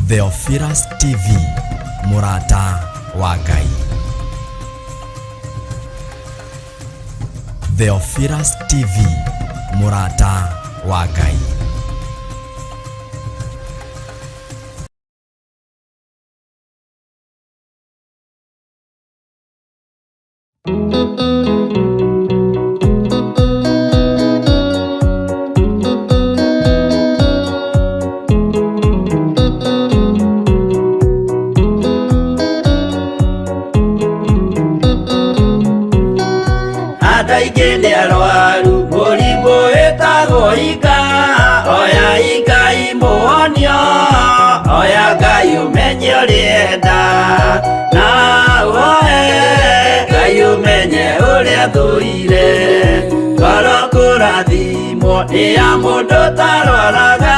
Theophilus TV, mũrata wa Ngai. Theophilus TV, mũrata wa Ngai. Andũ aingĩ nĩ arwaru mũrimũ wĩtagwo ika oya ikai mũhonio oya Ngai ũmenye ũrĩenda na woe Ngai ũmenye ũrĩa thũire ngoro kũrathimwo nĩ ya mũndũ tarwaraga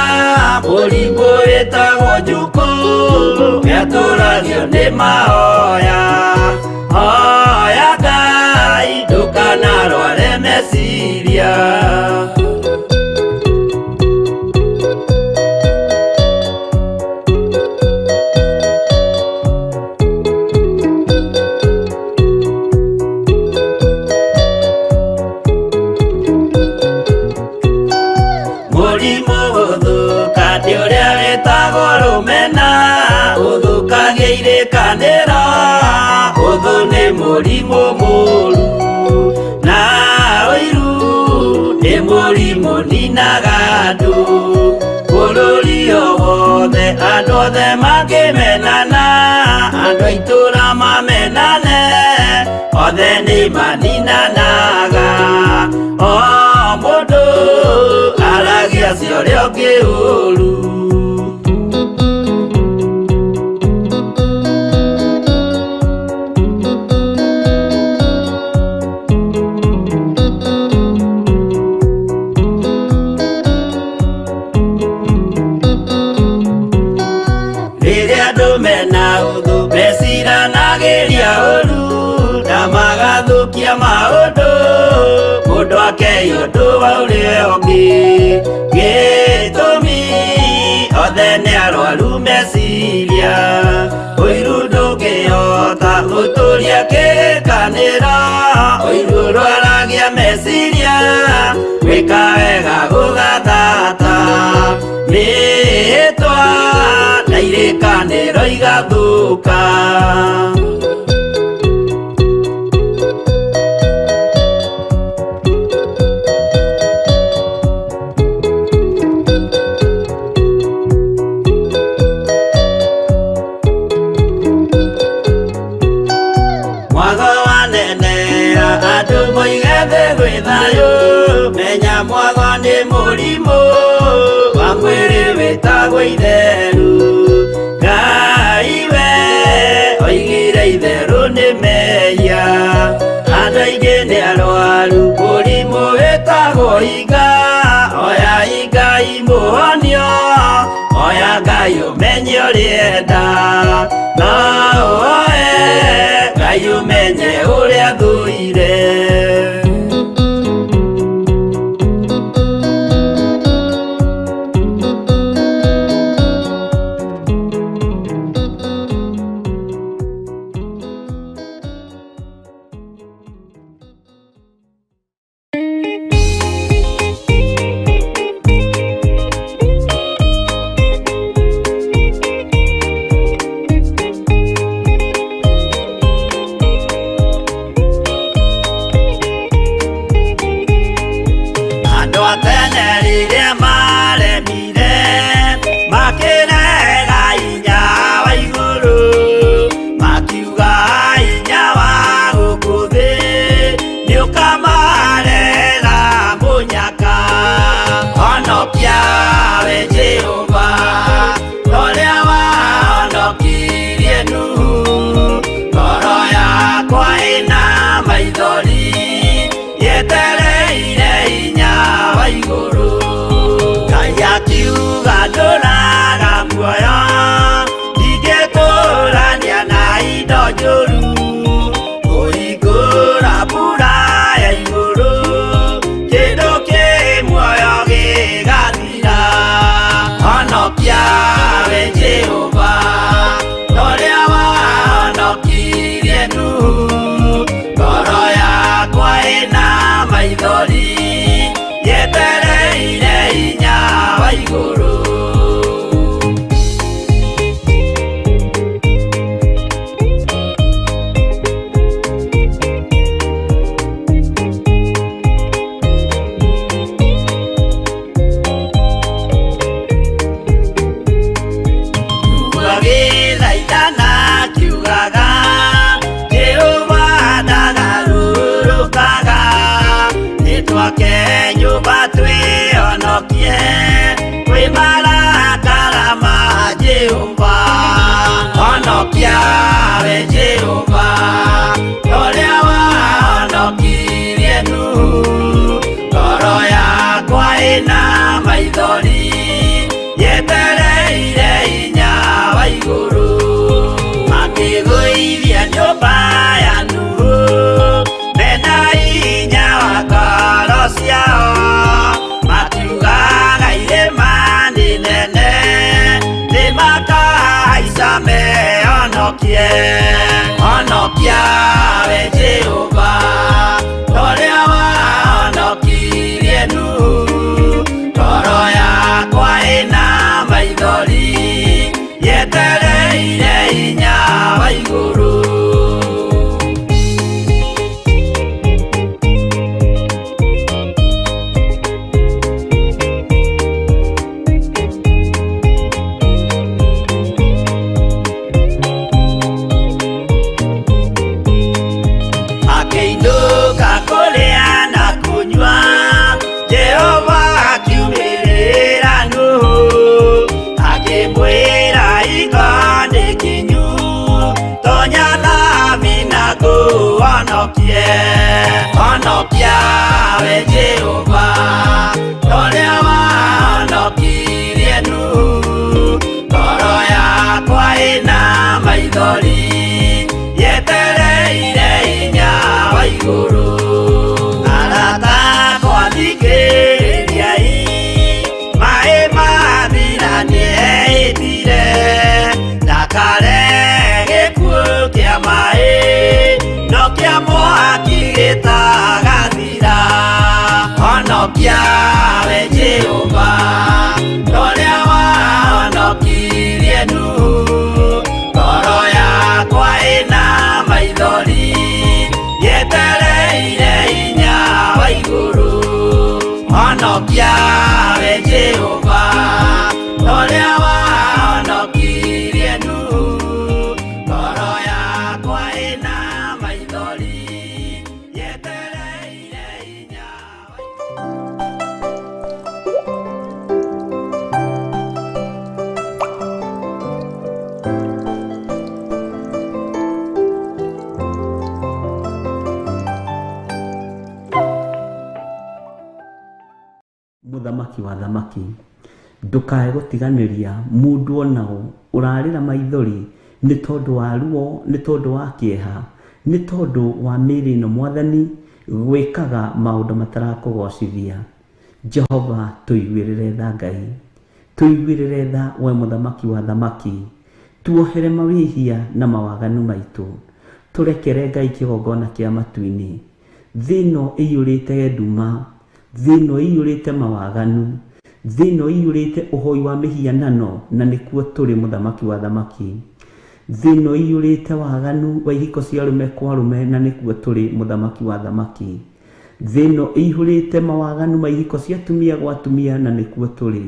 mũrimũ wĩtagwo njukũ nĩatũragio nĩ mahoya hoya Ngai ndũkanarware meciria. Mũrimũ gũthũka nĩ ũrĩa wĩtagwo rũmena ũthũkagia irĩkanĩro ũthũ nĩ mũrimũ mũru na ũiru nĩ mũrimũ ninaga andũ bũrũri o wothe andũ othe mangĩmenana andũ a itũra mamenane othe nĩ maninanaga o mũndũ aragia cia ũrĩa ũngĩ ũru. Rĩrĩa andũ mena ũthũ meciranagĩria ũru na magathũkia maũndũ mũndũ akei ũndũ wa ũrĩa ũngĩ gĩtũmi othe nĩ arwaru meciria ũiru ndũngĩhota gũtũria kĩkanĩra ũiru ũrwaragia meciria gwĩka wega gũgathata mĩhĩtwa na irĩkanĩro igathũka. Mwago wanenea andũ moige thĩ gwĩ thayũ menya mwago nĩ mũrimũ wa mwĩrĩ wĩtagwo itheru Ngai we oigire itherũ nĩ mehia andũ aingĩ nĩ arwaru mũrimũ wĩtagwo iga oya Ngai mũhonio oya Ngai ũmenye ũrĩenda na ũhoe Ngai ũmenye ũrĩa thũire. Marakara ma Jehova honokia we Jehova ũrĩa wahonokirie Nuhu ngoro yakwa ĩna maithori yetereire hinya wa igũrũ makĩgũithia nyũmba ya Nuhu mena hinya wa ngoro ciao makiugaga irĩma nĩ nene nĩmakahaica mehonokie honokia we Jehova ũrĩa wahonokirie Nuhu ngoro yakwa ĩna maithori yetereire hinya wa igũrũ. Akĩinũka kũrĩa na kũnyua Jehova akiumĩrĩra Nuhu akĩmwĩra iko nĩ kinyu tonya thabina ngũhonokie honokia we Jehova ũrĩa wahonokirie Nuhu ngoro yakwa ĩna maithori yetereire hinya wa igũrũ arata akwa thikĩrĩriai maĩ mathira nĩehĩtire ndakare gĩkuũ kĩa maĩ no kĩa mwaki gĩtagathira honokia we Jehova ũrĩa wahonokirie Nuhu ngoro yakwa ĩna maithori yetereire hinya wa igũrũ honokia we Jehova ũrĩa wahonokirie Nuhu ngoro yakwa ĩna maithori yetereire hinya wa igũrũ. Mũthamaki wa thamaki ndukae gũtiganĩria mũndũ ona ũ ũrarĩra maithori nĩ tondũ wa ruo nĩ tondũ wa kĩeha nĩ tondũ wa mĩĩrĩ ĩno mwathani gwĩkaga maũndũ matarakũgocithia. Jehova tũiguĩrĩre tha Ngai, tũiguĩrĩre tha we mũthamaki wa thamaki, tuohere mawĩhia na mawaganu maitũ, tũrekere Ngai kĩgongona kĩa matu-inĩ. Thĩ ĩno ĩiyũrĩte nduma, thĩ ĩno ĩiyũrĩte mawaganu, thĩ ĩno ĩiyũrĩte ũhoi wa mĩhianano na nĩkuo tũrĩ mũthamaki wa thamaki. Thĩ ĩno ĩiyũrĩte waganu wa ihiko cia arũme kwa arũme na nĩkuo tũrĩ mũthamaki wa thamaki. Thĩ ĩno ĩiyũrĩte mawaganu ma ihiko cia atumia gwa atumia na nĩkuo tũrĩ.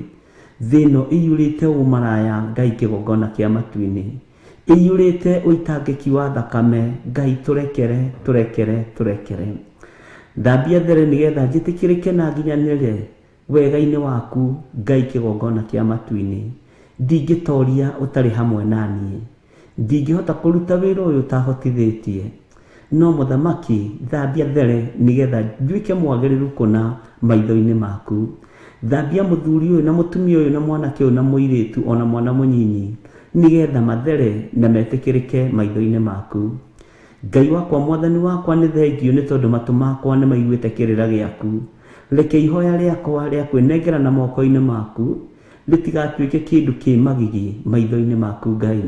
Thĩ ĩno ĩiyũrĩte ũmaraya Ngai kĩgongona kĩa matu-inĩ, ĩiyũrĩte ũitangĩki wa thakame Ngai tũrekere tũrekere tũrekere. Thambia there nĩgetha njĩtĩkĩrĩke na nginyanĩre wega-inĩ waku Ngai kĩgongona kĩa matu-inĩ. Ndingĩtoria ũtarĩ hamwe na niĩ, ndingĩhota kũruta wĩra ũyũ ũtahotithĩtie, no mũthamaki thambia there nĩgetha nduĩke mwagĩrĩru kũna maitho-inĩ maku. Thambia mũthuri ũyũ na mũtumia ũyũ na mwanake ũyũ na mũirĩtu ona mwana mũnyinyi nĩgetha mathere na metĩkĩrĩke maitho-inĩ maku. Ngai wakwa mwathani wakwa nĩ thengio nĩ tondũ matũ makwa nĩ maiguĩte kĩrĩra gĩaku. Reke ihoya rĩakwa rĩa kwĩnengera na moko-inĩ maku rĩtigatuĩke kĩndũ kĩ magigi maitho-inĩ maku Ngai.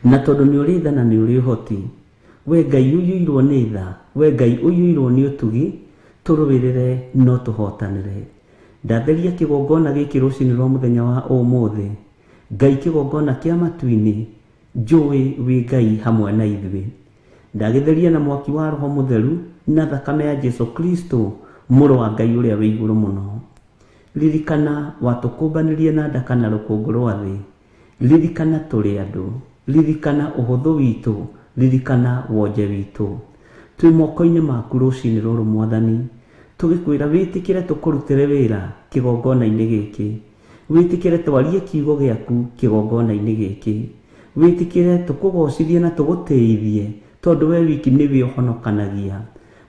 Na tondũ nĩ ũrĩ tha na nĩ ũrĩ ũhoti, we Ngai ũiyũirwo nĩ tha, we Ngai ũiyũirwo nĩ ũtugi, tũrũĩrĩre no tũhotanĩre. Ndatheria kĩgongona gĩkĩ rũcinĩ rwa mũthenya wa ũmũthĩ, Ngai kĩgongona kĩa matu-inĩ, njũĩ wĩ Ngai hamwe na ithuĩ. Ndagĩtheria na mwaki wa Roho Mũtheru na thakame ya Jesu Kristo mũrũ wa Ngai ũrĩa wĩ igũrũ mũno. Ririkana watũkũmbanĩrie na ndaka na rũkũngũ rwa thĩ, ririkana tũrĩ andũ, ririkana ũhũthũ witũ, ririkana wonje witũ. Twĩ moko-inĩ maku rũcinĩ rũrũ mwathani, tũgĩkwĩra wĩtĩkĩre tũkũrutĩre wĩra kĩgongona-inĩ gĩkĩ. Wĩtĩkĩre twarie kiugo gĩaku kĩgongona-inĩ gĩkĩ. Wĩtĩkĩre tũkũgocithie na tũgũtĩithie, tondũ we wiki nĩwe ũhonokanagia.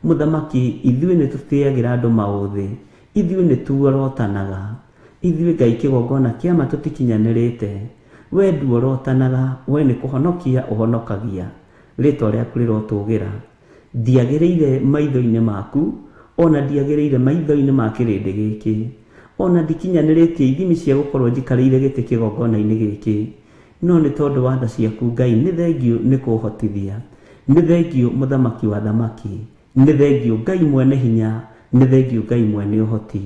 Mũthamaki, ithuĩ nĩ tũtĩagĩra andũ maũthĩ, ithuĩ nĩ tuorotanaga, ithuĩ Ngai kĩgongona kĩama tũtikinyanĩrĩte. We nduorotanaga, we nĩ kũhonokia ũhonokagia. Rĩtwa rĩaku rĩrotũgĩra. Ndiagĩrĩire maitho-inĩ maku, ona ndiagĩrĩire maitho-inĩ ma kĩrĩndĩ gĩkĩ, ona ndikinyanĩrĩtie ithimi cia gũkorwo njikarĩire gĩtĩ kĩgongona-inĩ gĩkĩ, no nĩ tondũ wa tha ciaku Ngai, nĩ thengiũ nĩ kũhotithia, nĩ thengiũ mũthamaki wa thamaki, nĩ thengiũ Ngai mwene hinya, nĩ thengiũ Ngai mwene ũhoti.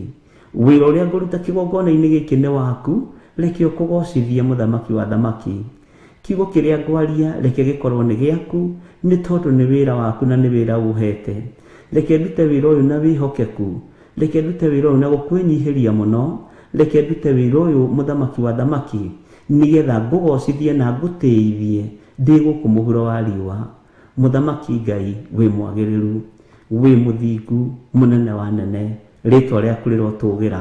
Wĩra ũrĩa ngũruta kĩgongona-inĩ gĩkĩ nĩ waku, reke ũkũgocithie mũthamaki wa thamaki. Kiugo kĩrĩa ngwaria reke gĩkorwo nĩ gĩaku, nĩ tondũ nĩ wĩra waku na nĩ wĩra ũhete. Reke ndute wĩra ũyũ na wĩhokeku, reke ndute wĩra ũyũ na gũkwĩnyihĩria mũno, reke ndute wĩra ũyũ mũthamaki wa thamaki, nĩgetha ngũgocithie na ngũtĩithie ndĩ gũkũ mũhuro wa riũa. Mũthamaki Ngai wĩ mwagĩrĩru, wĩ mũthingu, mũnene wa nene, rĩtwa rĩaku rĩrotũgĩra.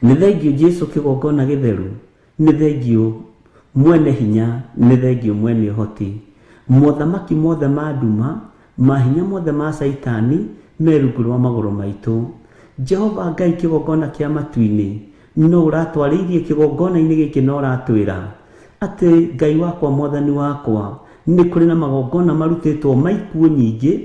Nĩ thengiũ Jesu kĩgongona gĩtheru, nĩ thengiũ mwene hinya, nĩ thengiũ mwene ũhoti. Mothamaki mothe ma nduma, mahinya mothe ma Caitani me rungu rwa magũrũ maitũ. Jehova Ngai kĩgongona kĩa matu-inĩ, no ũratwarĩirie kĩgongona-inĩ gĩkĩ na ũratwĩra atĩ Ngai wakwa, mwathani wakwa, nĩ kũrĩ na magongona marutĩtwo ma ikuũ nyingĩ.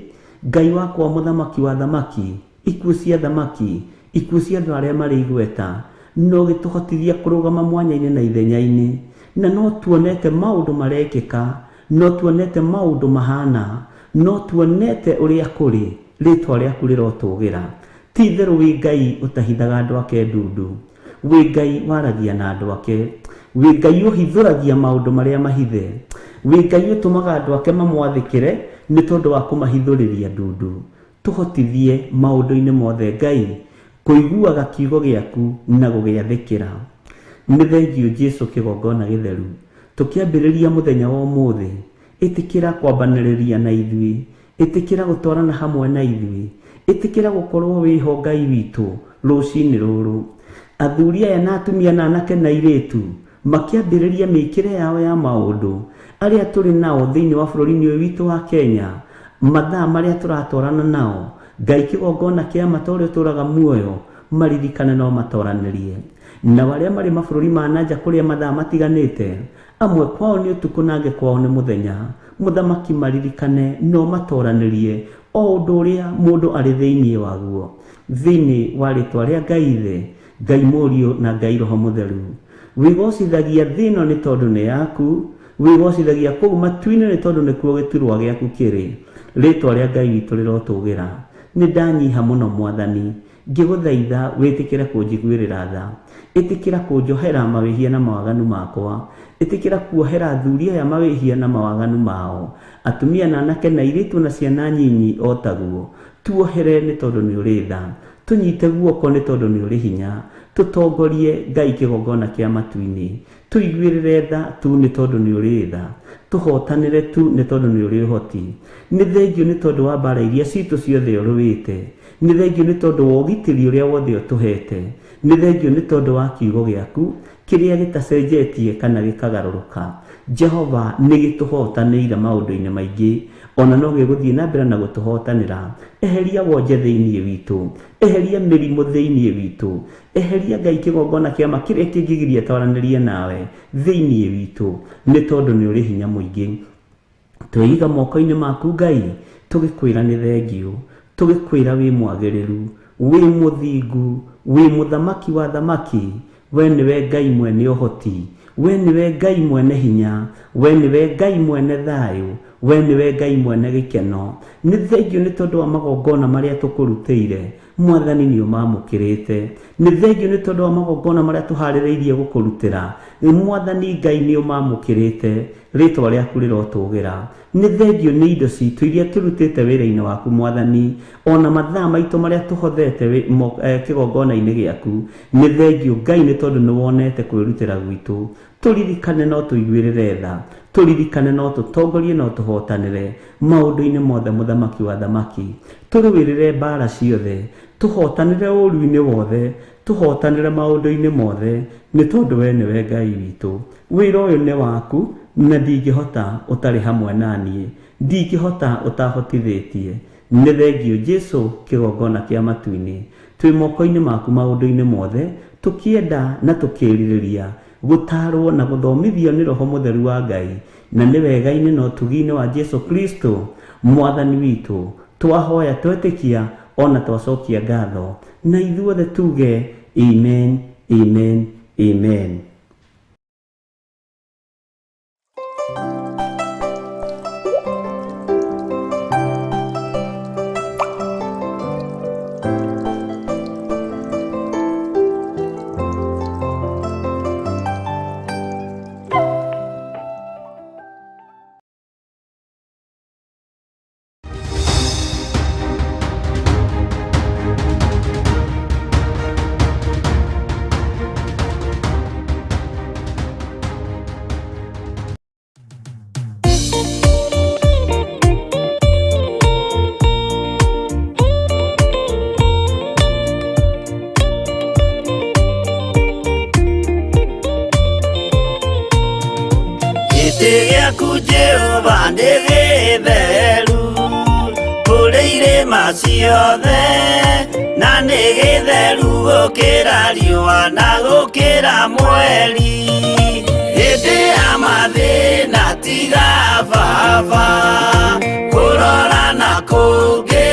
Ngai wakwa, mũthamaki wa thamaki, ikuũ cia thamaki, ikuũ cia andũ arĩa marĩ igweta, no gĩtũhotithia kũrũgama mwanya-inĩ na ithenya-inĩ. Na no tuonete maũndũ marekĩka, no tuonete maũndũ mahana, no tuonete ũrĩa kũrĩ. Rĩtwa rĩaku rĩrotũgĩra. Ti itherũ wĩ Ngai ũtahithaga andũ ake ndundu, wĩ Ngai waragia na andũ ake, wĩ Ngai ũhithũragia maũndũ marĩa mahithe, wĩ Ngai ũtũmaga andũ ake mamwathĩkĩre nĩ tondũ wa kũmahithũrĩria ndundu. Tũhotithie maũndũ-inĩ mothe Ngai kũiguaga kiugo gĩaku na gũgĩathĩkĩra. Nĩ thengiũ Jesu kĩgongona gĩtheru. Tũkĩambĩrĩria mũthenya wa ũmũthĩ, ĩtĩkĩra kwambanĩrĩria na ithuĩ, ĩtĩkĩra gũtwarana hamwe na ithuĩ, ĩtĩkĩra gũkorwo wĩho Ngai witũ rũcinĩ rũrũ. Athuri aya na atumia na anake na airĩtu makĩambĩrĩria mĩkĩre yao ya maũndũ, arĩa tũrĩ nao thĩinĩ wa bũrũri-inĩ ũyũ witũ wa Kenya, mathaa marĩa tũratwarana nao, Ngai kĩgongona kĩa mata ũrĩa ũtũũraga muoyo, maririkane no matoranĩrie. Nao arĩa marĩ mabũrũri ma nanja kũrĩa mathaa matiganĩte, amwe kwao nĩ ũtukũ na angĩ kwao nĩ mũthenya, mũthamaki maririkane no matoranĩrie o ũndũ ũrĩa mũndũ arĩ thĩinĩ waguo. Thĩinĩ wa rĩtwa rĩa Ngai Ithe, Ngai Mũriũ na Ngai Roho Mũtheru. Wĩgocithagia thĩ ĩno nĩ tondũ nĩ yaku, wĩgocithagia kũu matu-inĩ nĩ tondũ nĩkuo gĩturwa gĩaku kĩrĩ. Rĩtwa rĩa Ngai witũ rĩrotũgĩra. Nĩ ndanyiha mũno mwathani, ngĩgũthaitha wĩtĩkĩre kũnjiguĩrĩra tha, ĩtĩkĩra kũnjohera mawĩhia na mawaganu makwa, ĩtĩkĩra kuohera athuri aya mawĩhia na mawaganu mao, atumia na anake na airĩtu na ciana nyinyi o taguo. Tuohere nĩ tondũ nĩ ũrĩ tha, tũnyite guoko nĩ tondũ nĩ ũrĩ hinya, tũtongorie Ngai kĩgongona kĩa matu-inĩ, tũiguĩrĩre tha tu nĩ tondũ nĩ ũrĩ tha, tũhotanĩre tu nĩ tondũ nĩ ũrĩ ũhoti. Nĩ thengiũ nĩ tondũ wa mbara iria citũ ciothe ũrũĩte, nĩ thengiũ nĩ tondũ wa ũgitĩri ũrĩa wothe ũtũhete, nĩ thengiũ nĩ tondũ wa kiugo gĩaku kĩrĩa gĩtacenjetie kana gĩkagarũrũka. Jehova nĩ gĩtũhotanĩire maũndũ-inĩ maingĩ, ona no gĩgũthiĩ na mbere na gũtũhotanĩra. Eheria wonje thĩinĩ witũ, eheria mĩrimũ thĩinĩ witũ, eheria Ngai kĩgongona kĩama kĩrĩa kĩngĩgiria twaranĩrie nawe thĩinĩ witũ, nĩ tondũ nĩ ũrĩ hinya mũingĩ. Twĩiga moko-inĩ maku Ngai, tũgĩkwĩra nĩ thengiũ, tũgĩkwĩra wĩ mwagĩrĩru, wĩ mũthingu, wĩ mũthamaki wa thamaki, we nĩwe Ngai mwene ũhoti, we nĩwe Ngai mwene hinya, we nĩwe Ngai mwene thayũ, we nĩwe Ngai mwene gĩkeno. Nĩ thengiũ nĩ tondũ wa magongona marĩa tũkũrutĩire, mwathani nĩ ũmamũkĩrĩte. Nĩ thengiũ nĩ tondũ wa magongona marĩa tũharĩrĩirie gũkũrutĩra, mwathani Ngai nĩ ũmamũkĩrĩte. Rĩtwa rĩaku rĩrotũgĩra. Nĩ thengiũ nĩ indo citũ iria tũrutĩte wĩra-inĩ waku mwathani, ona mathaa maitũ marĩa tũhothete kĩgongona-inĩ gĩaku. Nĩ thengiũ Ngai nĩ tondũ nĩ wonete kwĩrutĩra gwitũ. Tũririkane no tũiguĩrĩre tha, tũririkane no tũtongorie no tũhotanĩre maũndũ-inĩ mothe mũthamaki wa thamaki. Tũrũĩrĩre mbara ciothe, tũhotanĩre ũũru-inĩ wothe, Tũhotanĩre maũndũ-inĩ mothe, nĩ tondũ we nĩwe Ngai witũ. Wĩra ũyũ nĩ waku, na ndingĩhota ũtarĩ hamwe na niĩ, ndingĩhota ũtahotithĩtie. Nĩ thengio Jesu, kĩgongona kĩa matu-inĩ. Twĩ moko-inĩ maku maũndũ-inĩ mothe, tũkĩenda na tũkĩrirĩria gũtaarwo na gũthomithio nĩ Roho Mũtheru wa Ngai, na nĩ wega-inĩ na ũtugi-inĩ wa Jesu Kristo Mwathani witũ. Twahoya, twetĩkia, ona twacokia ngatho, na ithuothe tuge amen, amen, amen. Gĩtĩ gĩaku Jehova nĩ gĩtheru kũrĩ irĩma ciothe, na nĩ gĩtheru gũkĩra riũa na gũkĩra mweri. Hĩndĩ ya mathĩna tiga baba kũrora na kũngĩ,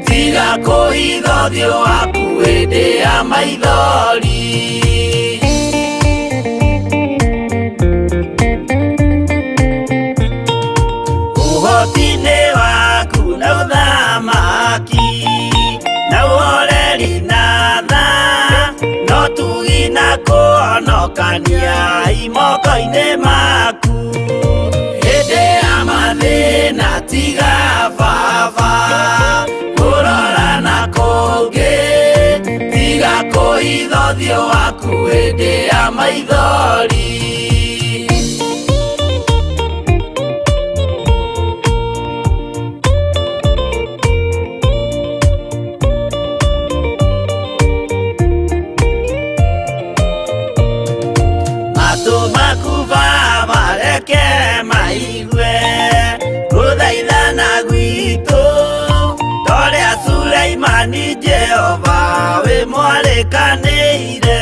tiga kũhitha ũthiũ waku hĩndĩ ya maithori. Ũhoti-inĩ waku na ũthamaki na ũhoreri na tha, no tugi na kũhonokania imoko-inĩ maku. Hĩndĩ ya mathĩna tiga baba kũrora na kũngĩ, tiga kũhitha ũthiũ waku hĩndĩ ya maithori. Matũ maku Baba reke maigue gũthaithana gwitũ, torĩa Suleimani Jehova wĩ mwarĩkanĩire.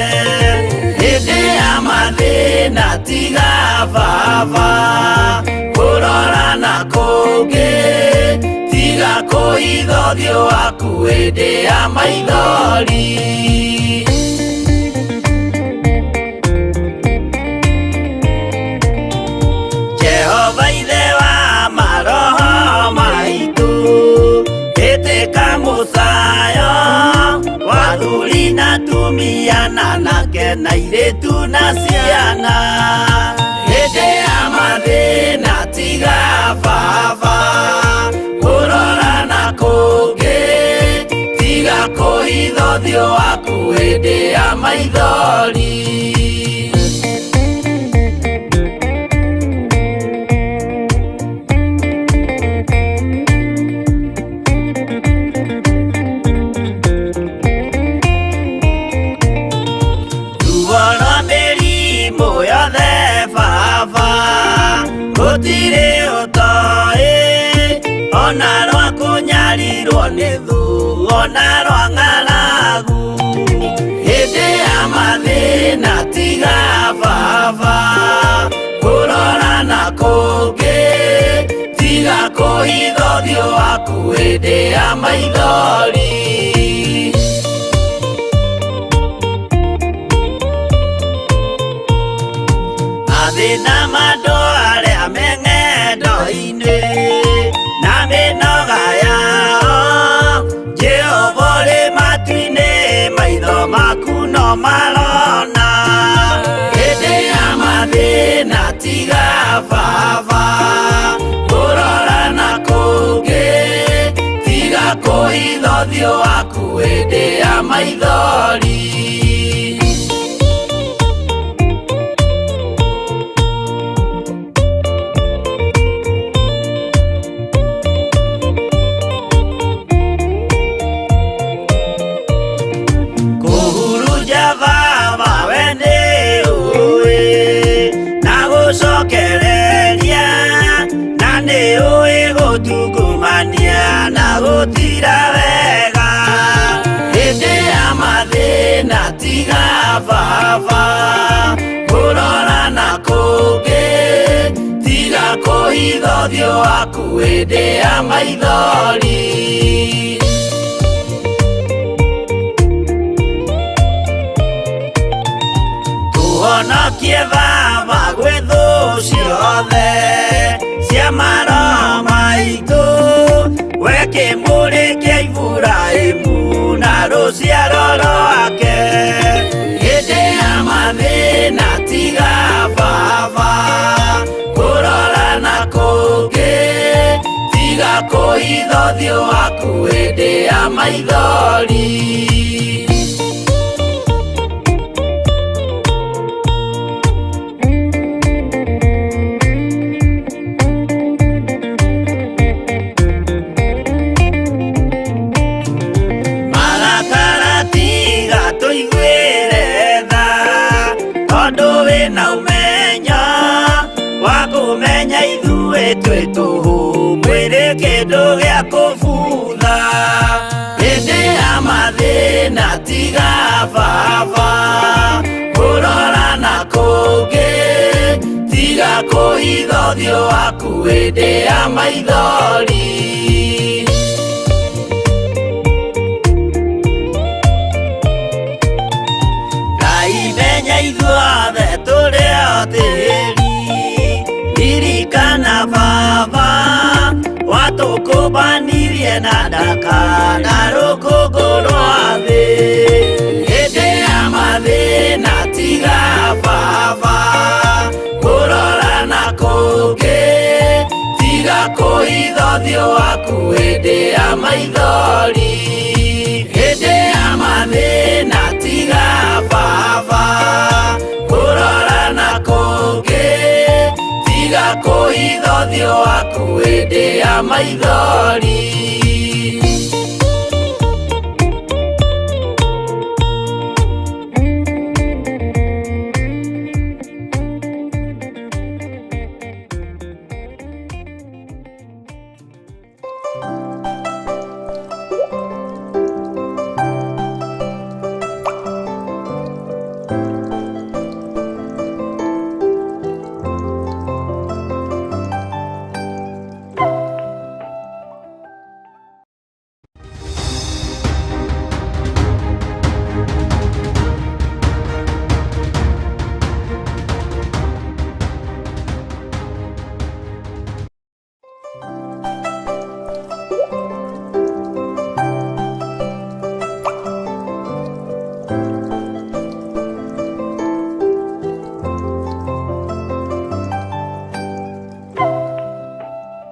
Hĩndĩ ya mathĩna tiga baba kũrora na kũngĩ, tiga kũhitha ũthiũ waku hĩndĩ ya maithori. Jehova ithe wa maroho maitũ, ĩtĩka mũcayo wa athuri na atumia na anake na airĩtu na ciana. Hĩndĩ ya mathĩna tiga baba kũrora na kũngĩ, tiga kũhitha ũthiũ waku hĩndĩ ya maithori. Ruo rwa mĩrimũ yothe baba gũtirĩ ũtoĩ, ona rwa kũnyarirwo nĩ thũ, ona rwa ng'aragu. Hĩndĩ ya mathĩna tiga baba kũrora na kũngĩ, tiga kũhitha ũthiũ waku hĩndĩ ya maithori. Mathĩna ma andũ arĩa me ng'endo-inĩ na mĩnoga yao, Jehova ũrĩ matu-inĩ, maitho maku no marona. Hĩndĩ ya mathĩna tiga baba kũrora na kũngĩ, tiga kũhitha ũthiũ waku hĩndĩ ya maithori. Gũtira wega hĩndĩ ya mathĩna tiga baba kũrora na kũngĩ tiga kũhitha ũthiũ waku hĩndĩ ya maithori. Tũhonokie baba gwĩ thũ ciothe cia maroho maitũ, we kĩmũrĩ kĩa Iburahĩmu na rũciaro rwake. Hĩndĩ ya mathĩna tiga baba kũrora na kũngĩ, tiga kũhitha ũthiũ waku hĩndĩ ya maithori. Marakara tiga tũiguĩre tha, tondũ wĩna ũmenyo wa kũmenya ithuĩ twĩ tũhũ, mwĩrĩ kĩndũ gĩa kũbutha. Hĩndĩ ya mathĩna tiga baba kũrora na kũngĩ, tiga kũhitha ũthiũ waku hĩndĩ ya maithori. Ngai menya ithuothe tũrĩ o tĩri, ririkana baba watũkũmbanirie na ndaka na rũkũngũ rwa thĩ. Hĩndĩ ya mathĩna tiga baba kũrora na kũngĩ, tiga kũhitha ũthiũ waku hĩndĩ ya maithori. Hĩndĩ ya mathĩna tiga baba kũrora na kũngĩ, tiga kũhitha ũthiũ waku hĩndĩ ya maithori.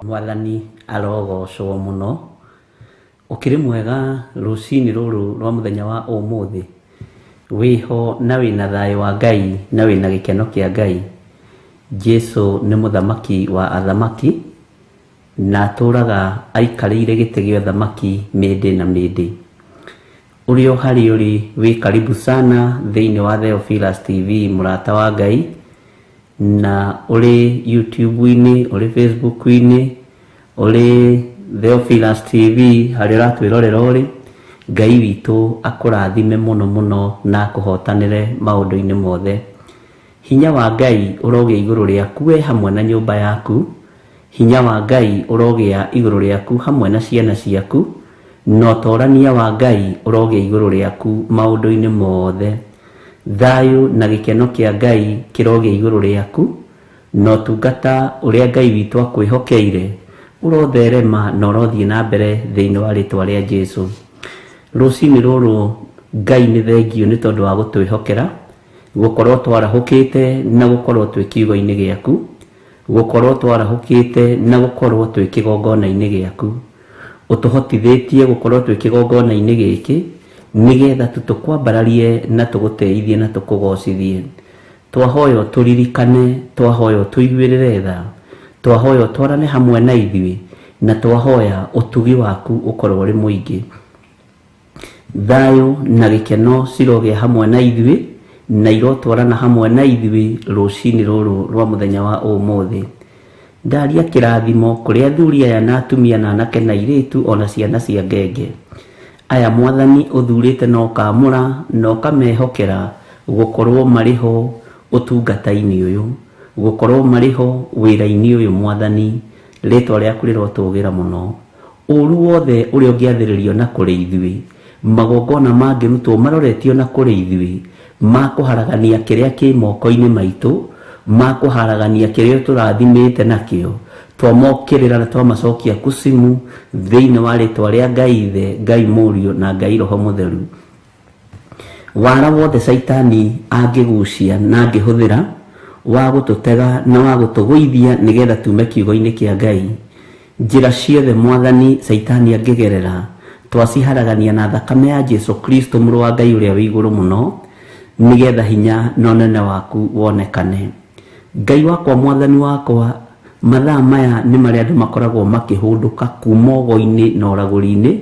Mwathani arogocwo mũno. Ũkĩrĩ mwega rũcinĩ rũrũ rwa mũthenya wa ũmũthĩ, wĩho na wĩna thayũ wa Ngai na wĩna gĩkeno kĩa Ngai. Jesu nĩ mũthamaki wa athamaki na atũraga aikarĩire gĩtĩ gĩa ũthamaki mĩndĩ na mĩndĩ. Ũrĩ o harĩ ũrĩ wĩ karibu sana thĩinĩ wa Theophilus TV, mũrata wa Ngai, na ũrĩ YouTube-inĩ, ũrĩ Facebook-inĩ, ũrĩ Theophilus TV harĩa ũratwĩrorera ũrĩ. Ngai witũ akũrathime mũno mũno na akũhotanĩre maũndũ-inĩ mothe. Hinya wa Ngai ũrogĩa igũrũ rĩaku we hamwe na nyũmba yaku. Hinya wa Ngai ũrogĩa igũrũ rĩaku hamwe na ciana ciaku, na ũtorania wa Ngai ũrogĩa igũrũ rĩaku maũndũ-inĩ mothe. Thayũ na gĩkeno kĩa Ngai kĩrogĩa igũrũ rĩaku, na ũtungata ũrĩa Ngai witũ akwĩhokeire ũrotherema na ũrothiĩ na mbere thĩinĩ wa rĩtwa rĩa Jesu. Rũcinĩ rũrũ Ngai nĩ thengio nĩ tondũ wa gũtwĩhokera, gũkorwo twarahũkĩte na gũkorwo twĩ kiugo-inĩ gĩaku, gũkorwo twarahũkĩte na gũkorwo twĩ kĩgongona-inĩ gĩaku. Ũtũhotithĩtie gũkorwo twĩ kĩgongona-inĩ gĩkĩ nĩgetha tu tũkwambararie na tũgũteithie na tũkũgocithie. Twahoya ũtũririkane, twahoya ũtũiguĩrĩre tha, twahoya ũtwarane hamwe na ithuĩ, na twahoya ũtugi waku ũkorwo ũrĩ mũingĩ. Thayũ na gĩkeno cirogĩa hamwe na ithuĩ na irotwarana hamwe na ithuĩ rũcinĩ rũrũ rwa mũthenya wa ũmũthĩ. Ndaria kĩrathimo kũrĩ athuri aya na atumia na anake na airĩtu ona ciana cia ngenge. Aya Mwathani ũthurĩte na ũkaamũra na ũkamehokera gũkorwo marĩ ho ũtungata-inĩ ũyũ, gũkorwo marĩ ho wĩra-inĩ ũyũ Mwathani, rĩtwa rĩaku rĩrotũgĩra mũno. Ũũru wothe ũrĩa ũngĩathĩrĩrio na kũrĩ ithuĩ, magongona mangĩrutwo maroretio na kũrĩ ithuĩ, ma kũharagania kĩrĩa kĩ moko-inĩ maitũ, ma kũharagania kĩrĩa ũtũrathimĩte nakĩo, twamokĩrĩra na twamacokia kusimu thĩinĩ wa rĩtwa rĩa Ngai Ithe, Ngai Mũriũ na Ngai Roho Mũtheru. Wara wothe Caitani angĩgucia na angĩhũthĩra wa gũtũtega na wa gũtũgũithia nĩgetha tume kiugo-inĩ kĩa Ngai, njĩra ciothe Mwathani Caitani angĩgerera, twaciharagania na thakame ya Jesu Kristo Mũrũ wa Ngai ũrĩa wĩ igũrũ mũno, nĩgetha hinya na ũnene waku wonekane. Ngai wakwa Mwathani wakwa, mathaa maya nĩ marĩa andũ makoragwo makĩhũndũka kuma ũgo-inĩ na ũragũri-inĩ,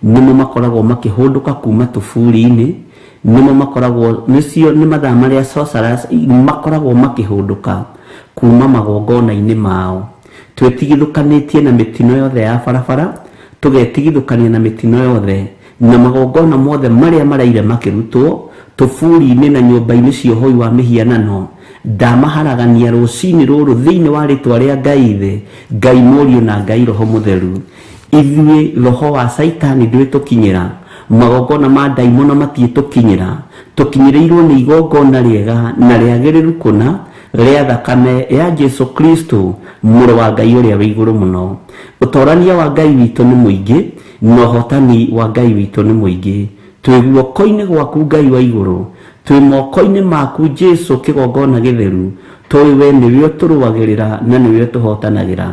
nĩmo makoragwo makĩhũndũka kuma tũburi-inĩ, nĩmo makoragwo, nĩcio nĩ mathaa marĩa sorcerers makoragwo makĩhũndũka kuma magongona-inĩ mao. Twĩtigithũkanĩtie na mĩtino yothe ya barabara, tũgetigithũkania na mĩtino yothe na magongona mothe marĩa maraire makĩrutwo tũburi-inĩ na nyũmba-inĩ cia ũhoi wa mĩhianano, ndamaharagania rũcinĩ rũrũ thĩinĩ wa rĩtwa rĩa Ngai Ithe, Ngai Mũriũ na Ngai Roho Mũtheru. Ithuĩ roho wa Caitani ndwĩtũkinyĩra, magongona ma ndaimono matiĩtũkinyĩra, tũkinyĩrĩirwo nĩ igongona rĩega na rĩagĩrĩru kũna rĩa thakame ya Jesu Kristo Mũrũ wa Ngai ũrĩa wĩ igũrũ mũno. Ũtorania wa Ngai witũ nĩ mũingĩ, na ũhotani wa Ngai witũ nĩ mũingĩ. Twĩ guoko-inĩ gwaku Ngai wa igũrũ, twĩ moko-inĩ maku Jesu kĩgongona gĩtheru, tũĩ we nĩwe ũtũrũagĩrĩra na nĩwe ũtũhotanagĩra.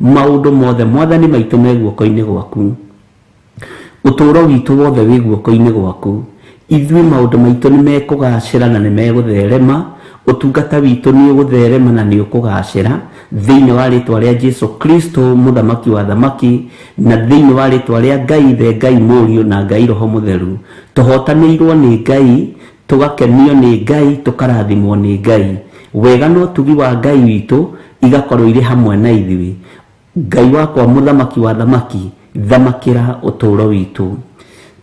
Maũndũ mothe Mwathani maitũ me guoko-inĩ gwaku. Ũtũũro witũ wothe wĩ guoko-inĩ gwaku. Ithuĩ maũndũ maitũ nĩ mekũgacĩra na nĩ megũtherema, ũtungata witũ nĩ ũgũtherema na nĩ ũkũgacĩra, thĩinĩ wa rĩtwa rĩa Jesu Kristo Mũthamaki wa athamaki, na thĩinĩ wa rĩtwa rĩa Ngai Ithe, Ngai Mũriũ na Ngai Roho Mũtheru. Tũhotanĩirwo nĩ Ngai, tũgakenio nĩ Ngai, tũkarathimwo nĩ Ngai. Wega na ũtugi wa Ngai witũ igakorwo irĩ hamwe na ithuĩ. Ngai wakwa Mũthamaki wa athamaki, thamakĩra ũtũũro witũ.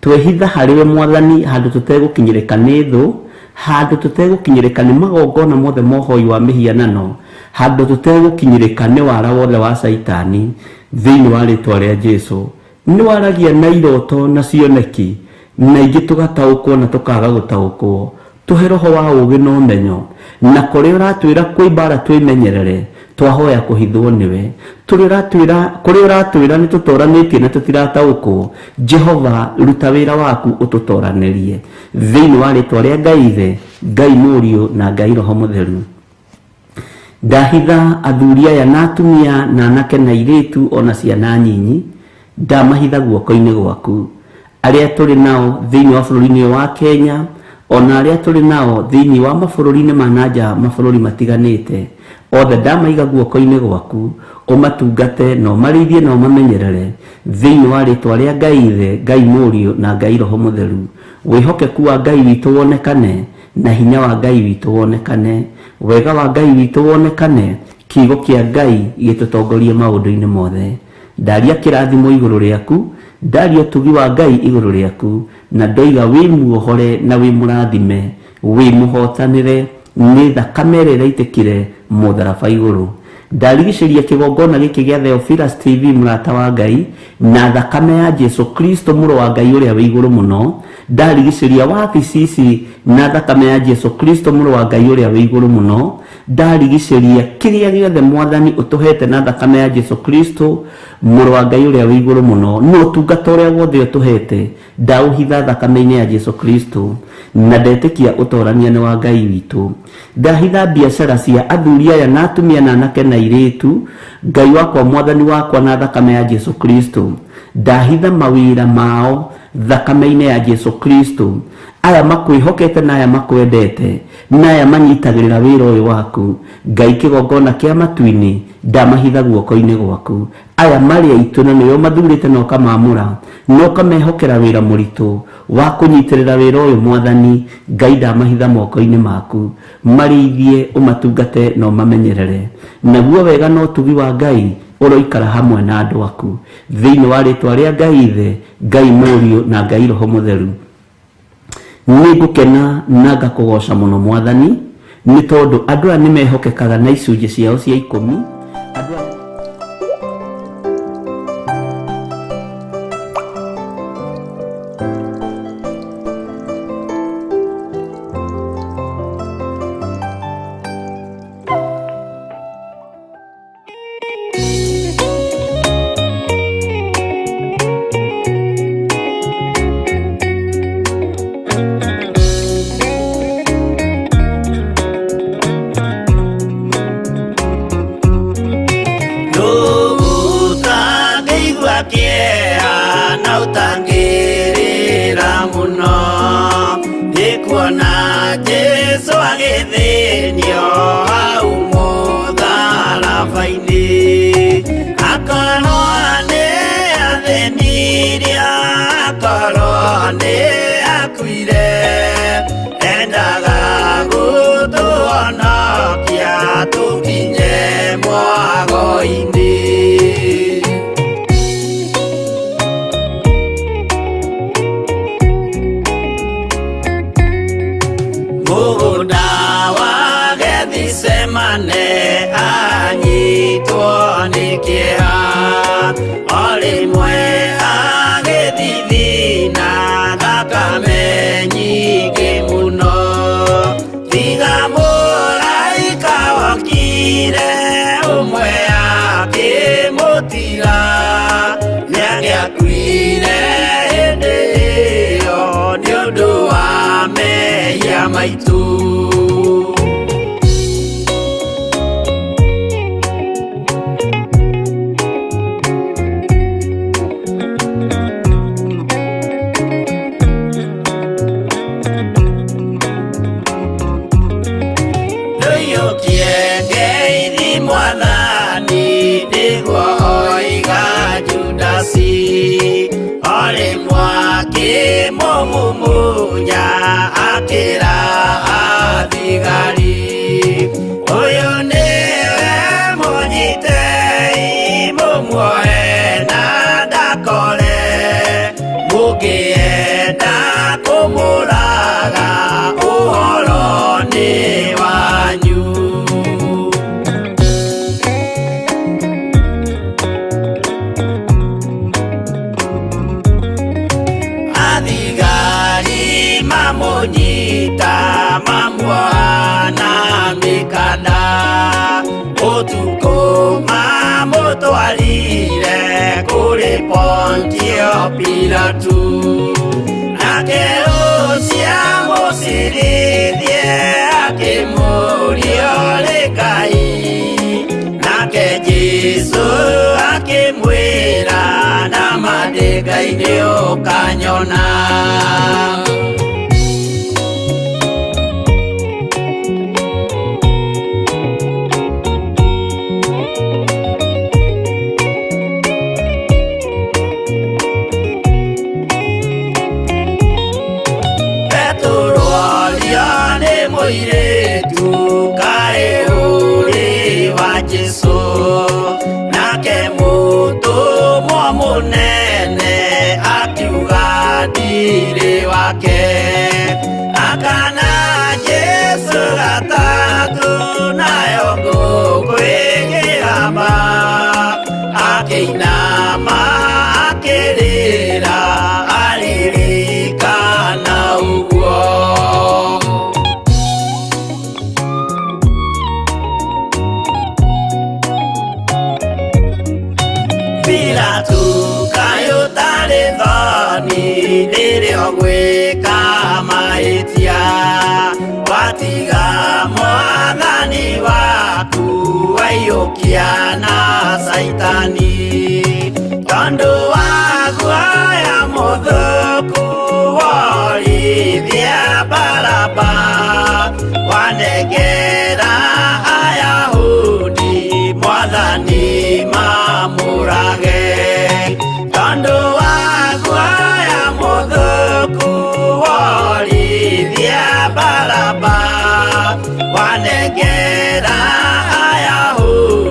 Twehitha harĩwe Mwathani handũ tũtegũkinyĩrĩka nĩ thũ, handũ tũtegũkinyĩrĩka nĩ magongona mothe ma ũhoi wa mĩhianano, handũ tũtegũkinyĩrĩka nĩ wara wothe wa Caitani, thĩinĩ wa rĩtwa rĩa Jesu. Nĩ waragia na iroto na cioneki, na ingĩ tũgataũkwo na tũkaga gũtaũkwo. Tũhe roho wa ũũgĩ na ũmenyo, na kũrĩa ũratwĩra kwĩ mbara twĩmenyerere, twahoya kũhithwo nĩwe. Tũrĩa ũratwĩra, kũrĩa ũratwĩra nĩ tũtoranĩtie na tũtirataũkwo, Jehova ruta wĩra waku ũtũtoranĩrie. Thĩinĩ wa rĩtwa rĩa Ngai Ithe, Ngai Mũriũ na Ngai Roho Mũtheru. Ndahitha athuri aya na atumia na anake na airĩtu o na ciana nyinyi, ndamahitha guoko-inĩ gwaku. Arĩa tũrĩ nao thĩinĩ wa bũrũri-inĩ ũyũ wa Kenya, o na arĩa tũrĩ nao thĩinĩ wa mabũrũri-inĩ ma na nja mabũrũri matiganĩte, othe ndamaiga guoko-inĩ gwaku, ũmatungate na ũmarĩithie na ũmamenyerere, thĩinĩ wa rĩtwa rĩa Ngai Ithe, Ngai Mũriũ na Ngai Roho Mũtheru. Wĩhokeku wa Ngai witũ wonekane, na hinya wa Ngai witũ wonekane, wega wa Ngai witũ wonekane, kiugo kĩa Ngai gĩtũtongorie maũndũ-inĩ mothe. Ndaria kĩrathimo igũrũ rĩaku, ndaria ũtugi wa Ngai igũrũ rĩaku, na ndoiga wĩ muohore na wĩ mũrathime, wĩ mũhotanĩre nĩ thakame ĩrĩa ĩraitĩkire mũtharaba igũrũ. Ndarigicĩria kĩgongona gĩkĩ gĩa Theophilus TV mũrata wa Ngai, na thakame ya Jesu Kristo mũrũ wa Ngai ũrĩa wĩ igũrũ mũno. Ndarigicĩria wabici ici na thakame ya Jesu Kristo mũrũ wa Ngai ũrĩa wĩ igũrũ mũno. Ndarigicĩria kĩrĩa gĩothe Mwathani ũtũhete na thakame ya Jesu Kristo mũrũ wa Ngai ũrĩa wĩ igũrũ mũno, na ũtungata ũrĩa wothe ũtũhete ndaũhitha thakame-inĩ ya Jesu Kristo, na ndetĩkia ũtorania nĩ wa Ngai witũ. Ndahitha biacara cia athuri aya na atumia na anake na airĩtu, Ngai wakwa Mwathani wakwa, na thakame ya Jesu Kristo. Ndahitha mawĩra mao thakame-inĩ ya Jesu Kristo. Aya makwĩhokete na aya makwendete na aya manyitagĩrĩra wĩra ũyũ waku, Ngai kĩgongona kĩa matu-inĩ, ndamahitha guoko-inĩ gwaku. Aya marĩ aitũ na nĩwe ũmathurĩte na ũkamaamũra na ũkamehokera wĩra mũritũ wa kũnyitĩrĩra wĩra ũyũ Mwathani Ngai ndamahitha moko-inĩ maku. Marĩithie, ũmatungate na ũmamenyerere. Naguo wega na ũtugi wa Ngai ũroikara hamwe na andũ aku. Thĩinĩ wa rĩtwa rĩa Ngai Ithe, Ngai Mũriũ na Ngai Roho Mũtheru. Nĩ ngũkena na ngakũgoca mũno Mwathani, nĩ tondũ andũ aya nĩ mehokekaga na icunjĩ ciao cia ikũmi. Andũ aya Ũtangĩigua kĩeha na ũtangĩrĩra mũno nĩ kuona Jesũ agĩthĩnio hau mũtharaba-inĩ akorwo nĩ athĩnirie akorwo nĩ akuire endaga gũtũhonokia tũkinye mwago-inĩ. Mũgũnda wa Gethisemane anyitwo nĩ kĩeha o rĩmwe agĩthithina thakame nyingĩ mũno tiga mũraika wokire ũmwe akĩmũtiga nĩangĩakuire hĩndĩ ĩyo nĩ ũndũ wa mehia maitũ. Ndũiyũkie ngeithi Mwathani nĩguo oiga Judasi o rĩmwe akĩmũmumunya akĩra athigari ũyũ nĩwe mũnyitei mũmuoe na ndakore mũngĩenda kũmũraga ũhoro nĩ wanyu. Athigari mamũnyita mamuoha na mĩkanda ũtukũ mamũtwarire kũrĩ Pontio Pilatu nake ũcio amũcirithie akĩmũria ũrĩ Ngai nake Jesũ akĩmwĩra nama ndĩ Ngai nĩ ũkanyona. Petero orio nĩ mũirĩtu kaĩ ũrĩ wa Jesũ nake mũtũmwo mũnene akiuga ndirĩ wake akana Jesũ gatatũ nayo ngũkũ ĩkĩgamba akĩinama akĩrĩra aririkana ũguo. Pilatu kaĩ ũtarĩ thoni rĩrĩa ũgwĩka mahĩtia watiga mwathani waku waiyũkia na Caitani tondũ wa guoya mũthũku worithia Baraba wanengera Ayahudi mwathani mamũrage tondũ wa guoya mũthũku worithia Baraba wanengera Ayahudi.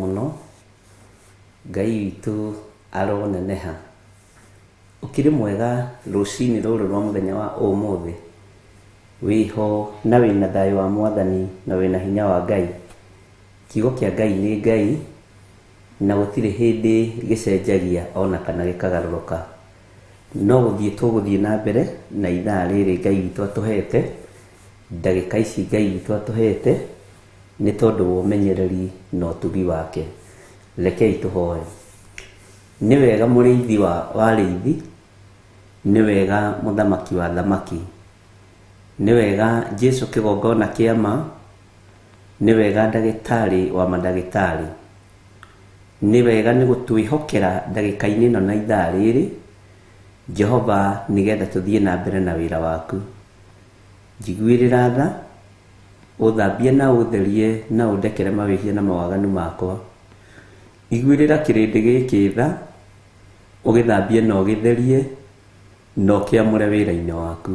Mũno. Ngai witũ aroneneha. Ũkĩrĩ mwega rũcinĩ rũrũ rwa mũthenya wa ũmũthĩ? Wĩho na wĩna thayũ wa Mwathani na wĩna hinya wa Ngai. Kiugo kĩa Ngai nĩ Ngai na gũtirĩ hĩndĩ gĩcenjagia ona kana gĩkagarũrũka. No gũthiĩ tũgũthiĩ na mbere na ithaa rĩrĩ Ngai witũ atũhete, ndagĩka ici Ngai witũ atũhete, nĩ tondũ wa ũmenyereri na ũtugi wake. Rekei tũhoe. Nĩ wega mũrĩithi wa arĩithi, nĩ wega mũthamaki wa athamaki, nĩ wega Jesu kĩgongona kĩa ma, nĩ wega ndagĩtarĩ wa mandagĩtarĩ, nĩ wega nĩ gũtwĩhokera ndagĩka-inĩ ĩno na ithaa rĩrĩ, Jehova, nĩgetha tũthiĩ na mbere na wĩra waku. Njiguĩrĩra tha, ũthambie na ũtherie na ũndekere mawĩhia na mawaganu makwa. Iguĩrĩra kĩrĩndĩ gĩkĩ tha, ũgĩthambie na ũgĩtherie, na ũkĩamũre wĩra-inĩ waku.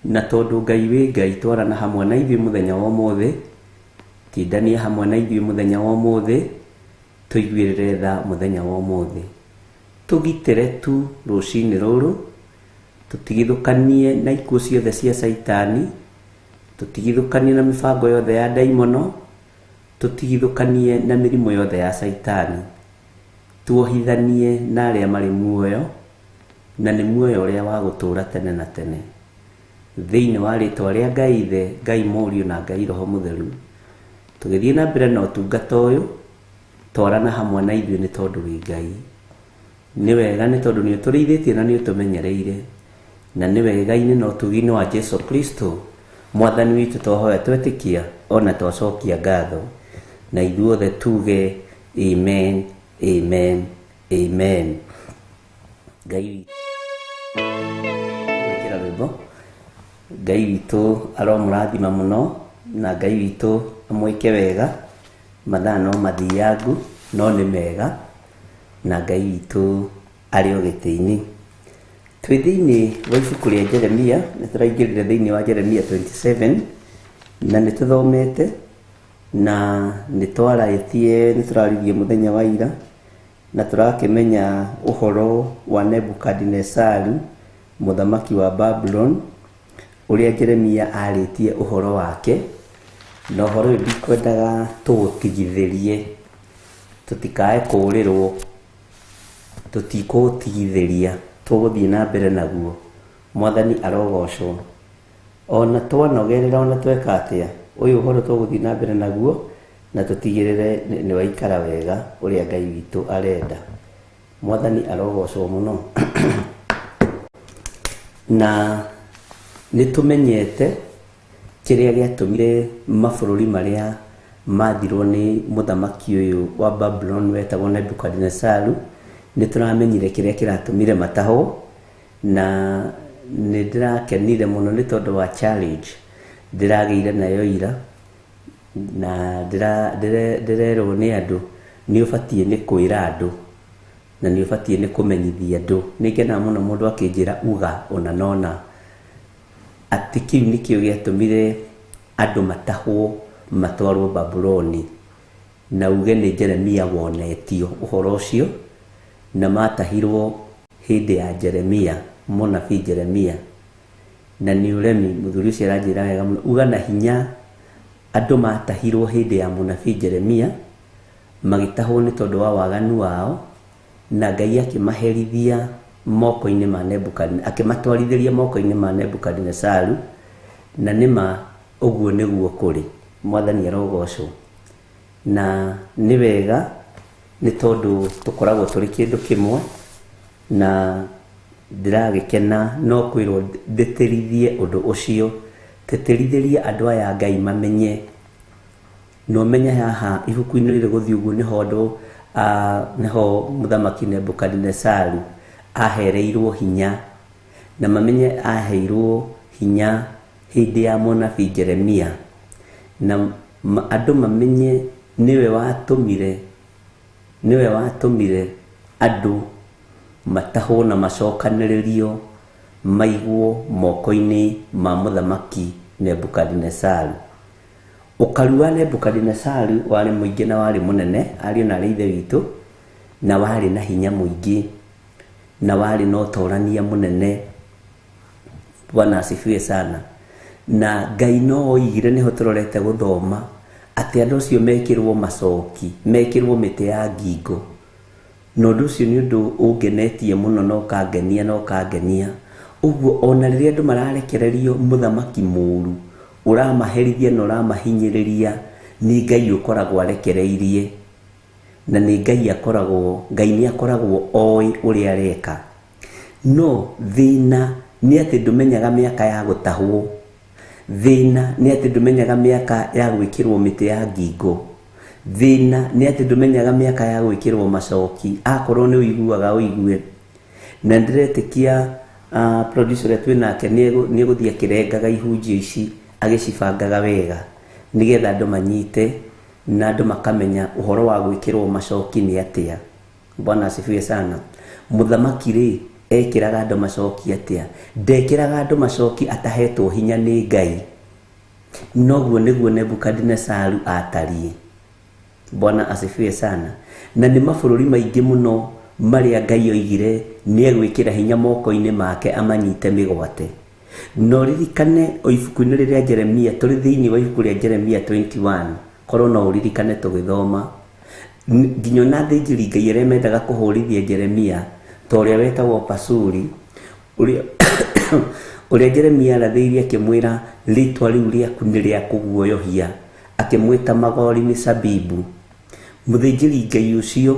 Na tondũ Ngai wĩ Ngai, twarana hamwe na ithuĩ mũthenya wa ũmũthĩ, tindania hamwe na ithuĩ mũthenya wa ũmũthĩ, tũiguĩrĩre tha mũthenya wa ũmũthĩ. Tũgitĩre tu rũcinĩ rũrũ, tũtigithũkanie na ikuũ ciothe cia Caitani, tũtigithũkanie na mĩbango yothe ya ndaimono, tũtigithũkanie na mĩrimũ yothe ya Caitani. Tuohithanie na arĩa marĩ muoyo, na nĩ muoyo ũrĩa wa gũtũũra tene na tene. Thĩinĩ wa rĩtwa rĩa Ngai Ithe, Ngai Mũriũ na Ngai Roho Mũtheru, tũgĩthiĩ na mbere na ũtungata ũyũ, twarana hamwe na ithuĩ nĩ tondũ wĩ Ngai. Nĩ wega nĩ tondũ nĩ ũtũrĩithĩtie na nĩ ũtũmenyereire, na nĩ wega-inĩ na ũtugi-inĩ wa Jesu Kristo, Mwathani witũ twahoya twetĩkia ona twacokia ngatho. Na ithuothe tuge amen, amen, amen. Ngai witũ gwĩkĩra rwĩmbo. Ngai witũ aromũrathima mũno na Ngai witũ amwĩke wega. Mathaa no mathiangu no nĩ mega na Ngai witũ arĩ o gĩtĩ-inĩ. Twĩ thĩinĩ wa ibuku rĩa Jeremia, nĩ tũraingĩrire thĩinĩ wa Jeremia 27 na nĩ tũthomete na nĩ twarĩtie, nĩ tũraririe mũthenya wa ira na tũrakĩmenya ũhoro wa Nebukadinesaru mũthamaki wa Babuloni, ũrĩa Jeremia arĩtie ũhoro wake, na ũhoro ũyũ ndikwendaga tũũtigithĩrie, tũtikae kũũrĩrwo, tũtikũũtigithĩria, tũgũthiĩ na mbere naguo. Mwathani arogocwo. Ona twanogerera ona tweka atĩa, ũyũ ũhoro tũgũthiĩ na mbere naguo na tũtigĩrĩre nĩ waikara wega ũrĩa Ngai witũ arenda. Mwathani arogocwo mũno. Na nĩ tũmenyete kĩrĩa gĩatũmire mabũrũri marĩa mathirwo nĩ mũthamaki ũyũ wa Babuloni wetagwo Nebukadinesaru, nĩ tũramenyire kĩrĩa kĩratũmire matahwo, na nĩ ndĩrakenire mũno nĩ tondũ wa challenge ndĩragĩire nayo ira, na ndĩrerwo nĩ andũ nĩ ũbatiĩ nĩ kwĩra andũ na nĩ ũbatiĩ nĩ kũmenyithia andũ. Nĩ ngenaga mũno mũndũ akĩnjĩra uga ona nona atĩ kĩu nĩkĩo gĩatũmire andũ matahwo matwarwo Babuloni, na uge nĩ Jeremia wonetio ũhoro ũcio, na matahirwo hĩndĩ ya Jeremia, mũnabii Jeremia. Na nĩ ũremi, mũthuri ũcio aranjĩra wega mũno, uga na hinya andũ matahirwo hĩndĩ ya mũnabii Jeremia, magĩtahwo nĩ tondũ wa waganu wao, na Ngai akĩmaherithia moko-inĩ ma Nebukadine, akĩmatwarithĩria moko-inĩ ma Nebukadinesaru, na nĩma ũguo nĩguo kũrĩ. Mwathani arogocwo. Na nĩ wega nĩ tondũ tũkoragwo tũrĩ kĩndũ kĩmwe, na ndĩragĩkena no kwĩrwo ndĩtĩrithie ũndũ ũcio, tĩtĩrithĩrie andũ aya Ngai mamenye, na ũmenye haha ibuku-inĩ rĩrĩ gũthiĩ ũguo nĩho andũ nĩho mũthamaki Nebukadinesaru ahereirwo hinya, na mamenye aheirwo hinya hĩndĩ ya mũnabii Jeremia, na andũ mamenye nĩwe watũmire, nĩwe watũmire andũ matahwo na macokanĩrĩrio maigwo moko-inĩ ma mũthamaki Nebukadinesaru. Ũkaru wa Nebukadinesaru warĩ mũingĩ na warĩ mũnene, ariũ na arĩ ithe witũ, na warĩ na hinya mũingĩ, na warĩ na ũtorania mũnene. Bwana asifiwe sana. Na Ngai no oigire, nĩho tũrorete gũthoma, atĩ andũ acio mekĩrwo macoki, mekĩrwo mĩtĩ ya ngingo. Na ũndũ ũcio nĩ ũndũ ũngenetie mũno na ũkangenia na ũkangenia. Ũguo ona rĩrĩa andũ mararekererio mũthamaki mũru, ũramaherithia na ũramahinyĩrĩria, nĩ Ngai ũkoragwo arekereirie. Na nĩ Ngai akoragwo, Ngai nĩ akoragwo oĩ ũrĩa areka. No thĩna nĩ atĩ ndũmenyaga mĩaka ya gũtahwo. Thĩna nĩ atĩ ndũmenyaga mĩaka ya gwĩkĩrwo mĩtĩ ya ngingo. Thĩna nĩ atĩ ndũmenyaga mĩaka ya gwĩkĩrwo macoki, akorwo nĩ ũiguaga ũigue. Na ndĩretĩkia producer ũrĩa twĩ nake nĩ egũthiĩ akĩrengaga ihunjio ici, agĩcibangaga wega, nĩgetha andũ manyite na andũ makamenya ũhoro wa gwĩkĩrwo macoki nĩ atĩa. Bwana asifiwe sana. Mũthamaki rĩ, ekĩraga andũ macoki atĩa? Ndekĩraga andũ macoki atahetwo hinya nĩ Ngai. Noguo nĩguo Nebukadinesaru atariĩ. Bwana asifiwe sana. Na nĩ mabũrũri maingĩ mũno marĩa Ngai oigire nĩ egwĩkĩra hinya moko-inĩ make amanyite mĩgwate. No ririkane o ibuku-inĩ rĩrĩa Jeremia, tũrĩ thĩinĩ wa ibuku rĩa Jeremia 21, korwo no ũririkane tũgĩthoma, nginya ona athĩnjĩri Ngai arĩa mendaga kũhũrithia Jeremia, ta ũrĩa wetagwo Pasuri, ũrĩa Jeremia arathĩirie akĩmwĩra rĩtwa rĩu rĩaku nĩ rĩa kũguoyohia, akĩmwĩta Magori Mĩcabibu. Mũthĩnjĩri Ngai ũcio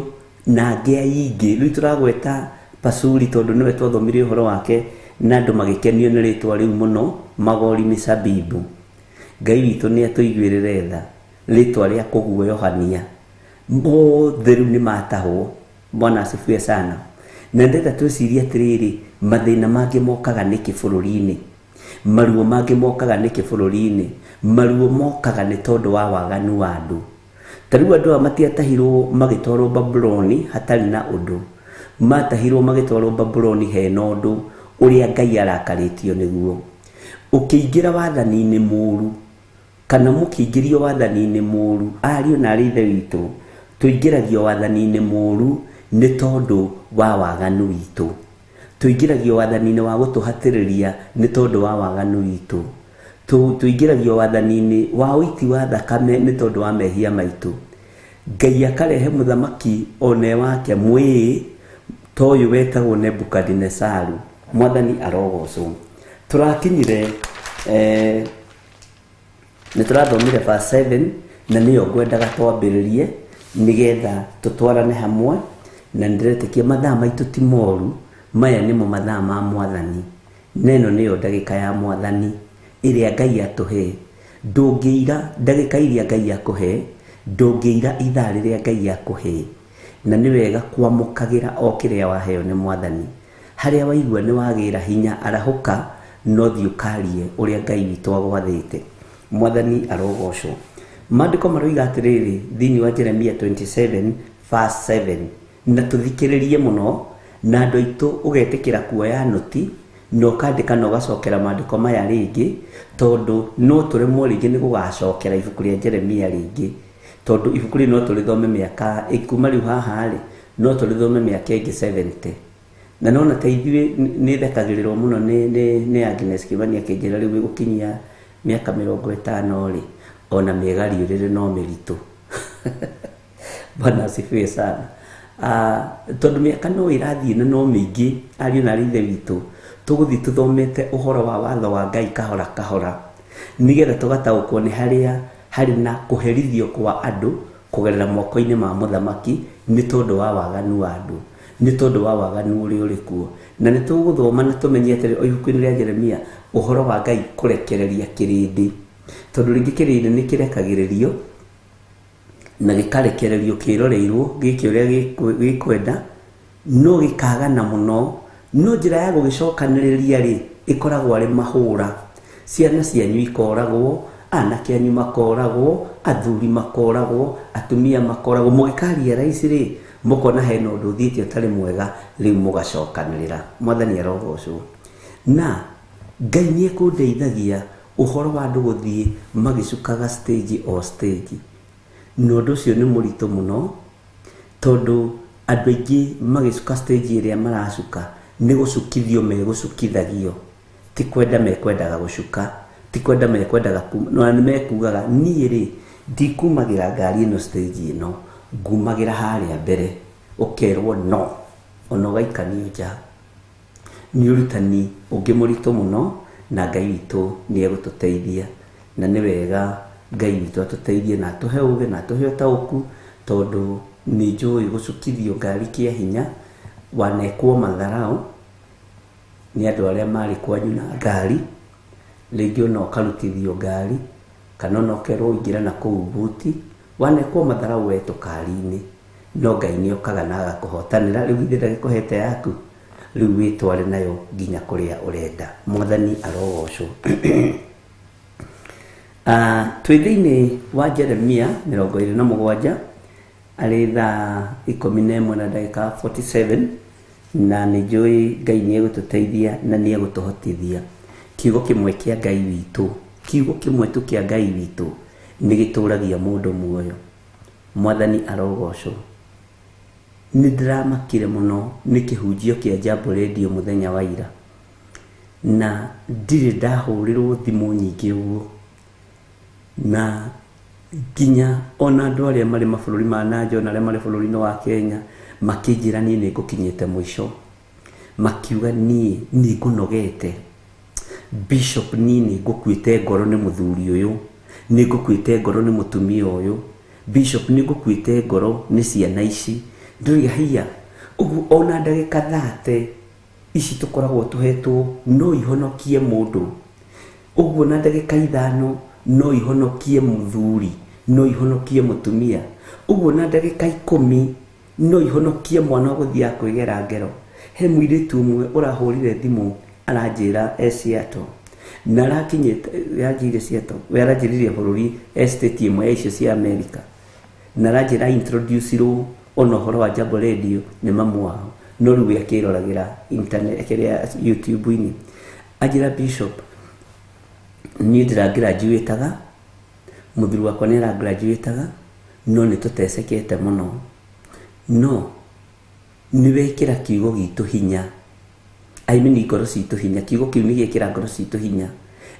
na angĩ aingĩ, rĩu tũragweta Pasuri tondũ nĩwe twathomire ũhoro wake na andũ magĩkenio nĩ rĩtwa rĩu mũno, Magori Mĩcabibu. Ngai witũ nĩ atũiguĩrĩre tha, rĩtwa rĩa kũguoyohania. Mothe rĩu nĩ matahwo. Bwana asifiwe sana. Na ndĩrenda twĩcirie atĩrĩrĩ, mathĩna mangĩ mokaga nĩkĩ bũrũri-inĩ? Maruo mangĩ mokaga nĩkĩ bũrũri-inĩ? Maruo mokaga nĩ tondũ wa waganu wa andũ. Ta rĩu andũ aya matiatahirwo magĩtwarwo Babuloni hatarĩ na ũndũ. Matahirwo magĩtwarwo Babuloni hena ũndũ ũrĩa Ngai arakarĩtio nĩguo. Ũkĩingĩra wathani-inĩ mũru, kana mũkĩingĩrio wathani-inĩ mũru, ariũ na arĩ ithe witũ, tũingĩragio wathani-inĩ mũru nĩ tondũ wa waganu witũ. Tũingĩragio wathani-inĩ wa gũtũhatĩrĩria nĩ tondũ wa waganu witũ. Tũingĩragio wathani-inĩ wa ũiti wa thakame nĩ tondũ wa mehia maitũ. Ngai akarehe mũthamaki one wake mwĩĩ ta ũyũ wetagwo Nebukadinesaru. Mwathani arogocwo. Tũrakinyire nĩ tũrathomire verse 7 na nĩyo ngwendaga twambĩrĩrie nĩgetha tũtwarane hamwe, na nĩndĩretĩkia mathaa maitũ ti moru, maya nĩmo mathaa ma Mwathani, na ĩno nĩyo ndagĩka ya Mwathani ĩrĩa Ngai atũhe. Ndũngĩira ndagĩka iria Ngai akũhe, ndũngĩira ithaa rĩrĩa Ngai akũhe, na nĩ wega kwamũkagĩra o kĩrĩa waheo nĩ Mwathani. Harĩa waigua nĩ wagĩra hinya, arahũka no thiĩ ũkarie ũrĩa Ngai witũ agwathĩte. Mwathani arogocwo. Maandĩko maroiga atĩrĩrĩ thĩinĩ wa Jeremia 27 verse 7, na tũthikĩrĩrie mũno, na andũ aitũ ũgetĩkĩra kuoya noti na ũkandĩka na ũgacokera maandĩko maya rĩngĩ, tondũ no tũremwo rĩngĩ nĩ gũgacokera ibuku rĩa Jeremia rĩngĩ, tondũ ibuku rĩrĩ no tũrĩthome mĩaka kuma rĩu haha rĩ, no tũrĩthome mĩaka ĩngĩ 70. Na nona ta ithuĩ nĩ thekagĩrĩrwo mũno nĩ Agnes Kĩmani akĩnjĩra rĩu ĩgũkinyia mĩaka 50 rĩ, ona mĩgariũrĩre no mĩritũ. Bwana asifiwe sana. Tondũ mĩaka no ĩrathiĩ na no mĩingĩ, ariũ na arĩ ithe witũ, tũgũthiĩ tũthomete ũhoro wa watho wa Ngai kahora kahora, nĩgetha tũgataũkwo nĩ harĩa harĩ na kũherithio kwa andũ kũgerera moko-inĩ ma mũthamaki nĩ tondũ wa waganu wa andũ, nĩ tondũ wa waganu ũrĩa ũrĩ kuo. Na nĩ tũgũthoma na tũmenye atĩrĩ, o ibuku-inĩ rĩa Jeremia, ũhoro wa Ngai kũrekereria kĩrĩndĩ, tondũ rĩngĩ kĩrĩndĩ nĩ kĩrekagĩrĩrio na gĩkarekererio kĩroreirwo gĩke ũrĩa gĩkwenda, no gĩkagana mũno. No njĩra ya gũgĩcokanĩrĩria rĩ, ĩkoragwo arĩ mahũra. Ciana cianyu ikoragwo, anake anyu makoragwo, athuri makoragwo, atumia makoragwo. Mũgĩkaria raici rĩ, mũkona hena ũndũ ũthiĩte ũtarĩ mwega, rĩu mũgacokanĩrĩra. Mwathani arogocwo. Na Ngai nĩ ekũndeithagia Ũhoro wa andũ gũthiĩ magĩcukaga stage o stage, na ũndũ ũcio nĩ mũritũ mũno, tondũ andũ aingĩ magĩcuka stage ĩrĩa maracuka nĩ gũcukithio megũcukithagio, ti kwenda mekwendaga gũcuka, ti kwenda mekwendaga kuma, na nĩ mekugaga niĩ rĩ ndikumagĩra ngari ĩno stage ĩno, ngumagĩra harĩa mbere, ũkerwo no, ona ũgaikanio nja. Nĩ ũrutani ũngĩ mũritũ mũno, na Ngai witũ nĩ egũtũteithia, na nĩ wega Ngai witũ atũteithie na atũhe ũgĩ na atũhe ũtaũku, tondũ nĩ njũĩ gũcukithio ngari kĩa hinya, wanekwo matharau nĩ andũ arĩa marĩ kwanyu na ngari, rĩngĩ ona ũkarutithio ngari, kana ona ũkerwo ũingĩre na kũu buti, wanekwo matharau we tũkari-inĩ, no Ngai nĩ okaga na agakũhotanĩra. Rĩu githĩ ndagĩkũhete yaku, rĩu wĩtware nayo nginya kũrĩa ũrenda. Mwathani arogocwo. Twĩ thĩinĩ wa Jeremia 27, arĩ thaa 11 na ndagĩka 47, na nĩ njũĩ Ngai nĩ egũtũteithia na nĩ egũtũhotithia. Kiugo kĩmwe kĩa Ngai witũ, kiugo kĩmwe tu kĩa Ngai witũ nĩ gĩtũragia mũndũ muoyo. Mwathani arogocwo. Nĩ ndĩramakire mũno nĩ kĩhunjio kĩa Jambo Radio mũthenya wa ira, na ndirĩ ndahũrĩrwo thimũ nyingĩ ũguo, na nginya ona andũ arĩa marĩ mabũrũri ma nanja, ona arĩa marĩ bũrũri-inĩ wa Kenya makĩnjĩra niĩ nĩ ngũkinyĩte mũico, makiuga niĩ nĩ ngũnogete, Bishop niĩ nĩ ngũkuĩte ngoro nĩ mũthuri ũyũ, nĩ ngũkuĩte ngoro nĩ mũtumia ũyũ, Bishop nĩ ngũkuĩte ngoro nĩ ciana ici. Ndoiga hiya, ũguo ona ndagĩka 30 ici tũkoragwo tũhetwo no ihonokie mũndũ, ũguo na ndagĩka 5 no ihonokie mũthuri, no ihonokie mũtumia, ũguo na ndagĩka 10 no ihonokie mwana ũgũthiĩ kwĩgera ngero. He mũirĩtu ũmwe ũrahũrire thimũ aranjĩra e Seattle, na arakinyĩte, yanjĩire Seattle, we aranjĩrire bũrũri e state ĩmwe ya icio cia America, na aranjĩra introduce-irwo ona ũhoro wa Jambo Radio nĩ mamu wao, no rĩu we akĩroragĩra internet kĩrĩa YouTube-inĩ. Anjĩra Bishop, niĩ ndĩragraduate-aga, mũthuri wakwa nĩ aragraduate-aga, no nĩ tũtecekete mũno, no nĩ wekĩra kiugo gitũ hinya, I mean ngoro citũ hinya, kiugo kĩu nĩ gĩekĩra ngoro citũ hinya,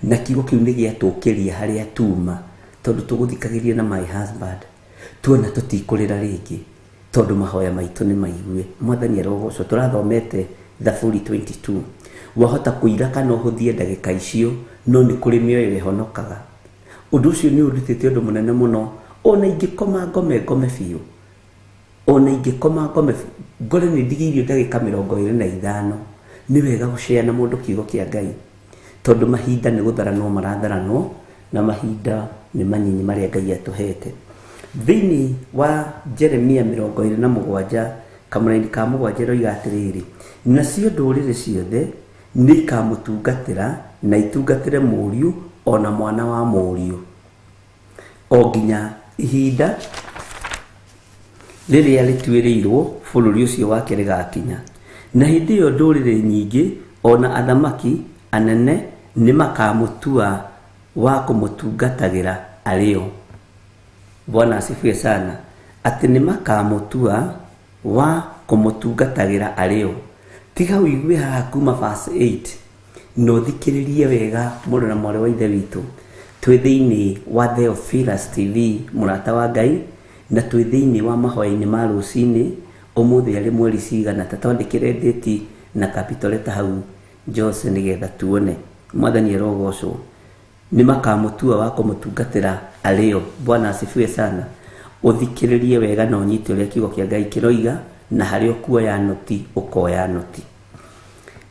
na kiugo kĩu nĩ gĩatũkĩria harĩa tuma, tondũ tũgũthikagĩrĩria na my husband, tuona tũtikũrĩra rĩngĩ, tondũ mahoya maitũ nĩ maigue. Mwathani arogocwo. Tũrathomete Thaburi 22. Wahota kũira kana ũhũthie ndagĩka icio, no nĩ kũrĩ mĩoyo ĩhonokaga. Ũndũ ũcio nĩ ũndutĩte ũndũ mũnene mũno. Ona ingĩkoma ngome ngome biũ, ona ingĩkoma ngome ngore nĩ ndigĩirio ndagĩka 25, nĩ wega gũshare na mũndũ kiugo kĩa Ngai, tondũ mahinda nĩ gũtharanwo maratharanwo, na mahinda nĩ manyinyi marĩa Ngai atũhete. Thĩinĩ wa Jeremia 27 kamũraini ka 7 ĩroiga atĩrĩrĩ, nacio ndũrĩrĩ ciothe nĩ ikamũtungatĩra na itungatĩre mũriũ ona mwana wa mũriũ, o nginya ihinda rĩrĩa rĩtuĩrĩirwo bũrũri ũcio wake rĩgakinya. Na hĩndĩ ĩyo ndũrĩrĩ nyingĩ ona athamaki anene nĩ makamũtua wa kũmũtungatagĩra arĩo. Bwana asifiwe sana. Atĩ nĩ makamũtua wa kũmũtungatagĩra arĩo. Tiga ũigue haha kuma verse 8, na ũthikĩrĩrie wega mũrũ na mwarĩ wa Ithe witũ. Twĩ thĩinĩ wa Theophilus TV, mũrata wa Ngai, na twĩ thĩinĩ wa mahoya-inĩ ma rũcinĩ. Ũmũthĩ arĩ mweri cigana, ta twandĩkĩre date na capital letter hau Jose, nĩgetha tuone. Mwathani arogocwo. Nĩ makamũtua wa kũmũtungatĩra arĩo. Bwana asifiwe sana. Ũthikĩrĩrie wega na ũnyite ũrĩa kiugo kĩa Ngai kĩroiga, na harĩa ũkuoya noti ũkoya noti.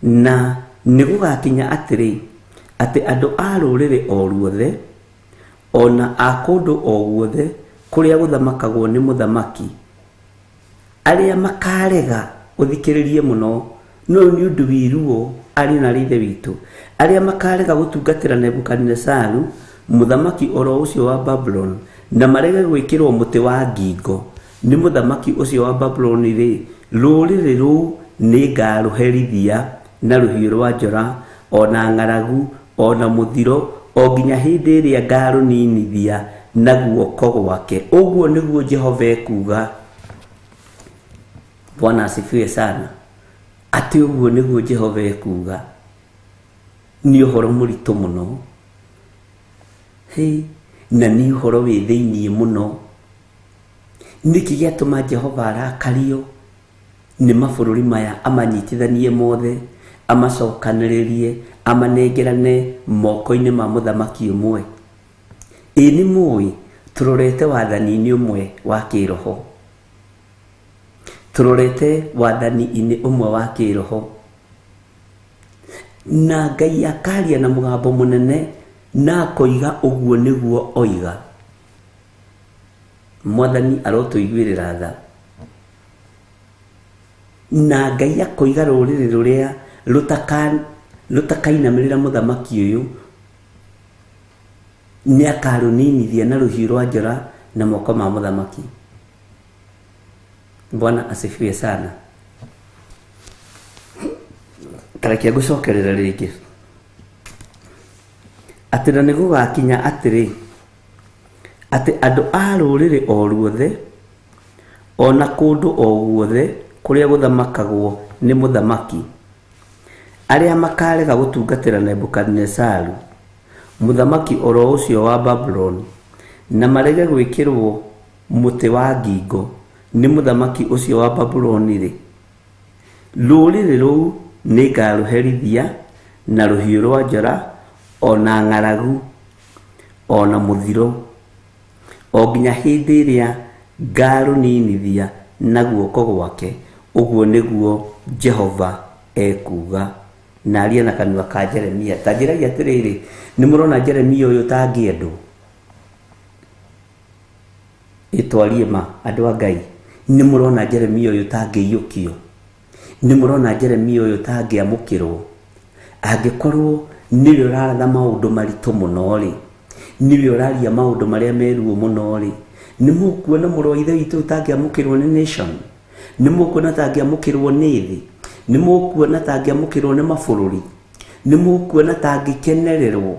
Na nĩ gũgakinya atĩrĩ, atĩ andũ a rũrĩrĩ o ruothe, ona a kũndũ o guothe kũrĩa gũthamakagwo nĩ mũthamaki, arĩa makarega, ũthikĩrĩrie mũno, no nĩ ũndũ wĩ ruo arĩ na Ithe witũ, arĩa makarega gũtungatĩra Nebukadinesaru mũthamaki oro ũcio wa Babuloni, na marege gwĩkĩrwo mũtĩ wa ngingo nĩ mũthamaki ũcio wa Babuloni rĩ, rũrĩrĩ rũu nĩ ngarũherithia na rũhiũ rwa njora, ona ng'aragu, ona mũthiro, o nginya hĩndĩ ĩrĩa ngarũninithia na guoko gwake. Ũguo nĩguo Jehova ekuuga. Bwana asifiwe sana. Atĩ ũguo nĩguo Jehova ekuuga. Nĩ ũhoro mũritũ mũno. Hĩ, na nĩ ũhoro wĩ thĩiniĩ mũno. Nĩkĩ gĩatũma Jehova arakario nĩ mabũrũri maya, amanyitithanie mothe, amacokanĩrĩrie, amanengerane moko-inĩ ma mũthamaki ũmwe? Ĩ nĩ mũĩ tũrorete wathani-inĩ ũmwe wa kĩroho. Tũrorete wathani-inĩ ũmwe wa kĩroho. Na Ngai akaria na mũgambo mũnene na akoiga ũguo nĩguo oiga. Mwathani arotũiguĩrĩra tha. Na Ngai akoiga rũrĩrĩ rũrĩa rũtakainamĩrĩra mũthamaki ũyũ nĩ akarũninithia na rũhiũ rwa njora na moko ma mũthamaki. Bwana asifiwe sana. Tareke ngũcokerere rĩngĩ. Atĩ na nĩgũgakinya atĩrĩ, atĩ andũ a rũrĩrĩ o ruothe, o na kũndũ o guothe kũrĩa gũthamakagwo nĩ mũthamaki, arĩa makarega gũtungatĩra Nebukadinezaru, mũthamaki oro ũcio wa Babuloni, na marege gwĩkĩrwo mũtĩ wa ngingo nĩ mũthamaki ũcio wa Babuloni-rĩ, rũrĩrĩ rũu nĩngarũherithia na rũhiũ rwa njora, o na ng'aragu, o na mũthiro, o nginya hĩndĩ ĩrĩa ngarũninithia na guoko gwake, ũguo nĩguo Jehova ekuuga. Na aria na kanua ka Jeremia. Ta njĩrai atĩrĩrĩ, nĩ mũrona Jeremia ũyũ tangĩendwo? Ĩtwarie ma, andũ a Ngai, nĩ mũrona Jeremia ũyũ tangĩiyũkio? Nĩ mũrona Jeremia ũyũ tangĩamũkĩrwo? Angĩkorwo nĩwe ũraratha maũndũ maritũ mũno-rĩ, nĩwe ũraria maũndũ marĩa me ruo mũno-rĩ, nĩ mũkuona mũrũ wa Ithe witũ ũyũ tangĩamũkĩrwo nĩ nation? Nĩ mũkuona tangĩamũkĩrwo nĩ thĩ? Nĩ mũkuona tangĩamũkĩrwo nĩ mabũrũri? Nĩ mũkuona tangĩkenererwo?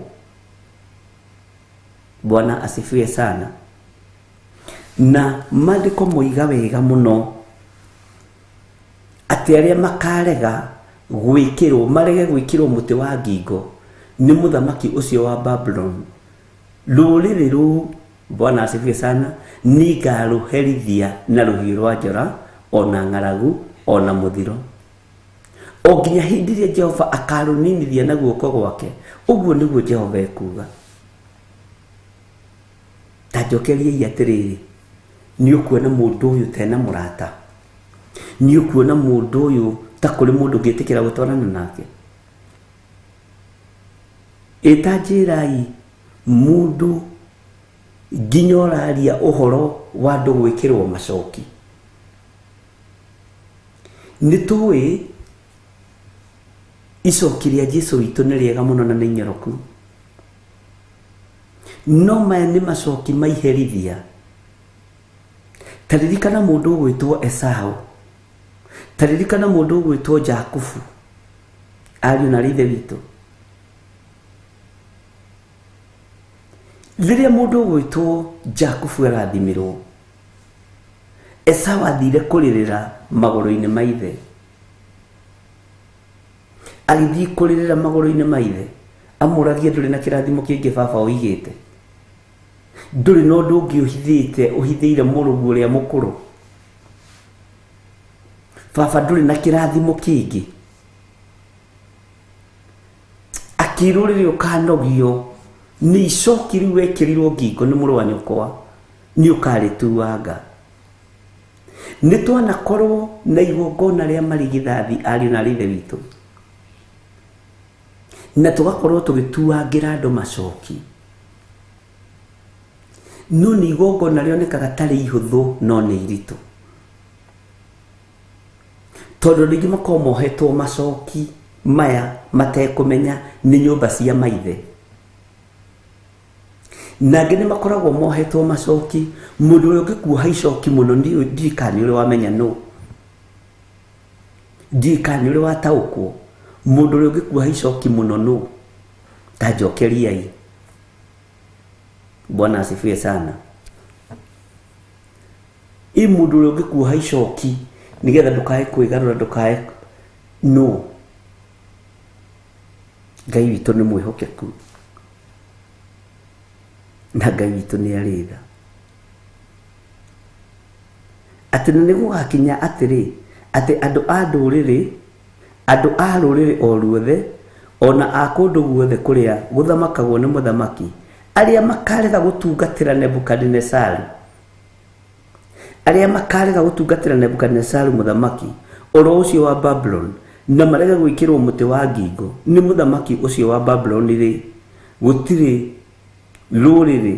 Bwana asifiwe sana. Na maandĩko moiga wega mũno atĩ arĩa makarega gwĩkĩrwo, marege gwĩkĩrwo mũtĩ wa ngingo nĩ mũthamaki ũcio wa Babuloni, rũrĩrĩ rũu, Bwana asifiwe sana, nĩngarũherithia na rũhiũ rwa njora, ona ng'aragu, ona mũthiro, o nginya hĩndĩ ĩrĩa Jehova akarũninithia na guoko gwake. Ũguo nĩguo Jehova ekuuga. Ta njokeriai atĩrĩrĩ, nĩ ũkuona mũndũ ũyũ tena mũrata? Nĩ ũkuona mũndũ ũyũ ta kũrĩ mũndũ ũngĩtĩkĩra gũtwarana nake? Ĩ ta njĩrai mũndũ nginya ũraria ũhoro wa andũ gwĩkĩrwo macoki. Nĩ tũĩ icoki rĩa Jesu witũ nĩ rĩega mũno na nĩ inyoroku. No maya nĩ macoki ma iherithia. Ta ririkana mũndũ ũgwĩtwo Esau. Ta ririkana mũndũ ũgwĩtwo Jakubu. Ariũ na ithe witũ. Rĩrĩa mũndũ ũgwĩtwo Jakubu arathimirwo, Esau athire kũrĩrĩra magũrũ-inĩ ma ithe. Agĩthiĩ kũrĩrĩra magũrũ-inĩ ma ithe, amũragie ndũrĩ na kĩrathimo kĩngĩ baba ũigĩte. Ndũrĩ na ũndũ ũngĩ ũhithĩte, ũhithĩire mũrũguo ũrĩa mũkũrũ. Baba ndũrĩ na kĩrathimo kĩngĩ. Akĩrwo rĩrĩa ũkanogio nĩ icoki rĩu wekĩrirwo ngingo nĩ mũrũ wa nyũkwa, nĩ ũkarĩtuanga. Nĩ twanakorwo na igongona rĩa marigithathi ariũ na ithe witũ, na tũgakorwo tũgĩtuangĩra andũ macoki. No nĩ igongona rĩonekaga tarĩ ihũthũ, no nĩ iritũ, tondũ andũ aingĩ makoragwo mohetwo macoki maya matekũmenya nĩ nyũmba cia maithe. Na angĩ nĩ makoragwo mohetwo macoki. Mũndũ ũrĩa ũngĩkuoha icoki mũno, ndiũĩ kana nĩ ũrĩ wamenya nũ, ndiũĩ kana nĩ ũrĩ wataũkwo. Mũndũ ũrĩa ũngĩkuoha icoki mũno nũ? Ta njokeriai. Bwana asifiwe sana. Ĩ mũndũ ũrĩa ũngĩkuoha icoki nĩgetha ndũkae kwĩgarũra ndũkae no. Ngai witũ nĩ mwĩhokeku na Ngai witũ nĩ arĩ tha. Atĩ na nĩgũgakinya atĩrĩ, atĩ andũ a ndũrĩrĩ, andũ a rũrĩrĩ o ruothe, o na a kũndũ guothe kũrĩa gũthamakagwo nĩ mũthamaki, arĩa makarega gũtungatĩra Nebukadinesaru, arĩa makarega gũtungatĩra Nebukadinesaru mũthamaki oro ũcio wa Babuloni, na marege gwĩkĩrwo mũtĩ wa ngingo nĩ mũthamaki ũcio wa Babuloni-rĩ, gũtirĩ rũrĩrĩ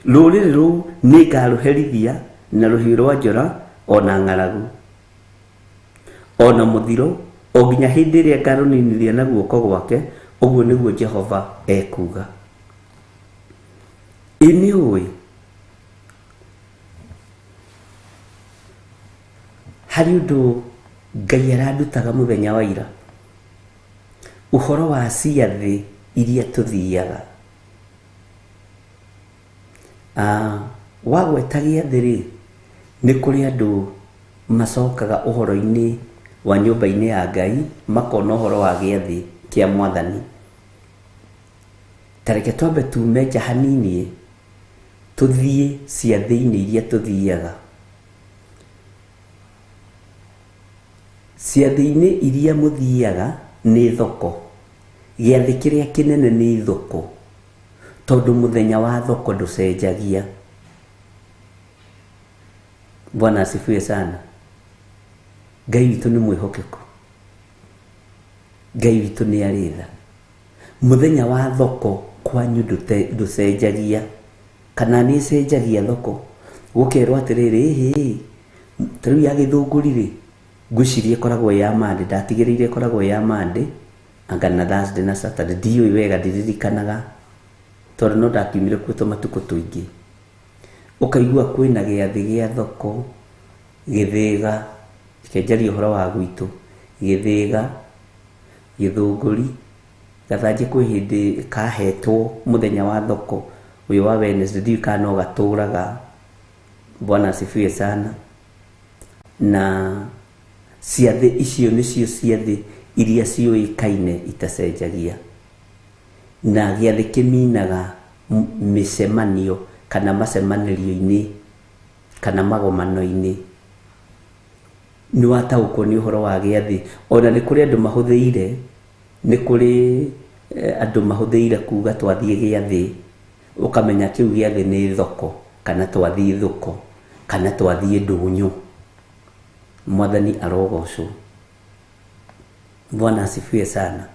rũrĩrĩ rũu nĩngarũherithia na rũhiũ rwa njora o na ng'aragu o na mũthiro o nginya hĩndĩ ĩrĩa ngarũninithia na guoko gwake, ũguo nĩguo Jehova ekuuga. Ĩ nĩ ũĩ harĩ ũndũ Ngai arandutaga mũthenya wa ira, ũhoro wa ciathĩ iria tũthiaga. Ah, wagweta gĩathĩ rĩ, nĩ kũrĩ andũ macokaga ũhoro-inĩ wa nyũmba-inĩ ya Ngai makona ũhoro wa gĩathĩ kĩa mwathani. Ta reke twambe tume nja hanini tũthiĩ ciathĩ-inĩ iria tũthiaga. Ciathĩ-inĩ iria mũthiaga nĩ thoko. Gĩathĩ kĩrĩa kĩnene nĩ thoko, tondũ mũthenya wa thoko ndũcenjagia. Bwana asifiwe sana. Ngai witũ nĩ mwĩhokeku. Ngai witũ nĩ arĩ tha. Mũthenya wa thoko kwanyu ndũcenjagia, kana nĩ ĩcenjagia thoko, gũkerwo atĩrĩrĩ, ĩhĩ, ta rĩu ya Gĩthũngũri rĩ, ngwĩciria ĩkoragwo ĩ ya Monday, ndatigĩrĩire ĩkoragwo ĩ ya Monday, anga na Thursday na Saturday, ndiũĩ wega ndiririkanaga, tondũ no ndakiumire kuo tũmatukũ tũingĩ. Ũkaigua kwĩna gĩathĩ gĩa thoko, Gĩthĩga, reke njarie ũhoro wa gwitũ, Gĩthĩga, Gĩthũngũri, Gathanjĩ kwĩ hĩndĩ kahetwo mũthenya wa thoko ũyũ wa Wednesday, ndiũĩ kana no gatũraga. Bwana asifiwe sana. Na ciathĩ icio nĩcio ciathĩ iria ciũĩkaine itacenjagia. Na gĩathĩ kĩminaga mĩcemanio kana macemanĩrio-inĩ kana magomano-inĩ. Nĩ wataũkwo nĩ ũhoro wa gĩathĩ. Ona nĩ kũrĩ andũ mahũthĩire, nĩ kũrĩ andũ mahũthĩire kuga twathiĩ gĩathĩ, ũkamenya kĩu gĩathĩ nĩ thoko, kana twathiĩ thoko, kana twathiĩ ndũnyũ. Mwathani arogocwo. Bwana asifiwe sana.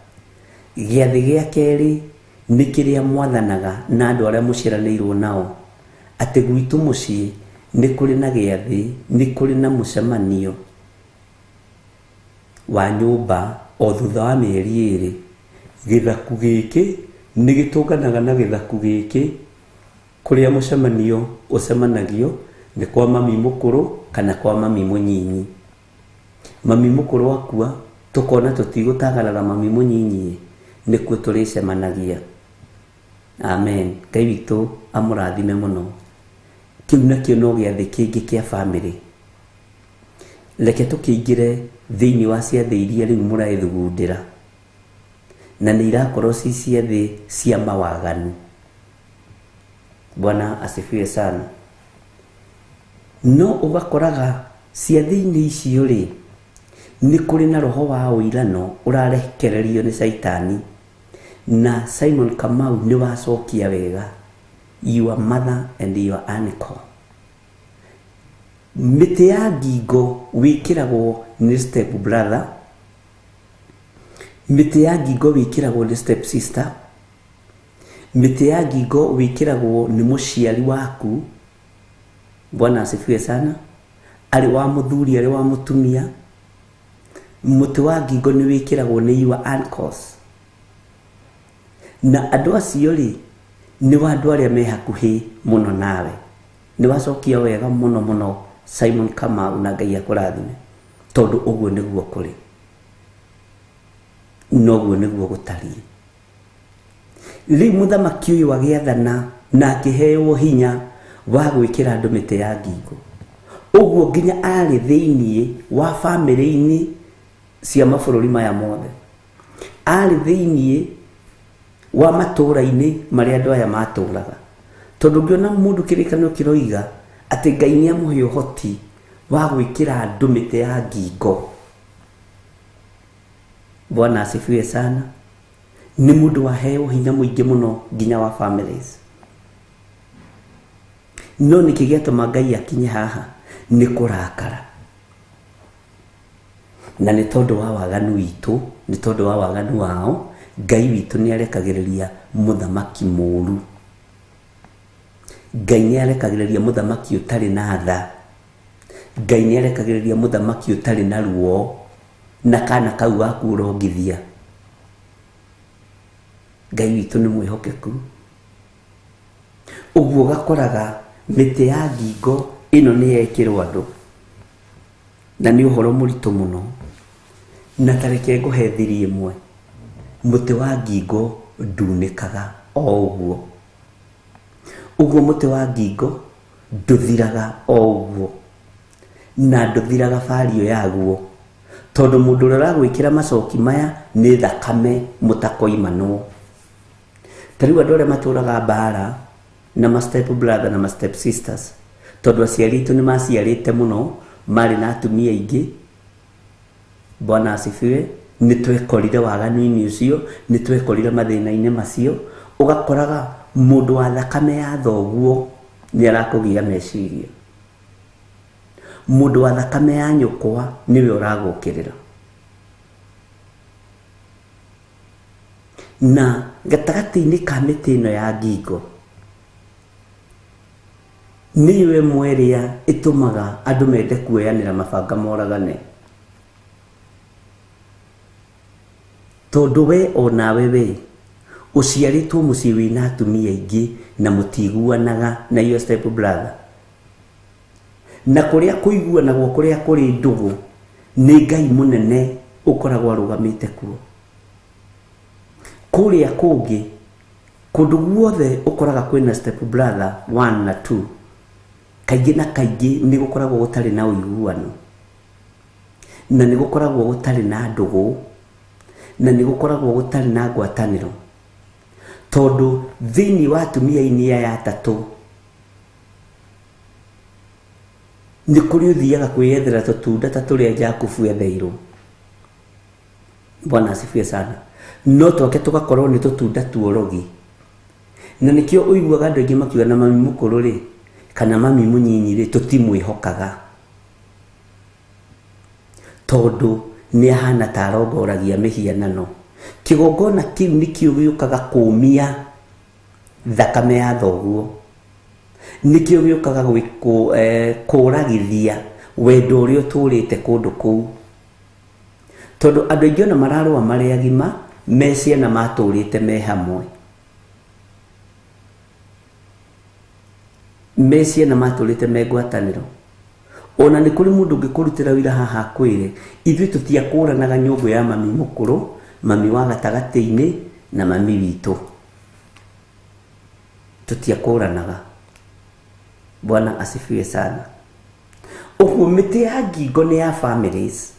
Gĩathĩ gĩa kerĩ nĩ kĩrĩa mwathanaga na andũ arĩa mũciaranĩirwo nao, atĩ gwitũ mũciĩ nĩ kũrĩ na gĩathĩ, nĩ kũrĩ na mũcemanio wa nyũmba o thutha wa mĩeri ĩrĩ. Gĩthaku gĩkĩ nĩ gĩtũnganaga na gĩthaku gĩkĩ, kũrĩa mũcemanio ũcemanagio nĩ kwa mami mũkũrũ kana kwa mami mũnyinyi. Mami mũkũrũ akua, tũkona tũtigũtagarara mami mũnyinyi, nĩkuo tũrĩcemanagia. Amen. Ngai witũ amũrathime mũno. Kĩu nakĩo no gĩathĩ kĩngĩ kĩa bamĩrĩ. Reke tũkĩingĩre thĩinĩ wa ciathĩ iria rĩu mũraĩthugundĩra, na nĩ irakorwo ci ciathĩ cia mawaganu. Bwana asifiwe sana. No ũgakoraga ciathĩ-inĩ icio rĩ, nĩ kũrĩ na roho wa ũirano ũrarekererio nĩ caitani. Na Simon Kamau nĩ wacokia wega, your mother and your uncle. Mĩtĩ ya ngingo wĩkĩragwo nĩ step brother, mĩtĩ ya ngingo wĩkĩragwo nĩ step sister, mĩtĩ ya ngingo wĩkĩragwo nĩ mũciari waku. Bwana asifiwe sana. Arĩ wa mũthuri, arĩ wa mũtumia. Mũtĩ wa ngingo nĩ wĩkĩragwo nĩ your uncles. Na andũ acio rĩ, nĩ wa andũ arĩa me hakuhĩ mũno nawe. Nĩ wacokia wega mũno mũno Simon Kamau, na Ngai akũrathime, tondũ ũguo nĩguo kũrĩ, noguo nĩguo gũtariĩ. Rĩu mũthamaki ũyũ agĩathana Na akĩheo hinya wa gwĩkĩra andũ mĩtĩ ya ngingo. Ũguo nginya arĩ thĩiniĩ wa bamĩrĩ-inĩ cia mabũrũri maya mothe, arĩ thĩiniĩ wa matũũra-inĩ marĩa andũ aya matũũraga. Tondũ ũngĩona mũndũ kĩrĩkanĩro kĩroiga atĩ Ngai nĩ amũhe ũhoti wa gwĩkĩra andũ mĩtĩ ya ngingo, Bwana asifiwe sana, nĩ mũndũ waheo hinya mũingĩ mũno nginya wa families. No nĩkĩ gĩatũma Ngai akinye haha? Nĩ kũrakara. Na nĩ tondũ wa waganu witũ, nĩ tondũ wa waganu wao, Ngai witũ nĩ arekagĩrĩria mũthamaki mũũru. Ngai nĩ arekagĩrĩria mũthamaki ũtarĩ na tha. Ngai nĩ arekagĩrĩria mũthamaki ũtarĩ na ruo, na kana kau gaku ũrongithia. Ngai witũ nĩ mwĩhokeku. Ũguo ũgakoraga mĩtĩ ya ngingo ĩno nĩ yekĩrwo andũ, na nĩ ũhoro mũritũ mũno. Na ta reke ngũhe thiri ĩmwe, mũtĩ wa ngingo ndunĩkaga o ũguo. Ũguo mũtĩ wa ngingo ndũthiraga o ũguo, na ndũthiraga bario yaguo, tondũ mũndũ ũrĩa ũragwĩkĩra macoki maya nĩ thakame mũtakoimanwo. Ta rĩu andũ arĩa matũraga mbara na ma step brother na ma step sisters, tondũ aciari aitũ nĩ maciarĩte mũno, marĩ na atumia aingĩ, Bwana asifiwe, nĩ twekorire waganu-inĩ ũcio, nĩ twekorire mathĩna-inĩ macio. Ũgakoraga mũndũ wa thakame ya thoguo nĩ arakũgia meciria, mũndũ wa thakame ya nyũkwa nĩwe ũragũkĩrĩra. Na gatagatĩ-inĩ ka mĩtĩ ĩno ya ngingo nĩyo ĩmwe ĩrĩa ĩtũmaga andũ mende kuoyanĩra mabanga moragane. Tondũ we onawe we ũciarĩtwo mũciĩ wĩna atumia aingĩ na mũtiguanaga na your step brother, na kũrĩa kũiguanagwo kũrĩa kũrĩ ndũgũ nĩ Ngai mũnene ũkoragwo arũgamĩte kuo. Kũrĩa kũngĩ kũndũ guothe ũkoraga kwĩna step brother 1 na 2, kaingĩ na kaingĩ nĩ gũkoragwo gũtarĩ na ũiguano, na nĩ gũkoragwo gũtarĩ na ndũgũ, na nĩ gũkoragwo gũtarĩ na ngwatanĩro. Tondũ thĩinĩ wa atumia-inĩ aya atatũ nĩ kũrĩ ũthiaga kwĩyethera tũtunda ta tũrĩa Jakubu etheirwo. Bwana asifiwe sana. No twake tũgakorwo nĩ tũtunda tuorogi. Na nĩkĩo ũiguaga andũ aingĩ makiuga na mami mũkũrũ rĩ, kana mami mũnyinyi rĩ, tũtimwĩhokaga. Tondũ nĩ ahana ta arongoragia mĩhianano. Kĩgongona kĩu nĩkĩo gĩũkaga kũũmia thakame ya thoguo. Nĩkĩo gĩũkaga kũragithia wendo ũrĩa ũtũrĩte kũndũ kũu. Tondũ andũ aingĩ ona mararũa marĩ agima, me ciana matũrĩte me hamwe. Me ciana matũrĩte me ngwatanĩro. Ona nĩ kũrĩ mũndũ ũngĩkũrutĩra wĩra haha akwĩre, ithuĩ tũtiakũranaga nyũngũ ya mami mũkũrũ, mami wa gatagatĩ-inĩ na mami witũ. Tũtiakũranaga. Bwana asifiwe sana. Ũguo mĩtĩ ya ngingo nĩ ya families.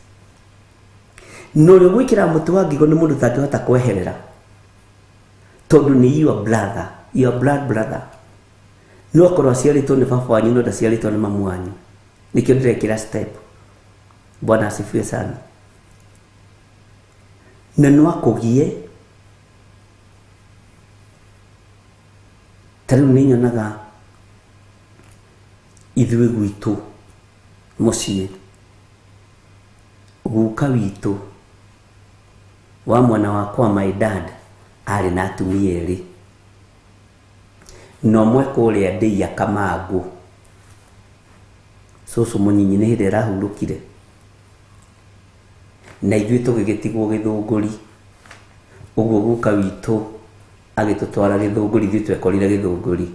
Na ũrĩa ũgwĩkĩra mũtĩ wa ngingo nĩ mũndũ ũtangĩhota kweherera, tondũ nĩ your brother, your blood brother. No akorwo aciarĩtwo nĩ baba wanyu no ndaciarĩtwo nĩ mamu wanyu. Nĩkĩo ndĩrekĩra step. Bwana asifiwe sana. Na no akũgie. Ta rĩu nĩ nyonaga ithuĩ gwitũ mũciĩ, guka witũ wa mwena wakwa my dad arĩ na atumia erĩ, na ũmwe kũrĩa Ndĩia Kamangũ, cũcũ mũnyinyi nĩ hĩndĩ arahurũkire, na ithuĩ tũgĩgĩtigwo Gĩthũngũri. Ũguo guka witũ agĩtũtwara Gĩthũngũri, ithuĩ twekorire Gĩthũngũri.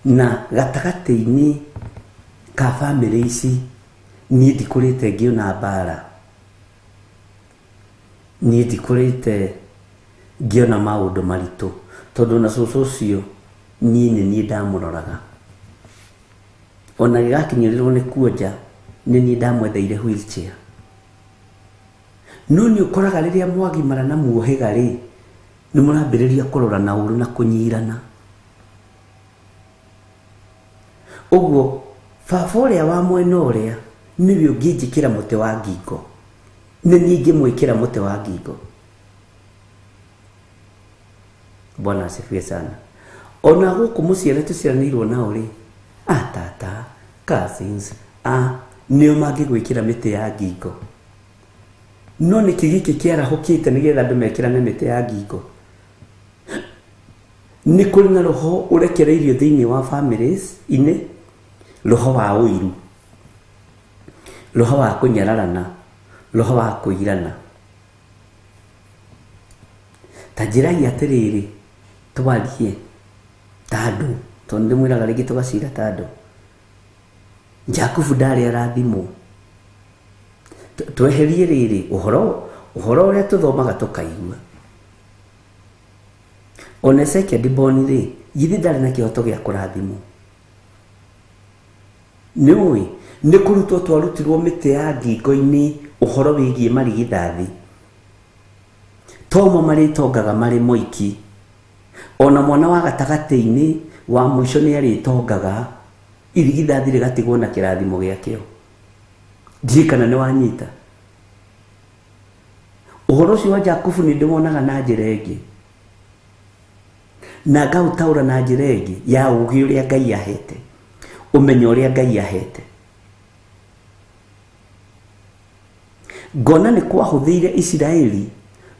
Na gatagatĩ-inĩ ka bamĩrĩ ici niĩ ndikũrĩte ngĩona mbara, niĩ ndikũrĩte Ngĩona maũndũ maritũ tondũ ona cũcũ ũcio niĩ nĩ niĩ ndamũroraga. Ona gĩgakinyĩrĩrwo nĩ kuonja nĩ niĩ ndamwetheire wheelchair. No nĩ ũkoraga rĩrĩa mwagimara na muohĩga rĩ, nĩ mũrambĩrĩria kũrorana ũru na kũnyirana. Ũguo baba ũrĩa wa mwena ũrĩa nĩwe ũngĩnjĩkĩra mũtĩ wa ngingo, nĩ niĩ ingĩmwĩkĩra mũtĩ wa ngingo. Bwana asifiwe sana. Ona gũkũ mũciĩ arĩa tũciaranĩirwo nao rĩ, a tata, cousins, a nĩo mangĩgwĩkĩra mĩtĩ ya ngingo. No nĩkĩ gĩkĩ kĩarahũkĩte nĩgetha andũ mekĩrane mĩtĩ ya ngingo? Nĩ kũrĩ na roho ũrekereirio thĩinĩ wa families inĩ, roho wa ũiru, roho wa kũnyararana, roho wa kũirana. Ta njĩrai atĩrĩrĩ, twarie ta andũ, tondũ nĩndĩmwĩraga rĩngĩ tũgacira ta andũ. Jakubu ndarĩ arathimwo. Tweherie rĩrĩ ũhoro ũhoro ũrĩa tũthomaga tũkaigua. Ona second born rĩ, githĩ ndarĩ na kĩhoto gĩa kũrathimwo? Nĩ ũĩ, nĩ kũrutwo twarutirwo mĩtĩ ya ngingo-inĩ ũhoro wĩgiĩ marigithathi. Tomo marĩtongaga marĩ moiki. Ona mwana wa gatagatĩ-inĩ wa mũico nĩ arĩtongaga, irigithathi rĩgatigwo na kĩrathimo gĩakĩo. Ndiũĩ kana nĩ wanyita. Ũhoro ũcio wa Jakubu nĩ ndĩwonaga na njĩra ĩngĩ. Na ngaũtaũra na njĩra ĩngĩ ya ũgĩ ũrĩa Ngai ahete, ũmenyo ũrĩa Ngai ahete. Ngona nĩ kwahũthĩire Isiraeli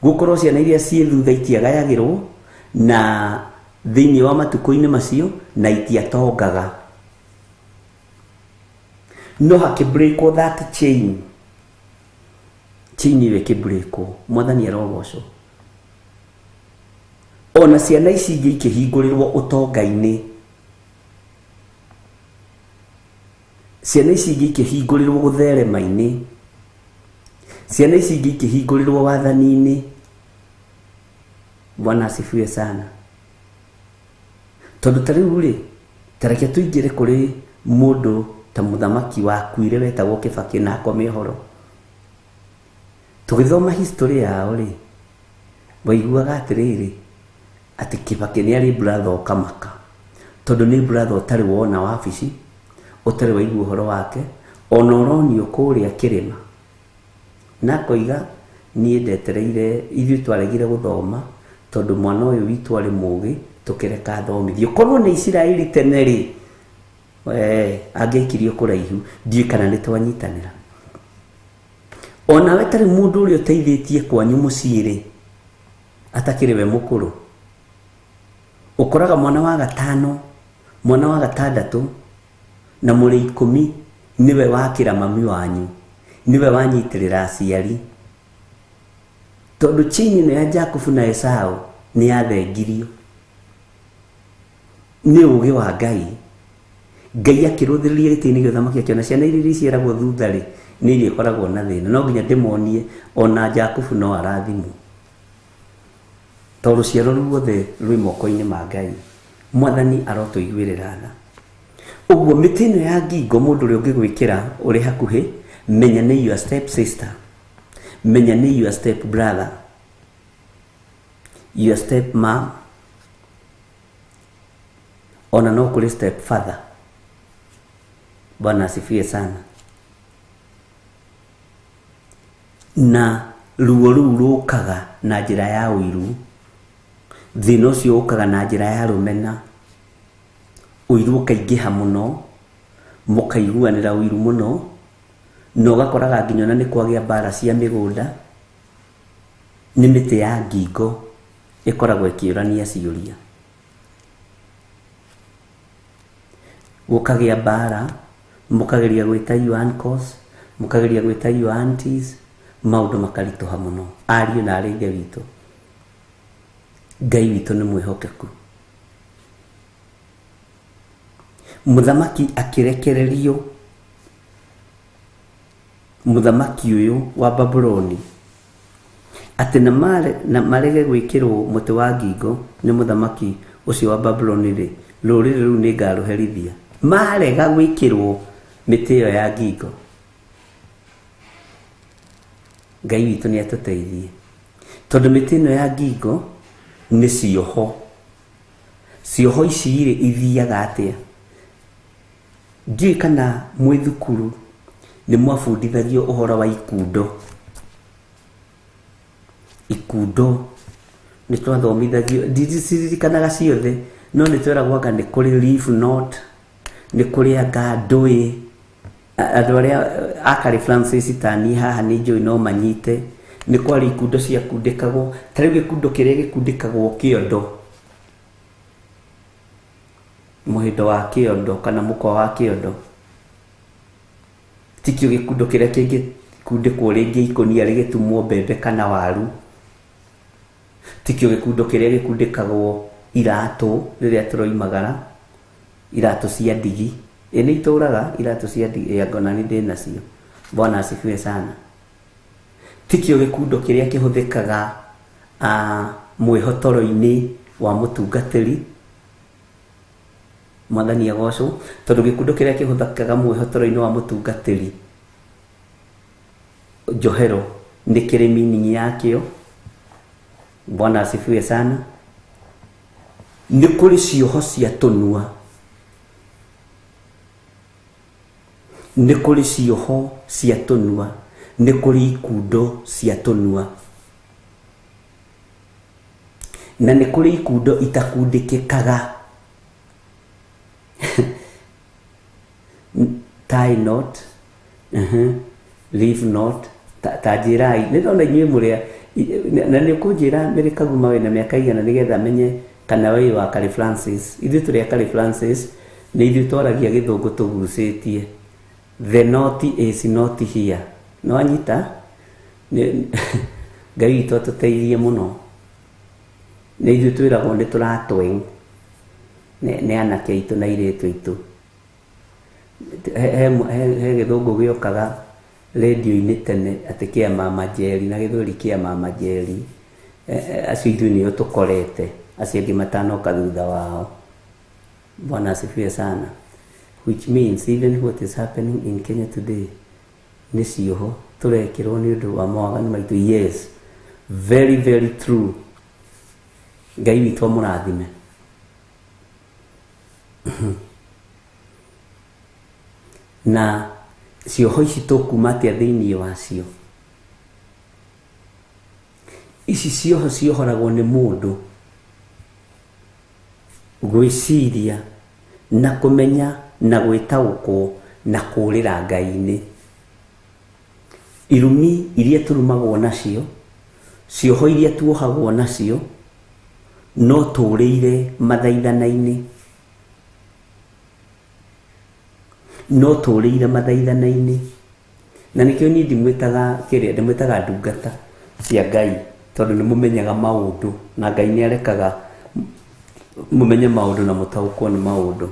gũkorwo ciana iria ciĩ thutha itiagayagĩrwo na thĩinĩ wa matukũ-inĩ macio na itiatongaga. No hakĩbreakwo that chain, chain ĩyo ĩkĩbreakwo, Mwathani arogocwo. Ona ciana ici ingĩ ikĩhingũrĩrwo ũtonga-inĩ, ciana ici ingĩ ikĩhingũrĩrwo gũtherema-inĩ, ciana ici ingĩ ikĩhingũrĩrwo wathani-inĩ. Bwana asifiwe sana. Tondũ ta rĩu rĩ, ta reke tũingĩre kũrĩ mũndũ ta mũthamaki wakuire wetagwo Kĩbakĩ na akome ũhoro. Tũgĩthoma history yao rĩ, waiguaga atĩrĩrĩ, atĩ Kĩbakĩ nĩ arĩ brother ũkamaka, tondũ nĩ brother ũtarĩ wona wabici, ũtarĩ waigua ũhoro wake, ona ũronio kũrĩa kĩrĩma. Na akoiga niĩ ndetereire, ithuĩ twaregire gũthoma, tondũ mwana ũyũ witũ arĩ mũgĩ, tũkĩreka athomithio. Korwo nĩ Isiraeli tene rĩ, wee, angĩaikirio kũraihu, ndiũĩ kana nĩ twanyitanĩra. Onawe tarĩ mũndũ ũrĩa ũteithĩtie kwanyu mũciĩ rĩ, atakĩrĩ we mũkũrũ, ũkoraga mwana wa gatano, mwana wa gatandatũ, na mũrĩ ikũmi, nĩwe wakĩra mami wanyu, nĩwe wanyitĩrĩra aciari. Tondũ chain ĩno ya Jakubu na Esau nĩ yathengirio nĩ ũgĩ wa Ngai. Ngai akĩrũthĩrĩria gĩtĩ-inĩ gĩa ũthamaki akĩona ciana iria iciaragwo thutha rĩ, nĩ iria ikoragwo na thĩna. No nginya ndĩmonie ona Jakubu no arathimwo. Tondũ rũciaro ruothe rwĩ moko-inĩ ma Ngai. Mwathani arotũiguĩrĩra tha. Ũguo mĩtĩ ĩno ya ngingo mũndũ ũrĩa ũngĩgwĩkĩra ũrĩ hakuhĩ, menya nĩ your step sister, menya nĩ your step brother, your step mom, ona no kũrĩ step father. Bwana asifiwe sana. Na ruo rũu rũkaga na njĩra ya ũiru, thĩna ũcio ũkaga na njĩra ya rũmena, ũiru ũkaingĩha mũno, mũkaiguanĩra ũiru mũno, na ũgakoraga nginya ona nĩ kwagĩa mbara cia mĩgũnda, nĩ mĩtĩ ya ngingo ĩkoragwo ĩkĩũrania ciũria. Gũkagĩa mbara, mũkageria gwĩta your uncles, mũkageria gwĩta your aunties, maũndũ makaritũha mũno. Ariũ na arĩ ithe witũ, Ngai witũ nĩ mwĩhokeku. Mũthamaki akĩrekererio, mũthamaki ũyũ wa Babuloni Atĩ na marege gwĩkĩrwo mũtĩ wa ngingo nĩ mũthamaki ũcio wa Babuloni-rĩ, rũrĩrĩ rũu nĩngarũherithia. Marega gwĩkĩrwo mĩtĩ ĩyo ya ngingo. Ngai witũ nĩ atũteithie. Tondũ mĩtĩ ĩno ya ngingo nĩ cioho. Cioho ici rĩ ithiaga atĩa? Ndiũĩ kana mwĩ thukuru nĩ mwabundithagio ũhoro wa ikundo. Ikundo nĩ twathomithagio, ndiciririkanaga ciothe, no nĩ tweragwo anga nĩ kũrĩ leaf knot, nĩ kũrĩ anga ndũĩ. Andũ arĩa a Karĩ Francis ta niĩ haha nĩ njũĩ no manyite, nĩ kwarĩ ikundo ciakundĩkagwo, ta rĩu gĩkundo kĩrĩa gĩkundĩkagwo kĩondo, mũhĩndo wa kĩondo kana mũkwa wa kĩondo, tikĩo gĩkundo kĩrĩa kĩngĩkundĩkwo rĩngĩ ikũnia rĩgĩtumwo mbembe kana waru, tikĩo gĩkundo kĩrĩa gĩkundĩkagwo iratũ rĩrĩa tũroimagara, iratũ cia ndigi. Ĩ nĩ itũraga iratũ cia ndigi, ĩ anga ona niĩ ndĩ nacio. Bwana asifiwe sana. Tikĩo gĩkundo kĩrĩa kĩhũthĩkaga mwĩhotoro-inĩ wa mũtungatĩri. Mwathani agocwo, tondũ gĩkundo kĩrĩa kĩhũthĩkaga mwĩhotoro-inĩ wa mũtungatĩri njohero nĩ kĩrĩ meaning yakĩo. Bwana asifiwe sana. Nĩ kũrĩ cioho cia tũnua, nĩ kũrĩ cioho cia tũnua, nĩ kũrĩ ikundo cia tũnua, na nĩ kũrĩ ikundo itakundĩkĩkaga. Tie knot, leave knot, ta njĩrai, nĩ ndona inyuĩ mũrĩa, na nĩ ũkũnjĩra Mary Kaguma wĩna mĩaka igana nĩgetha menye kana wĩ wa Karĩ Francis. Ithuĩ tũrĩ a Karĩ Francis, nĩ ithuĩ twaragia gĩthũngũ tũgucĩtie. The knot is not here. Nĩ wanyita? Ngai witũ atũteithie mũno. Nĩ ithuĩ twĩragwo nĩ tũratweng nĩ anake aitũ na airĩtu aitũ. He gĩthũngũ gĩokaga rĩndiũ-inĩ tene atĩ kĩa Mama Njeri na gĩthweri kĩa Mama Njeri. Acio ithuĩ nĩo tũkorete, acio angĩ matanoka thutha wao. Bwana asifiwe sana. Which means even what is happening in Kenya today nĩ cioho tũrekĩrwo nĩ ũndũ wa mawaganu maitũ. Yes, very very true. Ngai witũ amũrathime. Na cioho ici tũkuma atĩa thĩinĩ wacio? Ici cioho ciohoragwo nĩ mũndũ gwĩciria na kũmenya na gwĩtaũkwo na kũũrĩra Ngai-inĩ. Irumi iria tũrumagwo nacio, cioho iria tuohagwo nacio, no tũũrĩire mathaithana-inĩ. No tũũrĩire mathaithana-inĩ. Na nĩkĩo niĩ ndimwĩtaga kĩrĩa, ndĩmwĩtaga ndungata cia Ngai, tondũ nĩ mũmenyaga maũndũ, na Ngai nĩ arekaga mũmenye maũndũ na mũtaũkwo nĩ maũndũ.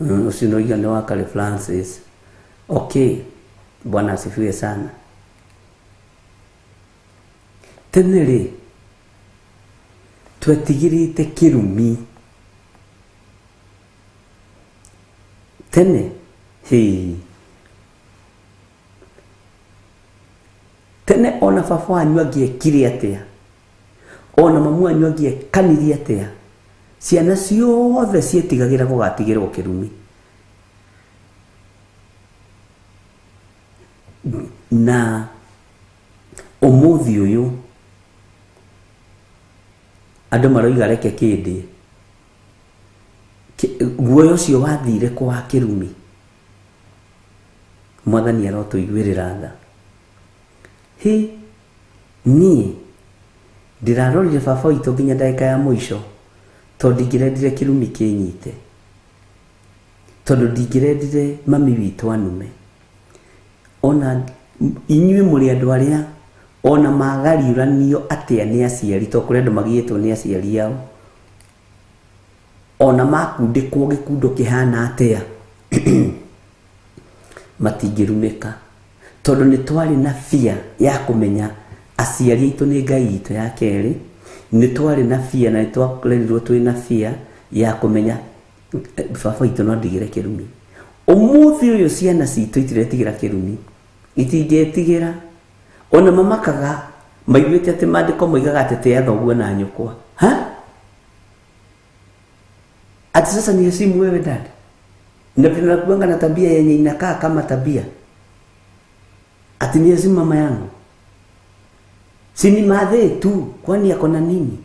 Ũcio nĩ nĩ wa Karĩ Francis. Okay, Bwana asifiwe sana. Tene rĩ, twetigĩrĩte kĩrumi. Tene, hĩ. Tene ona baba wanyu angĩekire atĩa, ona mamu wanyu angĩekanirie atĩa, ciana ciothe cietigagĩra gũgatigĩrwo kĩrumi. Na ũmũthĩ ũyũ andũ maroiga reke kĩndĩ. Guoya ũcio wathire kũ wa kĩrumi. Mwathani arotũiguĩrĩra tha. Hĩ, niĩ ndĩrarorire baba witũ nginya ndagĩka ya mũico, tondũ ndingĩrendire kĩrumi kĩnyite, tondũ ndingĩrendire mami witũ anume. Ona inyuĩ mũrĩ andũ arĩa ona magariũranio atĩa nĩ aciari, tondũ kũrĩ andũ magiĩtwo nĩ aciari ao, ona makundĩkwo gĩkundo kĩhana atĩa matingĩrumĩka, Tondũ nĩ twarĩ na fear ya kũmenya aciari aitũ nĩ Ngai itũ ya kerĩ, nĩ twarĩ na fear na nĩ twarerirwo twĩ na fear ya kũmenya baba witũ no ndigĩre kĩrumi. Ũmũthĩ ũyũ ciana citũ itiretigĩra kĩrumi, itingĩtigĩra. Ona mamakaga maiguĩte atĩ maandĩko moigaga atĩ tĩa thoguo na nyũkwa. Ha? Ati sasa niheshimu wewe dad. Na tunakuanga na tabia yenye inakaa kama tabia. Ati niheshimu mama yangu. Si ni mathe tu, kwani ako na nini?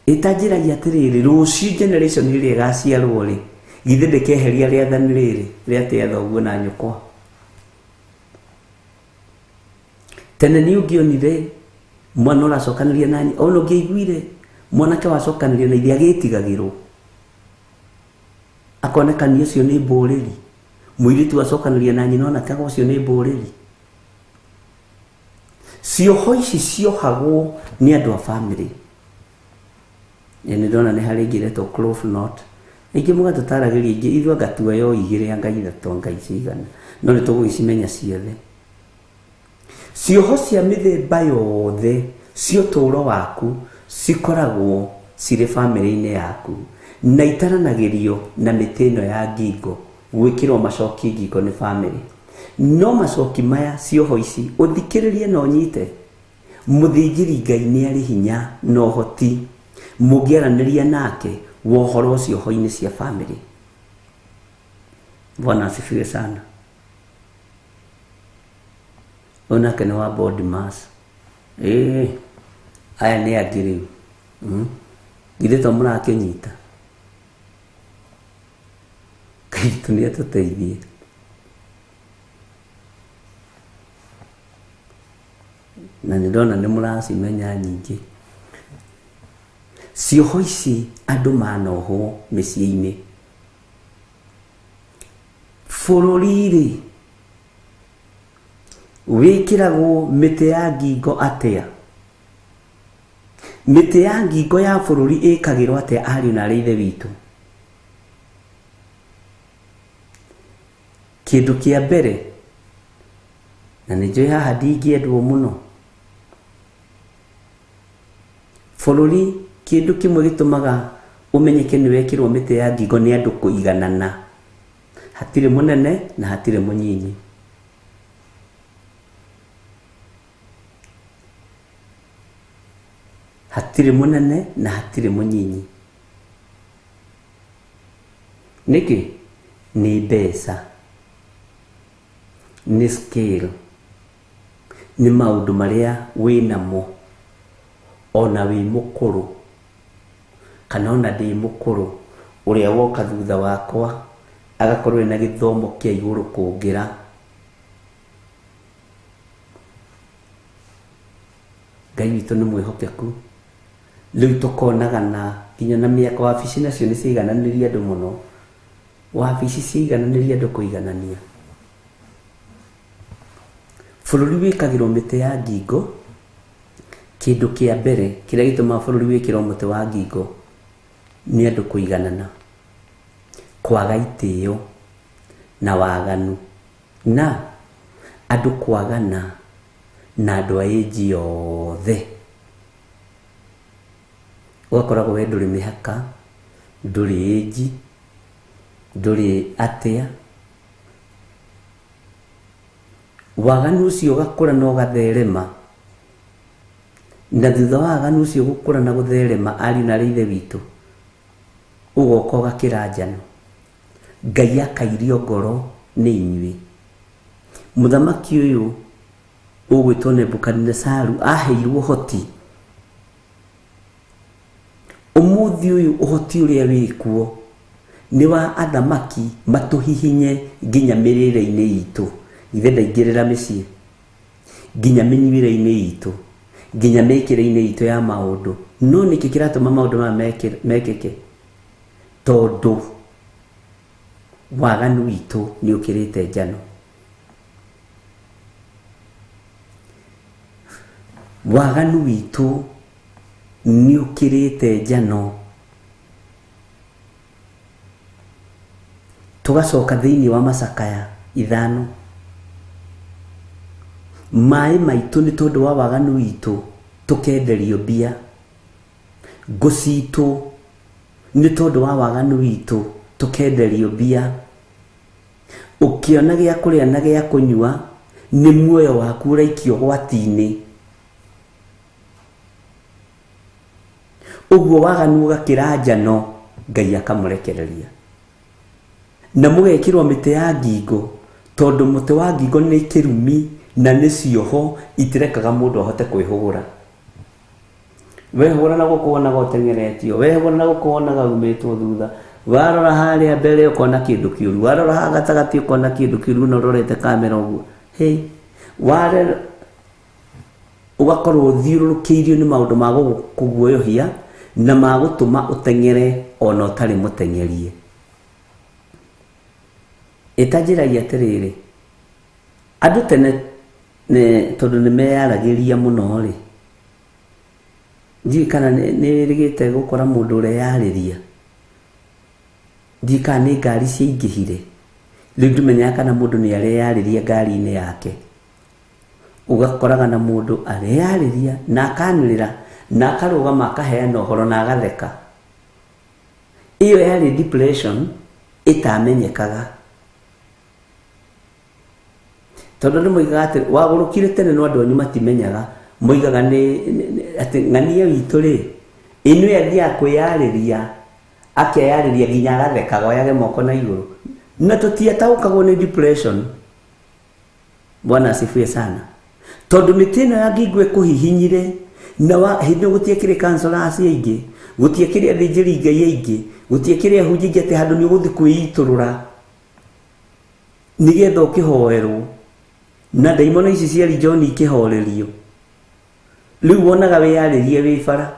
Ĩtanjĩragia atĩrĩrĩ, rũciũ generation ĩrĩa ĩgaciarwo rĩ, githĩ ndĩkeheria rĩathani rĩrĩ rĩa tĩa thoguo na nyũkwa. Tene nĩ ũngĩonire mwana ũracokanĩria na ona ũngĩaiguire mwanake wacokanĩria na ithe agĩtigagĩrwo, akoneka nĩ ũcio nĩ mbũrĩri. Mũirĩtu acokanĩria na nyina onake ũcio nĩ mbũrĩri. Cioho ici ciohagwo nĩ andũ a family. Nĩ ndona nĩ harĩ ĩngĩ ĩretwo clove knot. Ingĩ mũgatũtaragĩria ingĩ, ithuĩ anga tuoya o igĩrĩ anga ithatũ anga cigana, no nĩ tũgũgĩcimenya ciothe. Cioho cia mĩthemba yothe cia ũtũũro waku cikoragwo cirĩ family-inĩ yaku na itaranagĩrio na mĩtĩ ĩno ya ngingo, gwĩkĩrwo macoki ngingo nĩ family. No macoki maya cioho ici ũthikĩrĩrie na ũnyite, mũthĩnjĩri Ngai nĩ arĩ hinya na ũhoti mũngĩaranĩria nake wa ũhoro ũcio ho-inĩ cia family. Bwana asifiwe sana. Ũyũ nake nĩ wa body mass. Aya nĩ angĩ rĩu. Githĩ to mũrakĩnyita? Ngai witũ nĩ atũteithie. Na nĩ ndona nĩ mũracimenya nyingĩ. Cioho ici andũ manohwo mĩciĩ-inĩ. Bũrũri-rĩ, wĩkĩragwo mĩtĩ ya ngingo atĩa? Mĩtĩ ya ngingo ya bũrũri ĩkagĩrwo atĩa ariũ na arĩ ithe witũ? Kĩndũ kĩa mbere, na nĩ njũĩ haha ndingĩendwo mũno, bũrũri kĩndũ kĩmwe gĩtũmaga ũmenyeke nĩ wekĩrwo mĩtĩ ya ngingo nĩ andũ kũiganana. Hatirĩ mũnene na hatirĩ mũnyinyi. Hatirĩ mũnene na hatirĩ mũnyinyi. Nĩkĩ? Nĩ mbeca, nĩ scale, nĩ maũndũ marĩa wĩnamo ona wĩ mũkũrũ kana ona ndĩ mũkũrũ, ũrĩa woka thutha wakwa agakorwo ena gĩthomo kĩa igũrũ kũngĩra. Ngai witũ nĩ mwĩhokeku. Rĩu tũkonaga na nginya na mĩaka wabici nacio nĩ ciaigananĩria andũ mũno. Wabici ciaigananĩria andũ kũiganania. Bũrũri wĩkagĩrwo mĩtĩ ya ngingo. Kĩndũ kĩa mbere kĩrĩa gĩtũmaga bũrũri wĩkĩrwo mũtĩ wa ngingo nĩ andũ kũiganana, kwaga itĩo na waganu, na andũ kwagana na andũ a ĩnji yothe. Ũgakoragwo we ndũrĩ mĩhaka, ndũrĩ ĩnji, ndũrĩ atĩa. Waganu ũcio ũgakũra na ũgatherema, na thutha wa waganu ũcio gũkũra na gũtherema, ariũ na arĩ ithe witũ, ũgoka ũgakĩra njano. Ngai akairio ngoro nĩ inyuĩ. Mũthamaki ũyũ ũgwĩtwo Nebukadinesaru aheirwo ũhoti. Ũmũthĩ ũyũ ũhoti ũrĩa wĩkuo nĩ wa athamaki matũhihinye nginya mĩrĩre-inĩ itũ. Ithe ndaingĩrĩra mĩciĩ, nginya mĩnyuĩre-inĩ itũ, nginya mĩkĩre-inĩ itũ ya maũndũ. No nĩkĩ kĩratũma maũndũ maya mekĩke? Tondũ waganu witũ nĩ ũkĩrĩte njano. Waganu witũ nĩ ũkĩrĩte njano. Tũgacoka thĩinĩ wa macakaya 5. Maĩ maitũ nĩ tondũ wa waganu witũ tũkenderio mbia. Ngũ citũ nĩ tondũ wa waganu witũ tũkenderio mbia. Ũkĩona gĩa kũrĩa na gĩa kũnyua nĩ muoyo waku ũraikio ũgwati-inĩ. Ũguo waganu ũgakĩra njano, Ngai akamũrekereria. Na mũgekĩrwo mĩtĩ ya ngingo, tondũ mũtĩ wa ngingo nĩ kĩrumi na nĩ cioho itirekaga mũndũ ahote kwĩhũgũra. Wehũgũra na gũkũ wonaga ũteng'eretio, wehũgũra na gũkũ wonaga umĩtwo thutha, warora harĩa mbere ũkona kĩndũ kĩũru, warora haha gatagatĩ ũkona kĩndũ kĩũru na ũrorete kamera ũguo. Hĩ, ware ũgakorwo ũthiũrũrũkĩirio nĩ maũndũ ma gũkũguoyohia na ma gũtũma ũteng'ere ona ũtarĩ mũteng'erie. Ĩtanjĩragia atĩrĩrĩ, andũ tene tondũ nĩ meyaragĩria mũno rĩ, ndiũĩ kana nĩ wĩrĩgĩte gũkora mũndũ ũreyarĩria, ndiũĩ kana nĩ ngari ciaingĩhire, rĩu ndimenyaga kana mũndũ nĩ areyarĩria ngari-inĩ yake. Ũgakoraga na mũndũ areyarĩria na akanĩrĩra na akarũgama akaheana ũhoro na agatheka. Ĩyo yarĩ depression ĩtamenyekaga. Tondũ andũ moigaga atĩ wagũrũkire tene no andũ anyu matimenyaga, moigaga nĩ atĩ ng'ania witũ rĩ, ĩ nĩwe athiaga kwĩyarĩria, akeyarĩria nginya agathekaga oyage moko na igũrũ. Na tũtiataũkagwo nĩ depression. Bwana asifiwe sana. Tondũ mĩtĩ ĩno ya ngingo ĩkũhihinyire na wa hĩndĩ ĩyo gũtiakĩrĩ counselors aingĩ, gũtiakĩrĩ athĩnjĩri Ngai aingĩ, gũtiakĩrĩ ahunjia aingĩ atĩ handũ nĩ ũgũthiĩ kwĩitũrũra nĩgetha ũkĩhoerwo na ndaimono ici cia John ikĩhorerio. Rĩu wonaga wĩyarĩrie wĩ bara.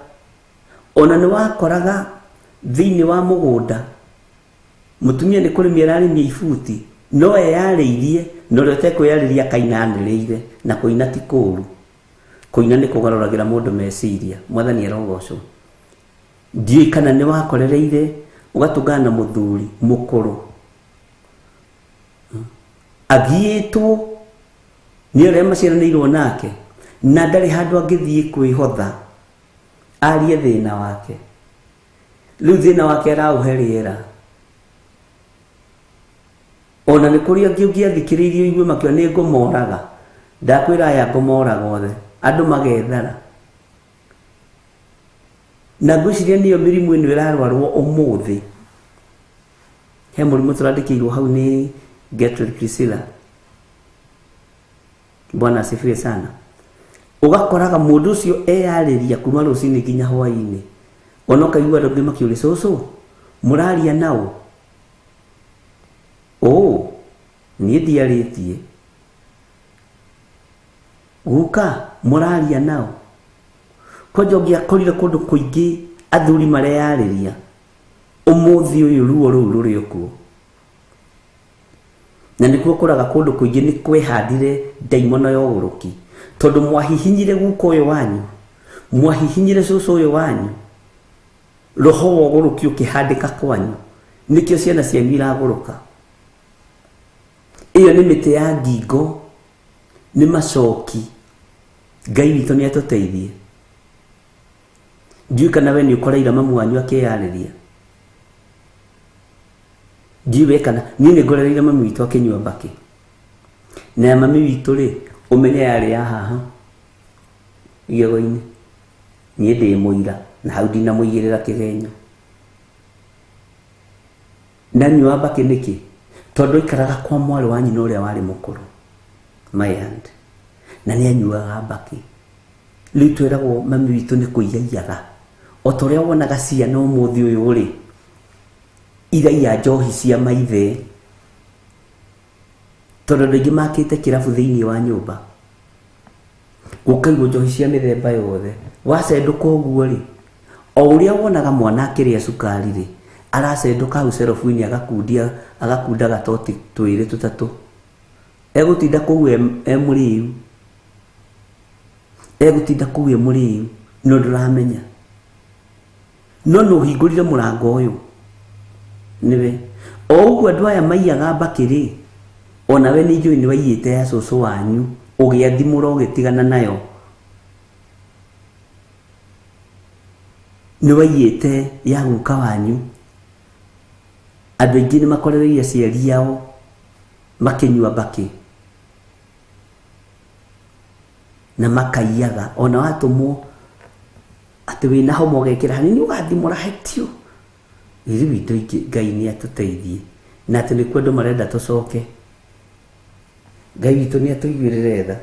Ona nĩ wakoraga thĩinĩ wa mũgũnda Mũtumia nĩ kũrĩmia ararĩmia ibuti, no eyarĩirie na ũrĩa ũtekwĩyarĩria akaina anĩrĩire, na kũina ti kũũru. Kũina nĩ kũgarũragĩra mũndũ meciria. Mwathani arogocwo. Ndiũĩ kana nĩ wakorereire ũgatũngana na mũthuri mũkũrũ agiĩtwo nĩ ũrĩa maciaranĩirwo nake na ndarĩ handũ angĩthiĩ kwĩhotha arie thĩna wake. Rĩu thĩna wake araũhe rĩera. Ona nĩ kũrĩ angĩ ũngĩathikĩrĩirie ũigue makiuga nĩ ngũmoraga. Ndakwĩra aya ngũmoraga othe. Andũ magethara. Na ngwĩciria nĩyo mĩrimũ ĩno ĩrarwarwo ũmũthĩ. He mũrimũ tũrandĩkĩirwo hau nĩ Gertrude Priscilla. Bwana asifiwe sana. Ũgakoraga mũndũ ũcio eyarĩria kuma rũcinĩ nginya hwainĩ. Ona ũkaigua andũ angĩ makĩũria cũcũ mũraria naũ? Ũũ niĩ ndiarĩtie. Guka mũraria naũ? Kwanja ũngĩakorire kũndũ kũingĩ athuri mareyarĩria, ũmũthĩ ũyũ ruo rũu rũrĩ o kuo. Na nĩkuo kũraga kũndũ kũingĩ nĩ kwehandire ndaimono ya ũgũrũki, tondũ mwahihinyire guka ũyũ wanyu, mwahihinyire cũcũ ũyũ wanyu, roho wa ũgũrũki ũkĩhandĩka kwanyu, nĩkĩo ciana cianyu iragũrũka. Ĩyo nĩ mĩtĩ ya ngingo, nĩ macoki. Ngai witũ nĩ atũteithie. Ndiũĩ kana we nĩ ũkoreire mamu wanyu akĩyarĩria. Ndiũĩ we kana niĩ nĩ ngorereire mami witũ akĩnyua mbakĩ. Na ya mami witũ rĩ, ũmenye yarĩ ya haha igego-inĩ. Niĩ ndĩ mũira na hau ndinamũigĩrĩra kĩgenyo. Ndanyuaga mbakĩ nĩkĩ? Tondũ aikaraga kwa mwarĩ wa nyina ũrĩa warĩ mũkũrũ, my aunt, na nĩ anyuaga mbakĩ. Rĩu tweragwo mami witũ nĩ kũiyaiyaga. O ta ũrĩa wonaga ciana ũmũthĩ ũyũ rĩ, iraiya njohi cia maithe. Tondũ andũ aingĩ makĩte kĩrabu thĩinĩ wa nyũmba. Gũkaigwo njohi cia mĩthemba yothe. Wacendũka ũguo rĩ, o ũrĩa wonaga mwana akĩrĩa cukari rĩ, aracendũka hau cerobu-inĩ agakundia agakunda gatoti twĩrĩ tũtatũ. Egũtinda kũu e mũrĩu. Egũtinda kũu e mũrĩu no ndũramenya. No nũ ũhingũrire mũrango ũyũ? Nĩwe. O ũguo andũ aya maiyaga mbakĩ rĩ, onawe nĩ njũĩ nĩ waiyĩte ya cũcũ wanyu. Ũgĩathimũra ũgĩtigana nayo. Nĩ waiyĩte ya guka wanyu. Andũ aingĩ nĩ makorereire aciari ao makĩnyua mbakĩ na makaiyaga. Ona watũmwo atĩ wĩna homa ũgekĩra hanini ũgathimũra hetio. Rĩu indo ingĩ Ngai nĩ atũteithie. Na atĩ nĩkuo andũ marenda tũcoke. Ngai witũ nĩ atũiguĩrĩre tha.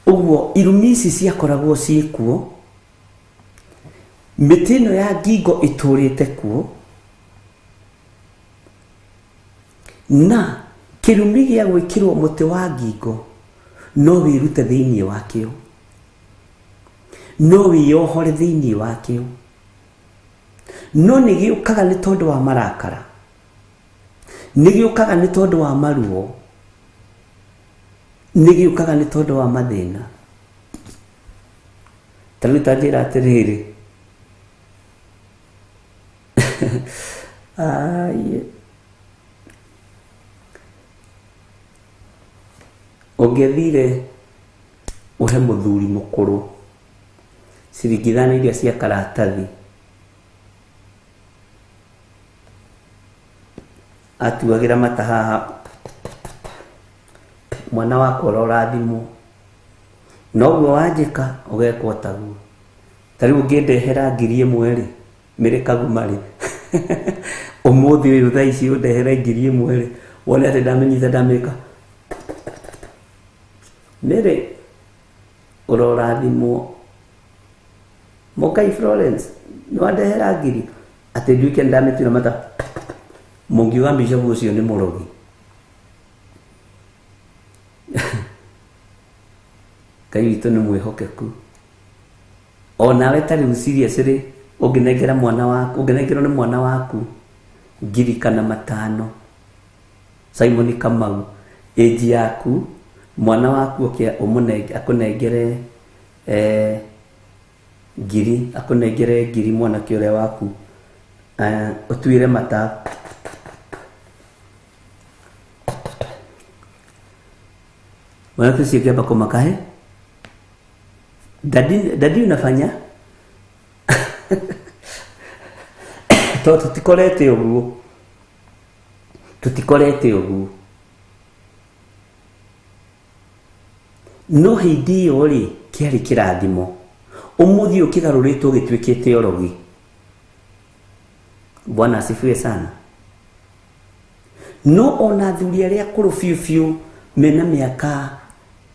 Ũguo irumi ici ciakoragwo ciĩkuo, mĩtĩ ĩno ya ngingo ĩtũrĩte kuo, na kĩrumi gĩa gwĩkĩrwo mũtĩ wa ngingo no wĩrute thĩinĩ wakĩo, no wĩyohore thĩinĩ wakĩo, no nĩ gĩũkaga nĩ tondũ wa marakara, nĩ gĩũkaga nĩ tondũ wa maruo, nĩ gĩũkaga nĩ tondũ wa mathĩna. Ta rĩu ta njĩra atĩrĩrĩ, Ai. Ũngĩathire ũhe mũthuri mũkũrũ ciringi ithano iria cia karatathi, atuagĩra mata haha, mwana wakwa ũrorathimwo, noguo wanjĩka ũgekwo taguo. Ta rĩu ũngĩndehera 1000 rĩ, Mary Kaguma rĩ, ũmũthĩ ũyũ thaa ici ũndehere 1000 rĩ, wone atĩ ndamĩnyita ndamĩka Mary ũrorathimwo. Mũkai Florence nĩwandehera ngiri atĩ nduĩke nĩndamĩtura mata, mũngiuga bishop ũcio nĩ mũrogi. Ngai witũ nĩ mwĩhokeku. Onawe ta rĩu seriously ũngĩnengera mwana waku, ũngĩnengerwo nĩ mwana waku ngiri kana matano, Simon Kamau, age yaku, mwana waku oke akũnengere ngiri, akũnengere ngiri mwanake ũrĩa waku, ũtuĩre mata mwanake ũcio ũngĩamba kũmaka he Daddy, daddy unafanya to tutikorete ũguo, tutikorete ũguo. No hĩndĩ ĩyo rĩ, kĩarĩ kĩrathimo. Ũmũthĩ ũyũ kĩgarũrĩtwo gĩtuĩkĩte ũrogi. Bwana asifiwe sana. No ona athuri arĩa akũrũ biũ biũ mena mĩaka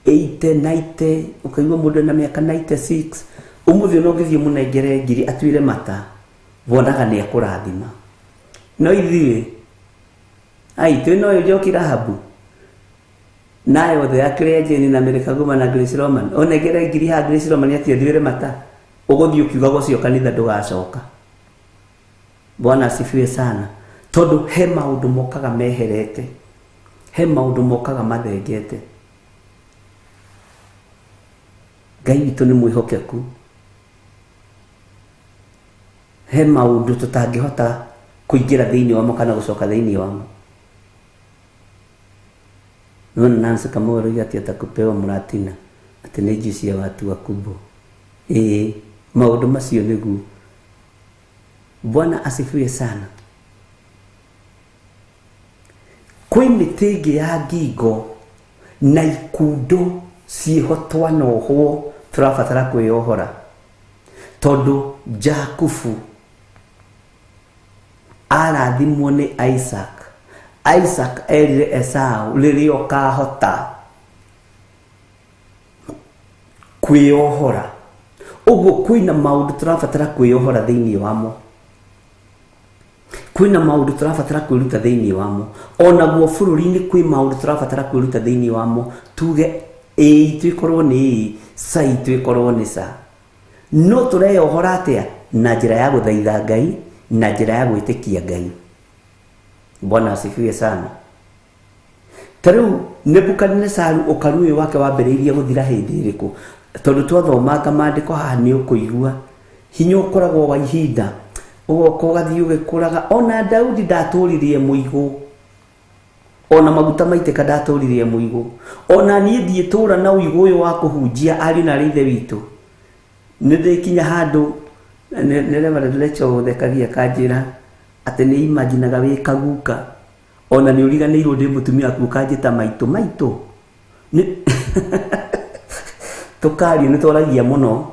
80, 90, ũkaigua mũndũ ena mĩaka 96, ũmũthĩ ona ũngĩthiĩ ũmũnengere ngiri atuĩre mata, wonaga nĩ akũrathima. No ithuĩ, ai, twĩ na ũyũ Njoki Rahabu, na aya othe a Claire Jane na Mary Kaguma na Grace Roman, ũnengere ngiri haha Grace Roman atĩ athuĩre mata, ũgũthiĩ ũkiugaga ũcio kanitha ndũgacoka. Bwana asifiwe sana. Tondũ he maũndũ mokaga meherete, he maũndũ mokaga mathengete. Ngai witũ nĩ mwĩhokeku. He maũndũ tũtangĩhota kũingĩra thĩinĩ wamo kana gũcoka thĩinĩ wamo. Nĩwona Nancy Kamau aroiga atĩ atakupewa mũratina atĩ nĩ juice ya watu wakubwa. Ĩĩ, maũndũ macio nĩguo. Bwana asifiwe sana. Kwĩ mĩtĩ ĩngĩ ya ngingo na ikundo ciĩho twanohwo tũrabatara kwĩyohora, tondũ Jakubu arathimwo nĩ Isaac. Isaac erire Esau rĩrĩa ũkahota kwĩyohora. Ũguo kwĩna maũndũ tũrabatara kwĩyohora thĩinĩ wamo. Kwĩna maũndũ tũrabatara kwĩruta thĩinĩ wamo. Onaguo bũrũri-inĩ kwĩ maũndũ tũrabatara kwĩruta thĩinĩ wamo, tuge ĩĩ itũ ĩkorwo nĩ ĩĩ, ca itũ ĩkorwo nĩ ca. No tũreyohora atĩa? Na njĩra ya gũthaitha Ngai, na njĩra ya gwĩtĩkia Ngai. Bwana asifiwe sana. Ta rĩu Nebukadinesaru ũkaru ũyũ wake wambĩrĩirie gũthira hĩndĩ ĩrĩkũ? Tondũ twathomanga maandĩko haha nĩ ũkũigua hinya ũkoragwo wa ihinda, ũgoka ũgathiĩ ũgĩkũraga. Ona Daudi ndatũririe mũigũ. Ona maguta maitĩka ndatũririe mũigũ. Ona niĩ ndiĩtũra na ũigũ ũyũ wa kũhunjia ariũ na arĩ ithe witũ. Nĩ ndĩkinya handũ nĩ Reverend Rachel ũthekagia akanjĩra atĩ nĩ imaginaga wĩ kaguka. Ona nĩ ũriganĩirwo ndĩ mũtumia waku ũkanjĩta maitũ maitũ. Nĩ tũkaria nĩ twaragia mũno.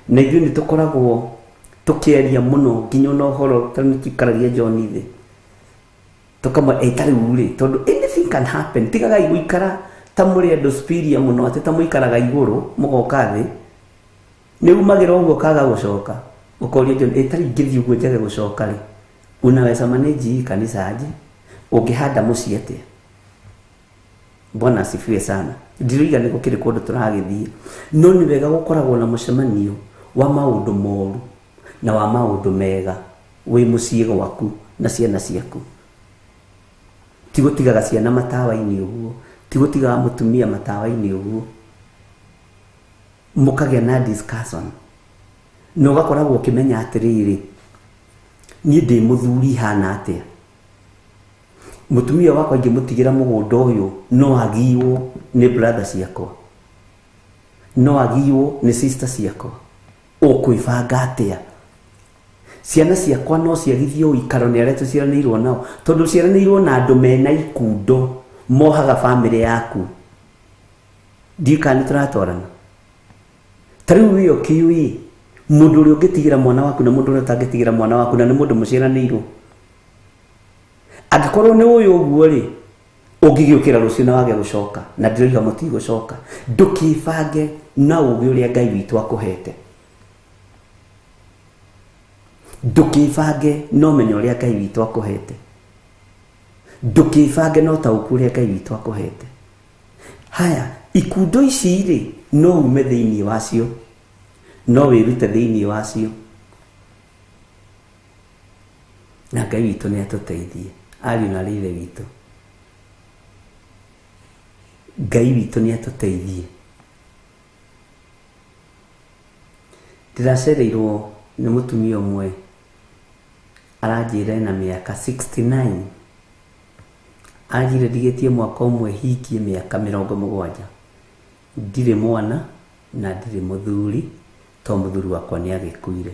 Na ithuĩ nĩ tũkoragwo tũkĩaria mũno nginya ona ũhoro tondũ nĩ tũikaragia John thĩ. Tũkamwa ĩ ta rĩu rĩ tondũ anything can happen. Tigagai gũikara ta mũrĩ andũ superior mũno atĩ ta mũikaraga igũrũ mũgoka thĩ. Nĩ umagĩra ũguo ũkaga gũcoka. Ũkoria John ĩ ta rĩu ingĩthiĩ ũguo njage gũcoka rĩ. Unaweza manage hii kanisa aje? Ũngĩhanda mũciĩ atĩa? Bwana asifiwe sana. Ndiroiga nĩ gũkĩrĩ kũndũ tũragĩthiĩ. No nĩ wega gũkoragwo na mũcemanio wa maũndũ moru na wa maũndũ mega wĩ mũciĩ gwaku na ciana ciaku. Ti gũtigaga ciana matawa-inĩ ũguo, ti gũtigaga mũtumia matawa-inĩ ũguo. Mũkagĩa na discussion. Na ũgakoragwo ũkĩmenya atĩrĩrĩ, niĩ ndĩ mũthuri hana atĩa? Mũtumia wakwa ingĩmũtigĩra mũgũnda ũyũ no agiwo nĩ brother ciakwa, no agiwo nĩ sister ciakwa. Ũkwĩbanga atĩa? Ciana ciakwa no ciagithio ũikaro nĩ arĩa tũciaranĩirwo nao, tondũ ũciaranĩirwo na andũ mena ikundo mohaga bamĩrĩ yaku. Ndiũĩ kana nĩ tũratwarana. Ta rĩu wĩ ũkĩũĩ mũndũ ũrĩa ũngĩtigĩra mwana waku na mũndũ ũrĩa ũtangĩtigĩra mwana waku na nĩ mũndũ mũciaranĩirwo. Angĩkorwo nĩ ũĩ ũguo rĩ, ũngĩgĩũkĩra rũciũ na wage gũcoka, na ndĩroiga mũtigũcoka, ndũkĩbange na ũgĩ ũrĩa Ngai witũ akũhete. Ndũkĩbange na ũmenyo ũrĩa Ngai witũ akũhete. Ndũkĩbange na ũtaũku ũrĩa Ngai witũ akũhete. Haya, ikundo ici rĩ, no ume thĩinĩ wacio, no wĩrute thĩinĩ wacio. Na Ngai witũ nĩ atũteithie, ariũ na arĩ ithe witũ. Ngai witũ nĩ atũteithie. Ndĩracereirwo nĩ mũtumia ũmwe aranjĩra ena mĩaka 69. Anjĩrire ndigĩtie mwaka ũmwe hingie mĩaka 70. Ndirĩ mwana na ndirĩ mũthuri tondũ mũthuri wakwa nĩ agĩkuire.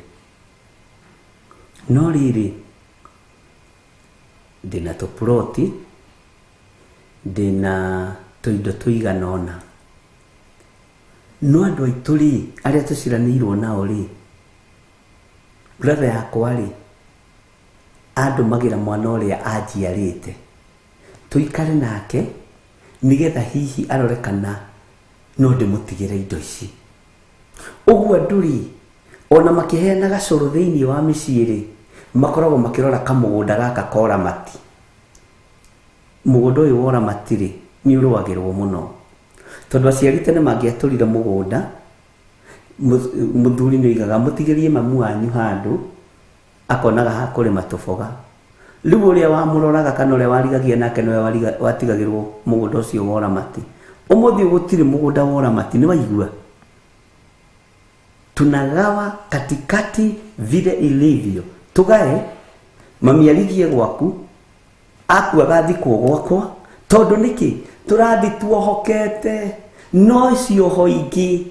No rĩrĩ, ndĩna tũploti, ndĩna tũindo tũigana ũna. No andũ aitũ rĩ, arĩa tũciaranĩirwo nao rĩ, brother yakwa rĩ, andũmagĩra mwana ũrĩa anjiarĩte, tũikare nake nĩgetha hihi arore kana no ndĩmũtigĩre indo ici. Ũguo andũ rĩ, ona makĩheana gacũrũ thĩinĩ wa mĩciĩ rĩ, makoragwo makĩrora kamũgũnda gaka ka ũramati. Mũgũnda ũyũ wa ũramati rĩ, nĩ ũrũagĩrwo mũno. Tondũ aciari tene mangĩatũrire mũgũnda, mũthuri nĩ oigaga mũtigĩrie mamu wanyu handũ, akonaga ha kũrĩma tũboga. Rĩu ũrĩa wamũroraga kana ũrĩa warigagia nake nĩwe watigagĩrwo mũgũnda ũcio wa ũramati. Ũmũthĩ gũtirĩ mũgũnda wa ũramati, nĩ waigua? Tunagawa katikati vile ilivyo. Tugae, mami arigie gwaku, akuaga thikwo gwakwa, tondũ nĩkĩ? Tũrathi tuohokete, no cioho ingĩ.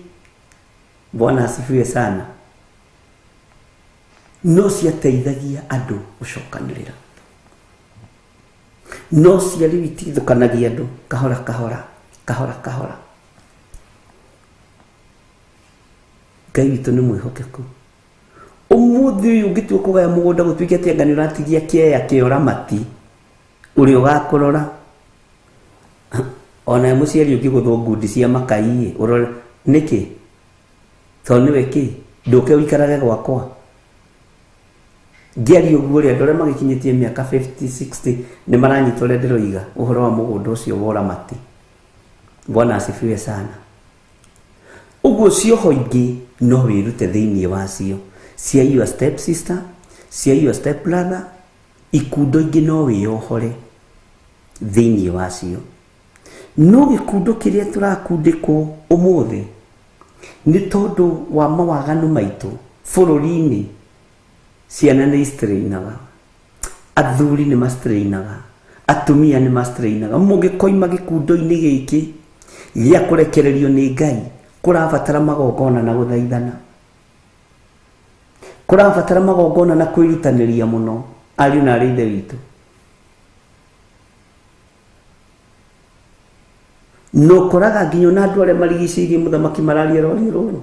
Bwana asifiwe sana. No ciateithagia andũ gũcokanĩrĩra. No cia rĩu itigithũkanagia andũ kahora kahora, kahora kahora. Ngai witũ nĩ mwĩhokeku. Ũmũthĩ ũyũ ũngĩtua kũgaya mũgũnda gũtuĩke atĩ anga nĩ ũratigia kĩeya kĩa ũramati ũrĩa ũgakũrora. Ona mũciari ũngĩgũthwo ngundi cia makai ĩ, ũrore nĩkĩ? Tondũ nĩwe kĩ? Ndũke ũikarage gwakwa. Ngĩaria ũguo rĩ, andũ arĩa magĩkinyĩtie mĩaka 50, 60 nĩ maranyita ũrĩa ndĩroiga ũhoro wa mũgũnda ũcio wa ũramati. Bwana asifiwe sana. Ũguo cioho ingĩ no wĩrute thĩinĩ wacio, cia your step sister, cia your step brother, ikundo ingĩ no wĩyohore thĩinĩ wacio. No gĩkundo kĩrĩa tũrakundĩkwo ũmũthĩ nĩ tondũ wa mawaganu maitũ bũrũri-inĩ, ciana nĩ istrainaga, athuri nĩ mastrainaga, Atumia nĩ mastrainaga. Mũngĩkoima gĩkundo-inĩ gĩkĩ gĩa kũrekererio nĩ Ngai, kũrabatara magongona na gũthaithana, kũrabatara magongona na kwĩrutanĩria mũno, ariũ na arĩ ithe witũ. Na ũkoraga nginya ona andũ arĩa marigicĩirie mũthamaki mararia rwario rũrũ,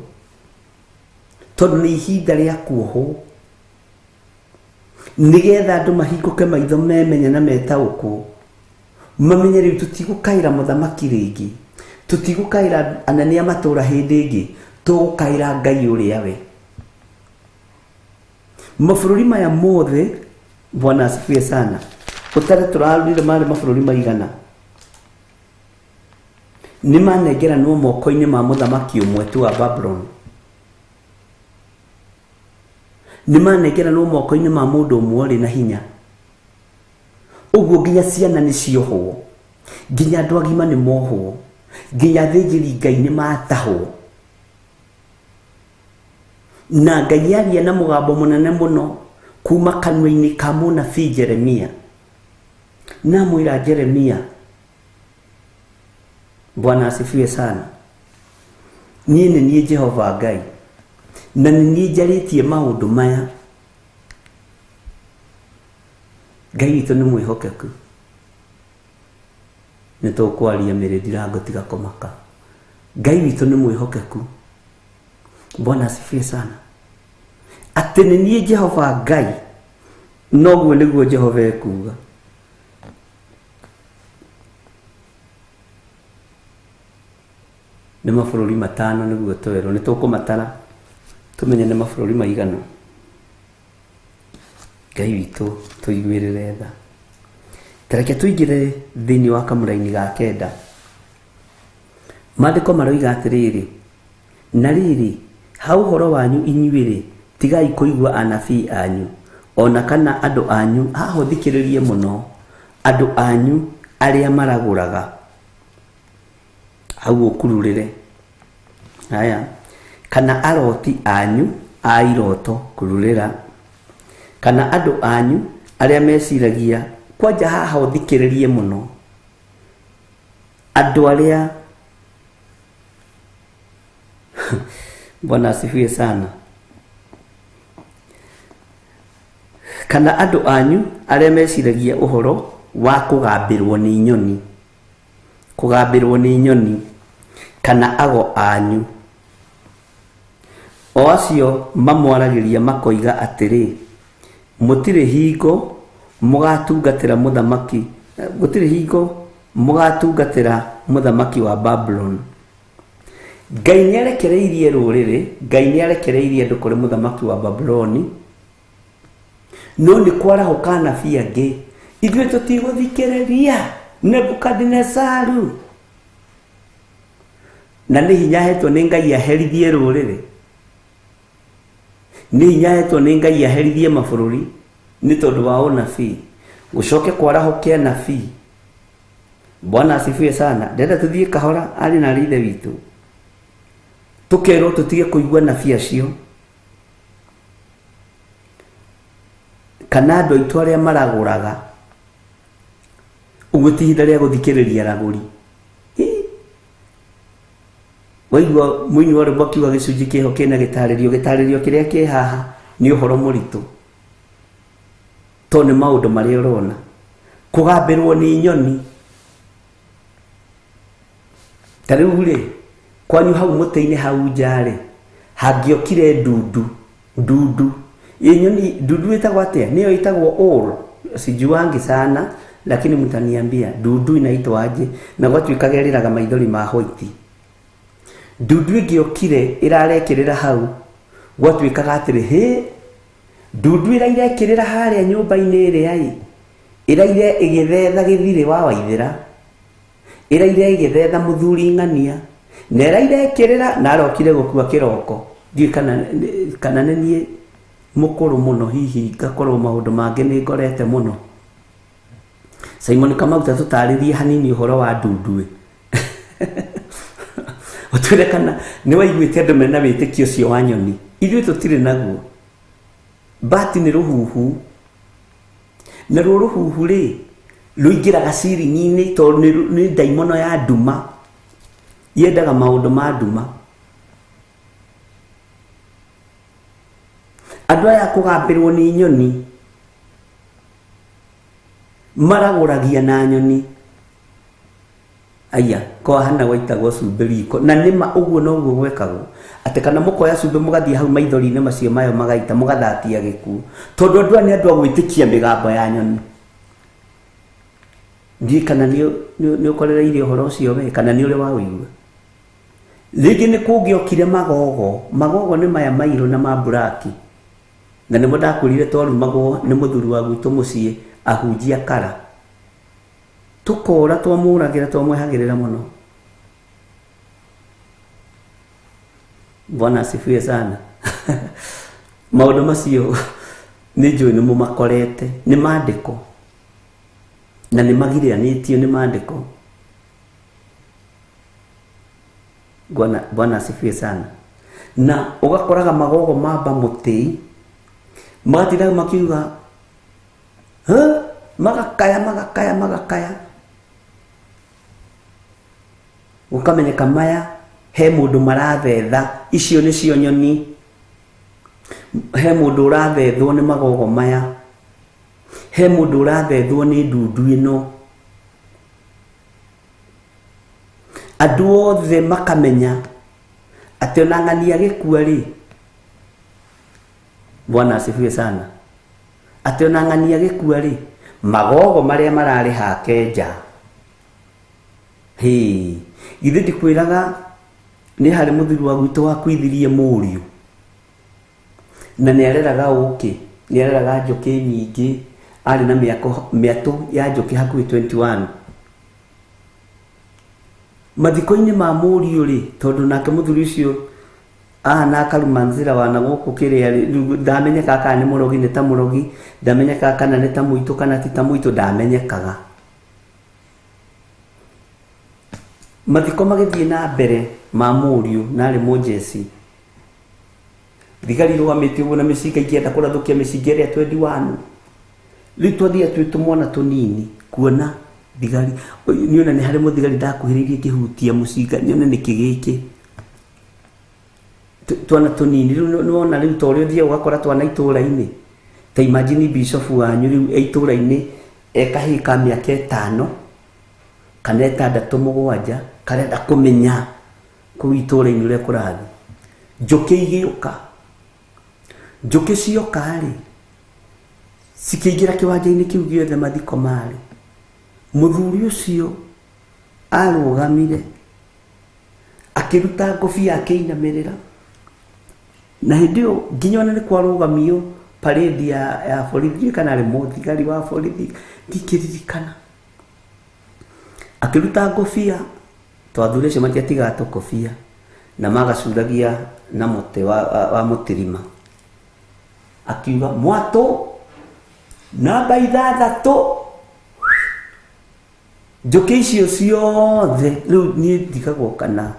tondũ nĩ ihinda rĩa kuohwo nĩgetha andũ mahingũke maitho, memenye na metaũkwo, mamenye rĩu tũtigũkaĩra mũthamaki rĩngĩ, tũtigũkaĩra anene a matũũra hĩndĩ ĩngĩ, tũgũkaĩra Ngai ũrĩa we. Mabũrũri maya mothe, Bwana asifiwe sana, ũtare tũrarurire marĩ mabũrũri maigana, nĩ manengeranwo moko-inĩ ma mũthamaki ũmwe tu wa Babuloni. Nĩ manengeranwo moko-inĩ ma mũndũ ũmwe ũrĩ na hinya. Ũguo nginya ciana nĩ ciohwo, nginya andũ agima nĩ mohwo, nginya athĩnjĩri Ngai nĩ matahwo. Na Ngai aria na mũgambo mũnene mũno kuma kanua-inĩ ka mũnabii Jeremia, na amwĩra Jeremia, Bwana asifiwe sana, niĩ nĩ niĩ Jehova Ngai, na nĩ niĩ njarĩtie maũndũ maya. Ngai witũ nĩ mwĩhokeku. Nĩ tũkwaria mĩrĩ ndirango tiga kũmaka. Ngai witũ nĩ mwĩhokeku. Bwana asifiwe sana. Atĩ nĩ niĩ Jehova Ngai, noguo nĩguo Jehova ekuuga. Nĩ mabũrũri matano nĩguo twerwo, nĩ tũkũmatara tũmenye nĩ mabũrũri maigana. Ngai witũ tũiguĩrĩre tha. Ta reke tũingĩre thĩinĩ wa kamũraini ga kenda. Maandĩko maroiga atĩrĩrĩ, na rĩrĩ, ha ũhoro wanyu inyuĩ-rĩ, tigai kũigua anabii anyu, ona kana andũ anyu, haha ũthikĩrĩrie mũno, andũ anyu arĩa maragũraga. Hau ũkururĩre. Haya. Kana aroti anyu a iroto, kururĩra. Kana andũ anyu arĩa meciragia, kwanja haha ũthikĩrĩrie mũno, andũ arĩa Bwana asifiwe sana. Kana andũ anyu arĩa meciragia ũhoro wa kũgambĩrwo nĩ nyoni, kũgambĩrwo nĩ nyoni, kana ago anyu, o acio mamwaragĩria makoiga atĩrĩ, mũtirĩ hingo mũgatungatĩra mũthamaki, gũtirĩ hingo mũgatungatĩra mũthamaki wa Babuloni. Ngai nĩ arekereirie rũrĩrĩ, Ngai nĩ arekereirie andũ kũrĩ mũthamaki wa Babuloni, no nĩ kwarahũka anabii angĩ. Ithuĩ tũtigũthikĩrĩria Nebukadinezaru, na nĩ hinya ahetwo nĩ Ngai aherithie rũrĩrĩ, nĩ hinya ahetwo nĩ Ngai aherithie mabũrũri nĩ tondũ wa ũnabii. Gũcoke kwarahũke anabii. Bwana asifiwe sana. Ndĩrenda tũthiĩ kahora, arĩ na arĩ ithe witũ, tũkerwo tũtige kũigua anabii acio kana andũ aitũ arĩa maragũraga. Ũguo ti ihinda rĩa gũthikĩrĩria aragũri. Waigua mũini wa rwĩmbo akiuga gĩcunjĩ kĩho kĩna gĩtarĩrio, gĩtarĩrio kĩrĩa kĩ haha nĩ ũhoro mũritũ, tondũ nĩ maũndũ marĩa ũrona. Kũgambĩrwo nĩ nyoni. Ta rĩu rĩ, kwanyu hau mũtĩ-inĩ hau nja rĩ, hangĩokire ndundu, ndundu ĩ nyoni, ndundu ĩtagwo atĩa? Nĩyo ĩtagwo owl, sijuangi sana lakini mtaniambia ndundu inaitwa aje, na gwatuĩkaga ĩrĩraga maithori ma white. Ndundu ĩngĩokire ĩrarekĩrĩra hau, gwatuĩkaga atĩrĩ, hĩ, ndundu ĩrairekĩrĩra harĩa nyũmba-inĩ ĩrĩa ĩ, ĩraire ĩgĩthetha gĩthirĩ wa Waithĩra, ĩraire ĩgĩthetha mũthuri ng'ania, na ĩraire ĩkĩrĩra na arokire gũkua kĩroko. Ndiũĩ kana nĩ niĩ mũkũrũ mũno, hihi ngakorwo maũndũ mangĩ nĩ ngorete mũno. Simon Kamau, ta tũtarĩrie hanini ũhoro wa ndundu ĩ. Ũtwĩre kana nĩ waiguĩte andũ mena wĩtĩkio ũcio wa nyoni. Ithuĩ tũtirĩ naguo. But nĩ rũhuhu. Naruo rũhuhu rĩ, Rũingĩraga ceiling-inĩ tondũ nĩ ndaimono ya nduma. Yendaga maũndũ ma nduma. Andũ aya kũgambĩrwo nĩ nyoni maragũragia na nyoni. Aya kwa hana gwaitagwo cumbĩ riko na nĩma ũguo noguo gwekagwo atĩ kana mũkoya cumbĩ mũgathiĩ hau maithori-inĩ macio mayo magaita mũgathatia gĩkuũ tondũ andũ aya nĩ andũ a gwĩtĩkia mĩgambo ya nyoni. Ndiũĩ kana nĩ ũkorereire ũhoro ũcio we kana nĩ ũrĩ waũigua. Rĩngĩ nĩ kũngĩokire magogo. Magogo nĩ maya mairũ na ma mburaki na nĩmo ndakwĩrire twarumagwo nĩ mũthuri wa gwitũ mũciĩ ahunjia kara. Tũkora twamũragĩra twamwehagĩrĩra mũno. Bwana asifiwe sana. Maũndũ macio nĩ njũĩ nĩ mũmakorete nĩ maandĩko na nĩ magirianĩtio nĩ maandĩko. Bwana asifiwe sana. Na ũgakoraga magogo mamba mũtĩ magatindaga makiuga magakaya magakaya magakaya gũkamenyeka maya he mũndũ marathetha icio nĩcio nyoni he mũndũ ũrathethwo nĩ magogo maya he mũndũ ũrathethwo nĩ ndundu ĩno. Andũ othe makamenya atĩ ona ng'ani agĩkua rĩ, Bwana asifiwe sana, atĩ ona ng'ani agĩkua rĩ magogo marĩa mararĩ hake nja. Hĩ, githĩ ndikwĩraga nĩ harĩ mũthuri wa gwitũ wakuithirie mũriũ na nĩ areraga ũkĩ, nĩ areraga njũkĩ nyingĩ, arĩ na mĩatũ ya njũkĩ hakuhĩ 21. Mathiko-inĩ ma mũriũ rĩ, tondũ nake mũthuri ũcio ahana akaruma nzira wa na gũkũ kĩrĩa rĩ, ndamenyekaga kana nĩ mũrogi nĩ ta mũrogi, ndamenyekaga kana nĩ ta mũitũ kana ti ta mũitũ, ndamenyekaga. Mathiko magĩthiĩ na mbere ma mũriũ na arĩ mũjeci. Thigari irũgamĩte ũguo na mĩcinga ikĩenda kũrathũkia mĩcinga ĩrĩa 21. Rĩu twathiĩ twĩ tũmwana tũnini kuona thigari. Niĩ ona nĩ harĩ mũthigari ndakuhĩrĩirie ngĩhutia mũcinga, nyone nĩkĩ gĩkĩ. Twana tũnini rĩu nĩwona rĩu ta ũrĩa ũthiaga ũgakora twana itũũra-inĩ. Ta imagine bishop wanyu rĩu e itũũra-inĩ e kahĩĩ ka mĩaka 5 kana 6 7 karenda kũmenya kũu itũũra-inĩ ũrĩa kũrathiĩ. Njũkĩ igĩũka. Njũkĩ cioka rĩ, cikĩingĩra kĩwanja-inĩ kĩu gĩothe mathiko marĩ. Mũthuri ũcio arũgamire akĩruta ngobia akĩinamĩrĩra. Na hĩndĩ ĩyo nginya ona nĩ kwarũgamio parade ya borithi, ndiũĩ kana arĩ mũthigari wa borithi, ndingĩririkana. Akĩruta ngobia, to athuri acio matiatigaga tũkobia na magacuragia na mũtĩ wa mũtirima. Akiuga mwatũ namba 6. Njũkĩ icio ciothe rĩu niĩ ndigagwo kana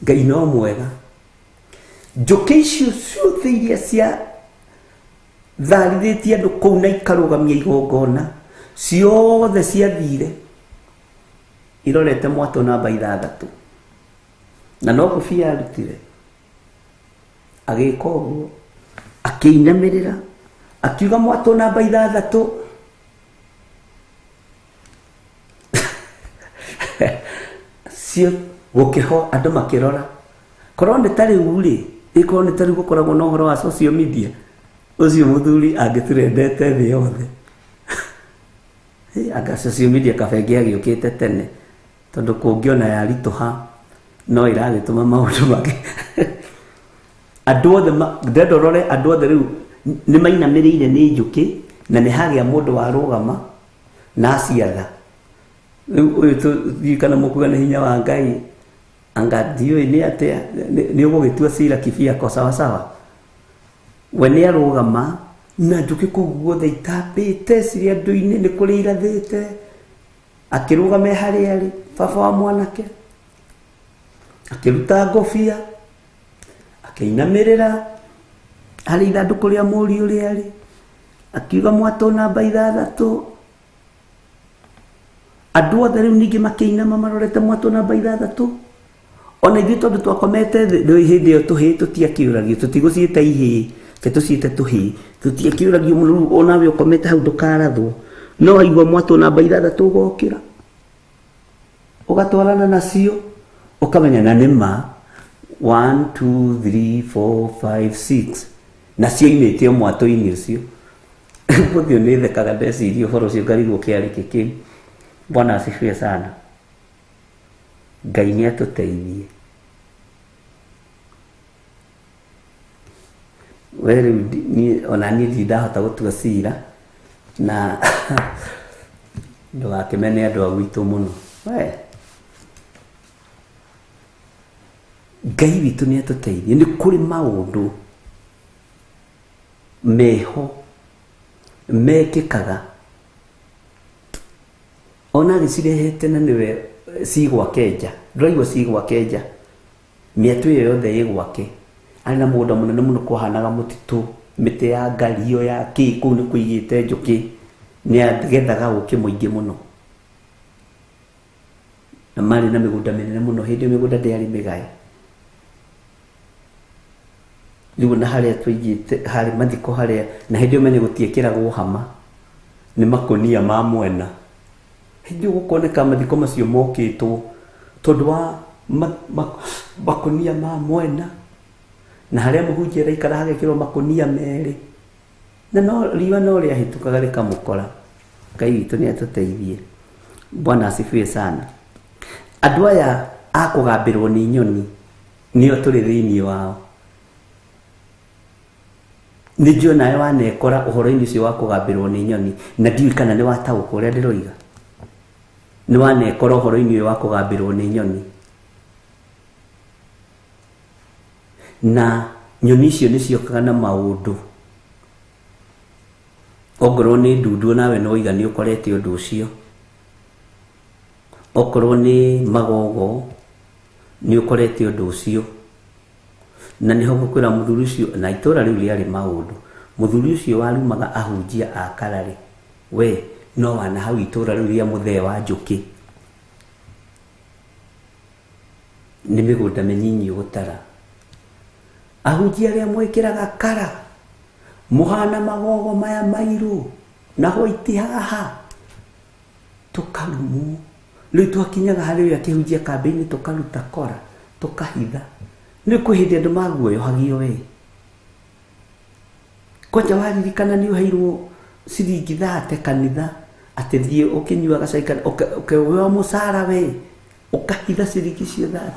Ngai no mwega. Njũkĩ icio ciothe iria cia tharithĩtie andũ kũu na ikarũgamia igongona ciothe ciathire irorete mwatũ namba 6. Na no ngobia arutire agĩka ũguo akĩinamĩrĩra akiuga mwatũ namba 6. Cio gũkĩho andũ makĩrora. Korwo nĩ ta rĩu rĩ, ĩkorwo nĩ ta rĩu gũkoragwo na ũhoro wa social media, ũcio mũthuri angĩtũrendete thĩ yothe. Anga social media kabenge agĩũkĩte tene tondũ kũngĩona yaritũha no ĩragĩtũma maũndũ mangĩ. Andũ othe ndĩrenda ũrore andũ othe rĩu nĩ mainamĩrĩire nĩ njũkĩ na nĩ hagĩa mũndũ warũgama na aciatha. Rĩu ũyũ tũthiĩ kana mũkuga nĩ hinya wa Ngai, anga ndiũĩ nĩ atĩa, nĩ ũgũgĩtua cira kibiako sawa sawa. We nĩ arũgama na njũkĩ kũu guothe itambĩte cirĩ andũ-inĩ nĩ kũrĩ irathĩte. Akĩrũgama harĩa arĩ baba wa mwanake akĩruta ngobia akĩinamĩrĩra harĩ ithandũkũ rĩa mũriũ rĩarĩ Akiuga mwatũ namba 6. Andũ othe rĩu ningĩ makĩinama marorete mwatũ namba 6. Ona ithuĩ tondũ twakomete thĩ, rĩu hĩndĩ ĩyo tũhĩĩ tũtiakĩũragio, tũtigũciĩta ihĩĩ, reke tũciĩte tũhĩĩ, tũtiakĩũragio mũno, rĩu onawe ũkomete hau ndũkarathwo. No waigua mwatũ namba 6 ũgokĩra, ũgatwarana nacio, ũkamenya na nĩ ma, 1, 2, 3, 4, 5, 6, nacio imĩte o mwatũ-inĩ ũcio. Mũthĩ ũyũ nĩ thekaga ndeciria ũhoro ũcio ngarigwo kĩarĩ kĩ kĩu. Bwana asifiwe sana. Ngai nĩ atũteithie. We rĩu niĩ ona niĩ ndirĩ ndahota gũtua cira na ndũgakĩmene andũ a gwitũ mũno. We Ngai witũ nĩ atũteithie. Nĩ kũrĩ maũndũ meho mekĩkaga ona agĩcirehete na nĩwe ci gwake nja, ndũraigua ci gwake nja, mĩatũ ĩyo yothe ĩ gwake. Arĩ na mũgũnda mũnene mũno kwahanaga mũtitũ, mĩtĩ ya ngario ya kĩ, kũu nĩ kũigĩte njũkĩ, nĩ agethaga ũkĩ mũingĩ mũno. Na marĩ na mĩgũnda mĩnene mũno, hĩndĩ ĩyo mĩgũnda ndĩarĩ mĩgae. Rĩu na harĩa twaigĩte, harĩ mathiko harĩa, na hĩndĩ ĩyo menye gũtiĩkĩragwo hama, nĩ makũnia ma mwena. Hĩndĩ ĩyo gũkoneka mathiko macio mokĩtwo tondũ wa makũnia ma mwena, na harĩa mũhunjia araikara hagekĩrwo makũnia merĩ, na no riũa no rĩahĩtũkaga rĩkamũkora. Ngai witũ nĩ atũteithie. Bwana asifiwe sana. Andũ aya a kũgambĩrwo nĩ nyoni nĩo tũrĩ thĩinĩ wao. Nĩ njũĩ nawe wanekora ũhoro-inĩ ũcio wa kũgambĩrwo nĩ nyoni, na ndiũĩ kana nĩ wataũka ũrĩa ndĩroiga. Nĩ wanekora ũhoro-inĩ ũyũ wa kũgambĩrwo nĩ nyoni. Na nyoni icio nĩ ciokaga na maũndũ. Ongorwo nĩ ndundu nawe no waiga nĩ ũkorete ũndũ ũcio. Okorwo nĩ magogo nĩ ũkorete ũndũ ũcio. Na nĩho ngũkwĩra mũthuri ũcio, na itũra rĩu rĩarĩ maũndũ, mũthuri ũcio warumaga ahunjia a Kararĩ, we no wana hau itũra rĩu rĩa mũthee wa njũkĩ. Nĩ mĩgũnda mĩnyinyi ũgũtara. Ahunjia arĩa mwĩkĩraga kara, mũhana magogo maya mairũ, na hwaiti haha, tũkarumwo. Rĩu twakinyaga harĩ ũrĩa akĩhunjia kambĩ-inĩ tũkaruta kora, tũkahitha. Nĩ kwĩ hĩndĩ andũ maguoyohagio we. Kwanja waririkana nĩ ũheirwo ciringi 30 kanitha, atĩ thiĩ ũkĩnyuaga cai kana ũkĩoya mũcara we, ũkahitha ciringi icio 30.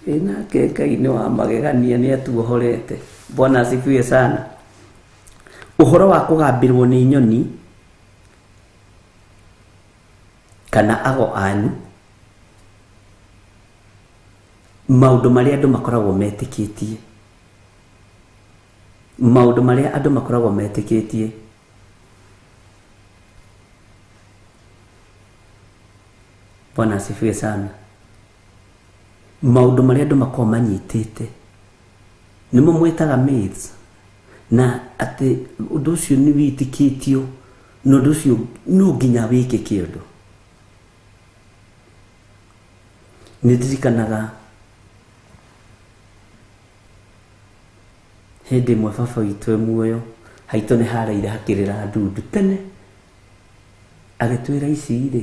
Ĩ nake Ngai nĩ wa magegania, nĩ atuohorete. Bwana asifiwe sana. Ũhoro wa kũgambĩrwo nĩ nyoni kana ago anyu, maũndũ marĩa andũ makoragwo metĩkĩtie, maũndũ marĩa andũ makoragwo metĩkĩtie. Bwana asifiwe sana. Maũndũ marĩa andũ makoragwo manyitĩte nĩmo mwĩtaga myths, na atĩ ũndũ ũcio nĩ wĩtĩkĩtio, na ũndũ ũcio no nginya wĩkĩke ũndũ. Nĩ ndirikanaga hĩndĩ ĩmwe baba witũ e muoyo, haitũ nĩ haraire hakĩrĩra ndundu tene, agĩtwĩra ici rĩ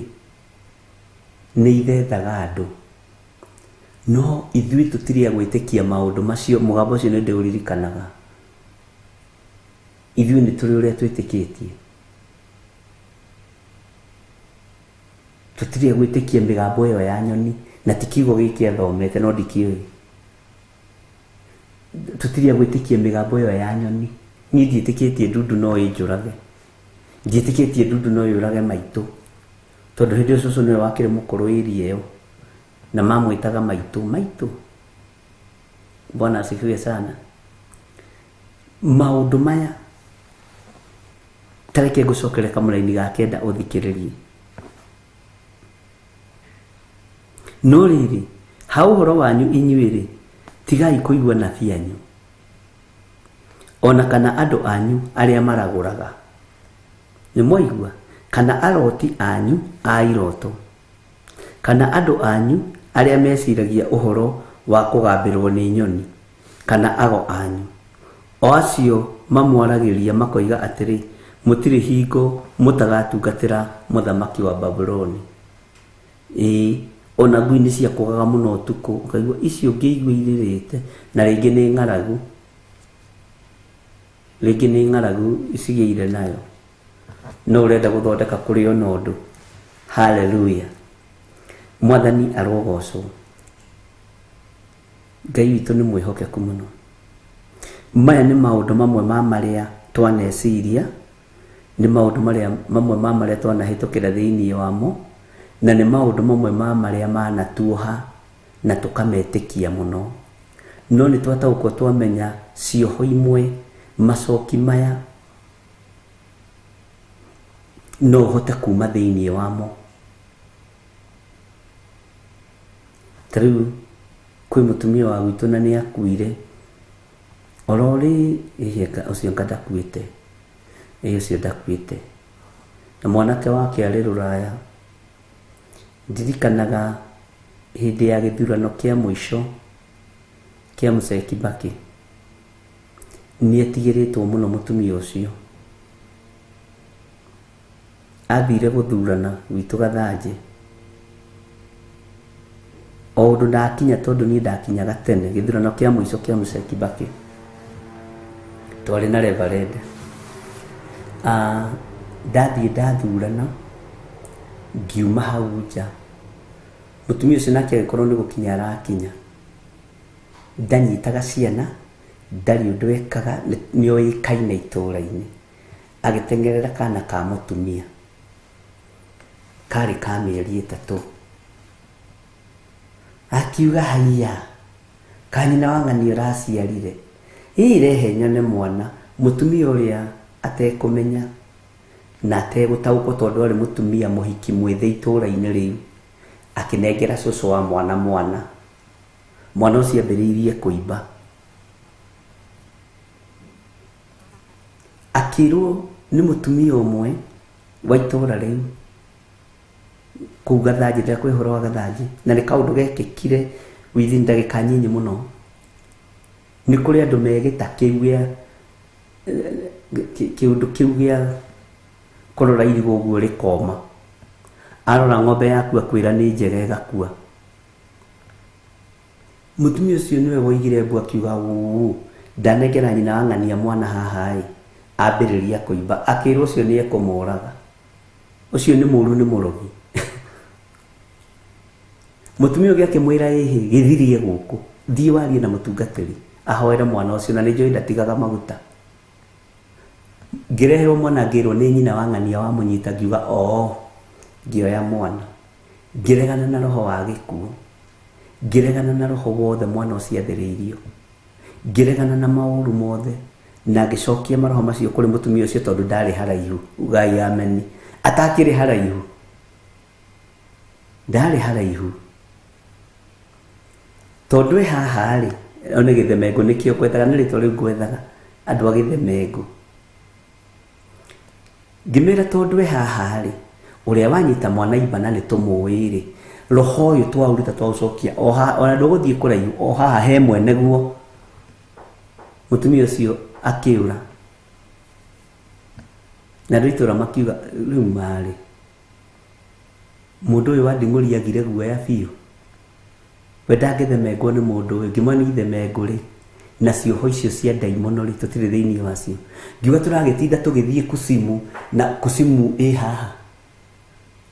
nĩ ithethaga andũ, no ithuĩ tũtirĩ a gwĩtĩkia maũndũ macio. Mũgambo ũcio nĩ ndĩũririkanaga. Ithuĩ nĩ tũrĩ ũrĩa twĩtĩkĩtie, tũtirĩ a gwĩtĩkia mĩgambo ĩyo ya nyoni, na ti kiugo gĩkĩ athomete no ndikĩũĩ. Tũtirĩ a gwĩtĩkia mĩgambo ĩyo ya nyoni. Niĩ ndiĩtĩkĩtie ndundu no ĩnjũrage, ndiĩtĩkĩtie ndundu no yũrage maitũ, tondũ hĩndĩ ĩyo cũcũ nĩwe wakĩrĩ mũkũrũ area ĩyo, na mamwĩtaga maitũ maitũ. Bwana asifiwe sana. Maũndũ maya ta reke ngũcokere kamũraini ga 9 ũthikĩrĩrie. No rĩrĩ, ha ũhoro wanyu inyuĩ rĩ, tigai kũigua nabii anyu. O na kana andũ anyu arĩa maragũraga. Nĩ mwaigua? Kana aroti anyu a iroto. Kana andũ anyu arĩa meciragia ũhoro wa kũgambĩrwo nĩ nyoni, kana ago anyu, o acio mamwaragĩria makoiga atĩrĩ, Mũtirĩ hingo mũtagatungatĩra mũthamaki wa Babuloni. Ĩĩ, o na ngui nĩ ciakũgaga mũno ũtukũ, ũkaigua icio ũngĩigua irĩrĩte, na rĩngĩ nĩ ng'aragu, rĩngĩ nĩ ng'aragu cigĩire nayo, no ũrenda gũthondeka kũrĩ ona ũndũ. Haleluya! Mwathani arogocwo. Ngai witũ nĩ mwĩhokeku mũno. Maya nĩ maũndũ mamwe ma marĩa twaneciria, nĩ maũndũ marĩa mamwe ma marĩa twanahĩtũkĩra thĩinĩ wamo, na nĩ maũndũ mamwe ma marĩa manatuoha na tũkametĩkia mũno. No nĩ twataũkwo twamenya cioho imwe, macoki maya no ũhote kuma thĩinĩ wamo. Ta rĩu kwĩ mũtumia wa gwitũ na nĩ akuire, oro rĩ, ĩhĩ anga ũcio anga ndakuĩte, ĩĩ ũcio ndakuĩte. Na mwanake wake arĩ rũraya. Ndirikanaga hĩndĩ ya gĩthurano kĩa mũico kĩa Mzee Kibaki, nĩ etigĩrĩtwo mũno mũtumia ũcio. Athire gũthurana gwitũ Gathanjĩ. O ũndũ ndakinya tondũ niĩ ndakinyaga tene gĩthurano kĩa mũico kĩa Mzee Kibaki. Twarĩ na reverend. Ah, ndathiĩ ndathurana ngiuma hau nja. Mũtumia ũcio nake agĩkorwo nĩ gũkinya arakinya. Ndanyitaga ciana, ndarĩ ũndũ ekaga, nĩ oĩkaine itũra-inĩ. Agĩteng'erera kana ka mũtumia. Karĩ ka mĩeri ĩtatũ. Akiuga haiya, kanyina wa ng'ania ũraciarire. Ĩ rehe nyone mwana. Mũtumia ũrĩa atekũmenya na ategũtaũkwo tondũ arĩ mũtumia mũhiki mwĩthĩ itũra-inĩ rĩu, akĩnengera cũcũ wa mwana mwana. Mwana ũcio ambĩrĩirie kũimba. Akĩrwo nĩ mũtumia ũmwe wa itũra rĩu kũu Gathanjĩ, ndĩrakũhe ũhoro wa Gathanjĩ, na nĩ kaũndũ gekĩkire within ndagĩka nyinyi mũno. Nĩ kũrĩ andũ me gĩta kĩu gĩa kĩũndũ kĩu gĩa kũrora irigũ ũguo rĩkoma. Arora ng'ombe yaku akwĩra nĩ njega ĩgakua. Mũtumia ũcio nĩwe woigire mbu akiuga ũũ, ndanengera nyina wa ng'ania mwana haha-ĩ, ambĩrĩria kũimba. Akĩrwo ũcio nĩ ekũmũraga. Ũcio nĩ mũru nĩ mũrogi. Mũtumia ũngĩ akĩmwĩra ĩhĩ, gĩthirie gũkũ, thiĩ warie na mũtungatĩri, ahoere mwana ũcio na nĩ njũĩ ndatigaga maguta. Ngĩreherwo mwana ngĩrwo nĩ nyina wa ng'ania wamũnyita ngiuga oo, ngĩoya mwana. Ngĩregana na roho wa gĩkuũ. Ngĩregana na roho wothe mwana ũcio athĩrĩirio. Ngĩregana na maũru mothe na ngĩcokia maroho macio kũrĩ mũtumia ũcio tondũ ndarĩ haraihu. Ugai ameni. Atakĩrĩ haraihu. Ndarĩ haraihu. Tondũ e haha rĩ, one gĩthemengũ nĩkĩo ngwethaga, nĩ rĩtwa rĩu ngwethaga, andũ a gĩthemengũ. Ngĩmera tondũ e haha-rĩ, ũrĩa wanyita mwana imba na nĩtũmũĩ-rĩ, roho ũyũ twaũruta twaũcokia o haha, ona ndũgũthiĩ kũraihu, o haha he mwene guo. Mũtumia ũcio akĩũra. Na andũ a itũra makiuga, rĩu marĩ, mũndũ ũyũ wa nding'ũri agire guoya biũ. We ndangĩthemengwo nĩ mũndũ ũyũ. Ngĩmwĩra niĩ ithemengũ rĩ, na cioho icio cia ndaimono rĩ, tũtirĩ thĩinĩ wacio. Ngiuga tũragĩtinda tũgĩthiĩ kucimu, na kucimu ĩ haha.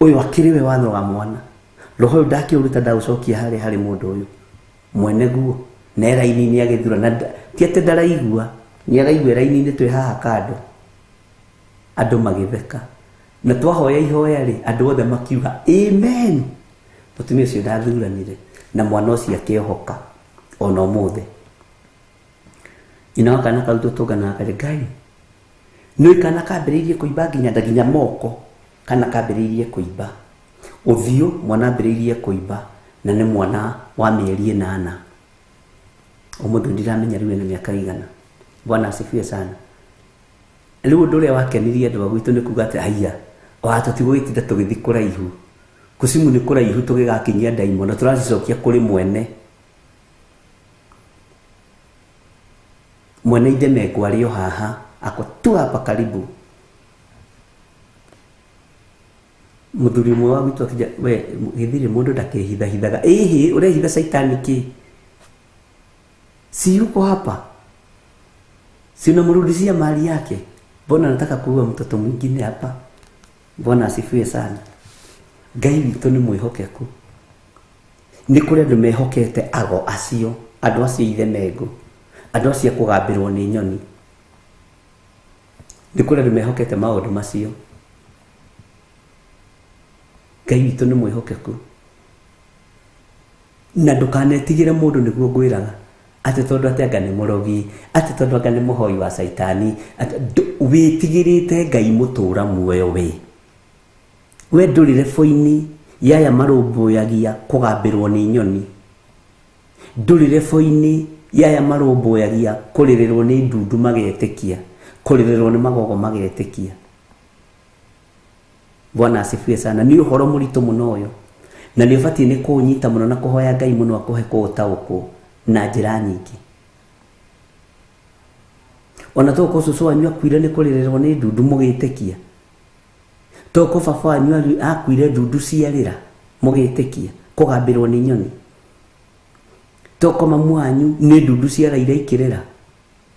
Ũyũ akĩrĩ we wathoga mwana. Roho ũyũ ndakĩũruta ndaũcokia harĩa harĩ mũndũ ũyũ. Mwene guo. Na e raini-inĩ agĩthura. Na ti atĩ ndaraigua, nĩ araigua e raini-inĩ twĩ haha kando. Andũ magĩtheka. Na twahoya ihoya rĩ, andũ othe makiuga amen. Mũtumia ũcio ndathuranire na mwana ũcio akĩohoka ona ũmũthĩ. Nyina wa kana kau tũtũnganaga karia Ngai nĩ kana kambĩrĩirie kũimba nginya nda nginya moko kana kambĩrĩirie kũimba ũthiũ mwana ambĩrĩirie kũimba na nĩ mwana wa mĩeri ĩnana. Ũmũthĩ ndiramenya rĩu ena mĩaka igana. Bwana asifiwe sana. Rĩu ũndũ ũrĩa wakenirie andũ a gwitũ nĩ kuga atĩ haiya, ona tũtigũgĩtinda tũgĩthiĩ kũraihu, kucimu nĩ kũraihu tũgĩgakinyia ndaimono, tũracicokia kũrĩ mwene. Mwene Ithemengũ arĩ o haha, ako tu hapa karibu. Mũthuri ũmwe wa gwitũ akĩnjĩra, we gĩthirĩ mũndũ ndakĩhithahithaga. Ĩhĩ, ũrehitha caitani kĩ? Si yuko hapa? Si unamrudishia mali yake? Mbona nataka kuua mtoto mwingine hapa? Bwana asifiwe sana. Ngai witũ nĩ mwĩhokeku. Nĩ kũrĩ andũ mehokete ago acio, andũ acio Ithemengũ, andũ acio a kũgambĩrwo nĩ nyoni. Nĩ kũrĩ andũ mehokete maũndũ macio. Ngai witũ nĩ mwĩhokeku. Na ndũkanetigĩre mũndũ nĩguo ngwĩraga atĩ tondũ atĩ anga nĩ mũrogi, atĩ tondũ anga nĩ mũhoi wa caitani, wĩtigĩrĩte Ngai mũtũra muoyo we. We ndũrĩ rebo-inĩ ya aya marũmbũyagia kũgambĩrwo nĩ nyoni. Ndũrĩ rebo-inĩ ya aya marũmbũyagia kũrĩrĩrwo nĩ ndundu magetĩkia, kũrĩrĩrwo nĩ magogo magetĩkia. Bwana asifiwe sana. Nĩ ũhoro mũritũ mũno ũyũ, na nĩ ũbatiĩ nĩ kũũnyita mũno na kũhoya Ngai mũno akũhe kũũtaũkwo na njĩra nyingĩ. Ona to ko cũcũ wanyu akuire nĩ kũrĩrĩrwo nĩ ndundu mũgĩtĩkia, to ko baba wanyu akuire ndundu ciarĩra mũgĩtĩkia kũgambĩrwo nĩ nyoni, to ko mamu wanyu nĩ ndundu ciaraire ikĩrĩra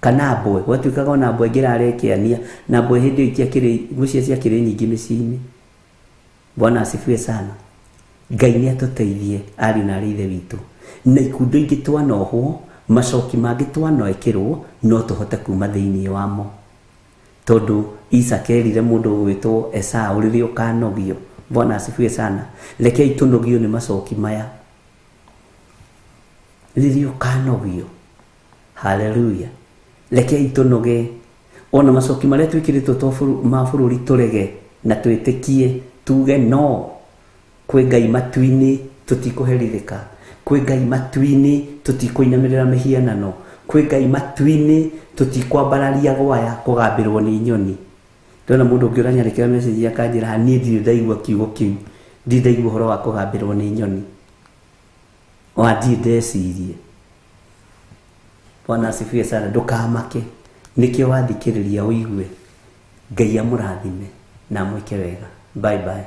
kana mbwe, gwatuĩkaga ona mbwe ĩngĩrarekeania na mbwe hĩndĩ ĩyo itiakĩrĩ, ngũcia ciakĩrĩ nyingĩ mĩciĩ-inĩ. Bwana asifiwe sana. Ngai nĩ atũteithie ariũ na arĩ ithe witũ, na ikundo ingĩ twanohwo, macoki mangĩ twanoekĩrwo, no tũhote kuma thĩinĩ wamo. Tondũ Isaka erire mũndũ ũgwĩtwo Esau rĩrĩa ũkanogio. Bwana asifiwe sana. Rekei tũnogio nĩ macoki maya. Rĩrĩa ũkanogio. Haleluya. Rekei tũnoge. Ona macoki marĩa twĩkĩrĩtwo to ma bũrũri tũrege na twĩtĩkie tuge no kwĩ Ngai matu-inĩ tũtikũherithĩka, kwĩ Ngai matu-inĩ tũtikũinamĩrĩra mĩhianano, kwĩ Ngai matu-inĩ tũtikwambararia gwaya kũgambĩrwo nĩ nyoni. Ndona mũndũ ũngĩ ũranyandĩkĩra message akanjĩra niĩ ndirĩ ndaigua kiugo kĩu, ndirĩ ndaigua ũhoro wa kũgambĩrwo nĩ nyoni, ona ndirĩ ndecirie. Bwana asifiwe sana. Ndũkamake, nĩkĩo wathikĩrĩria ũigue. Ngai amũrathime na amwĩke wega. Bye bye.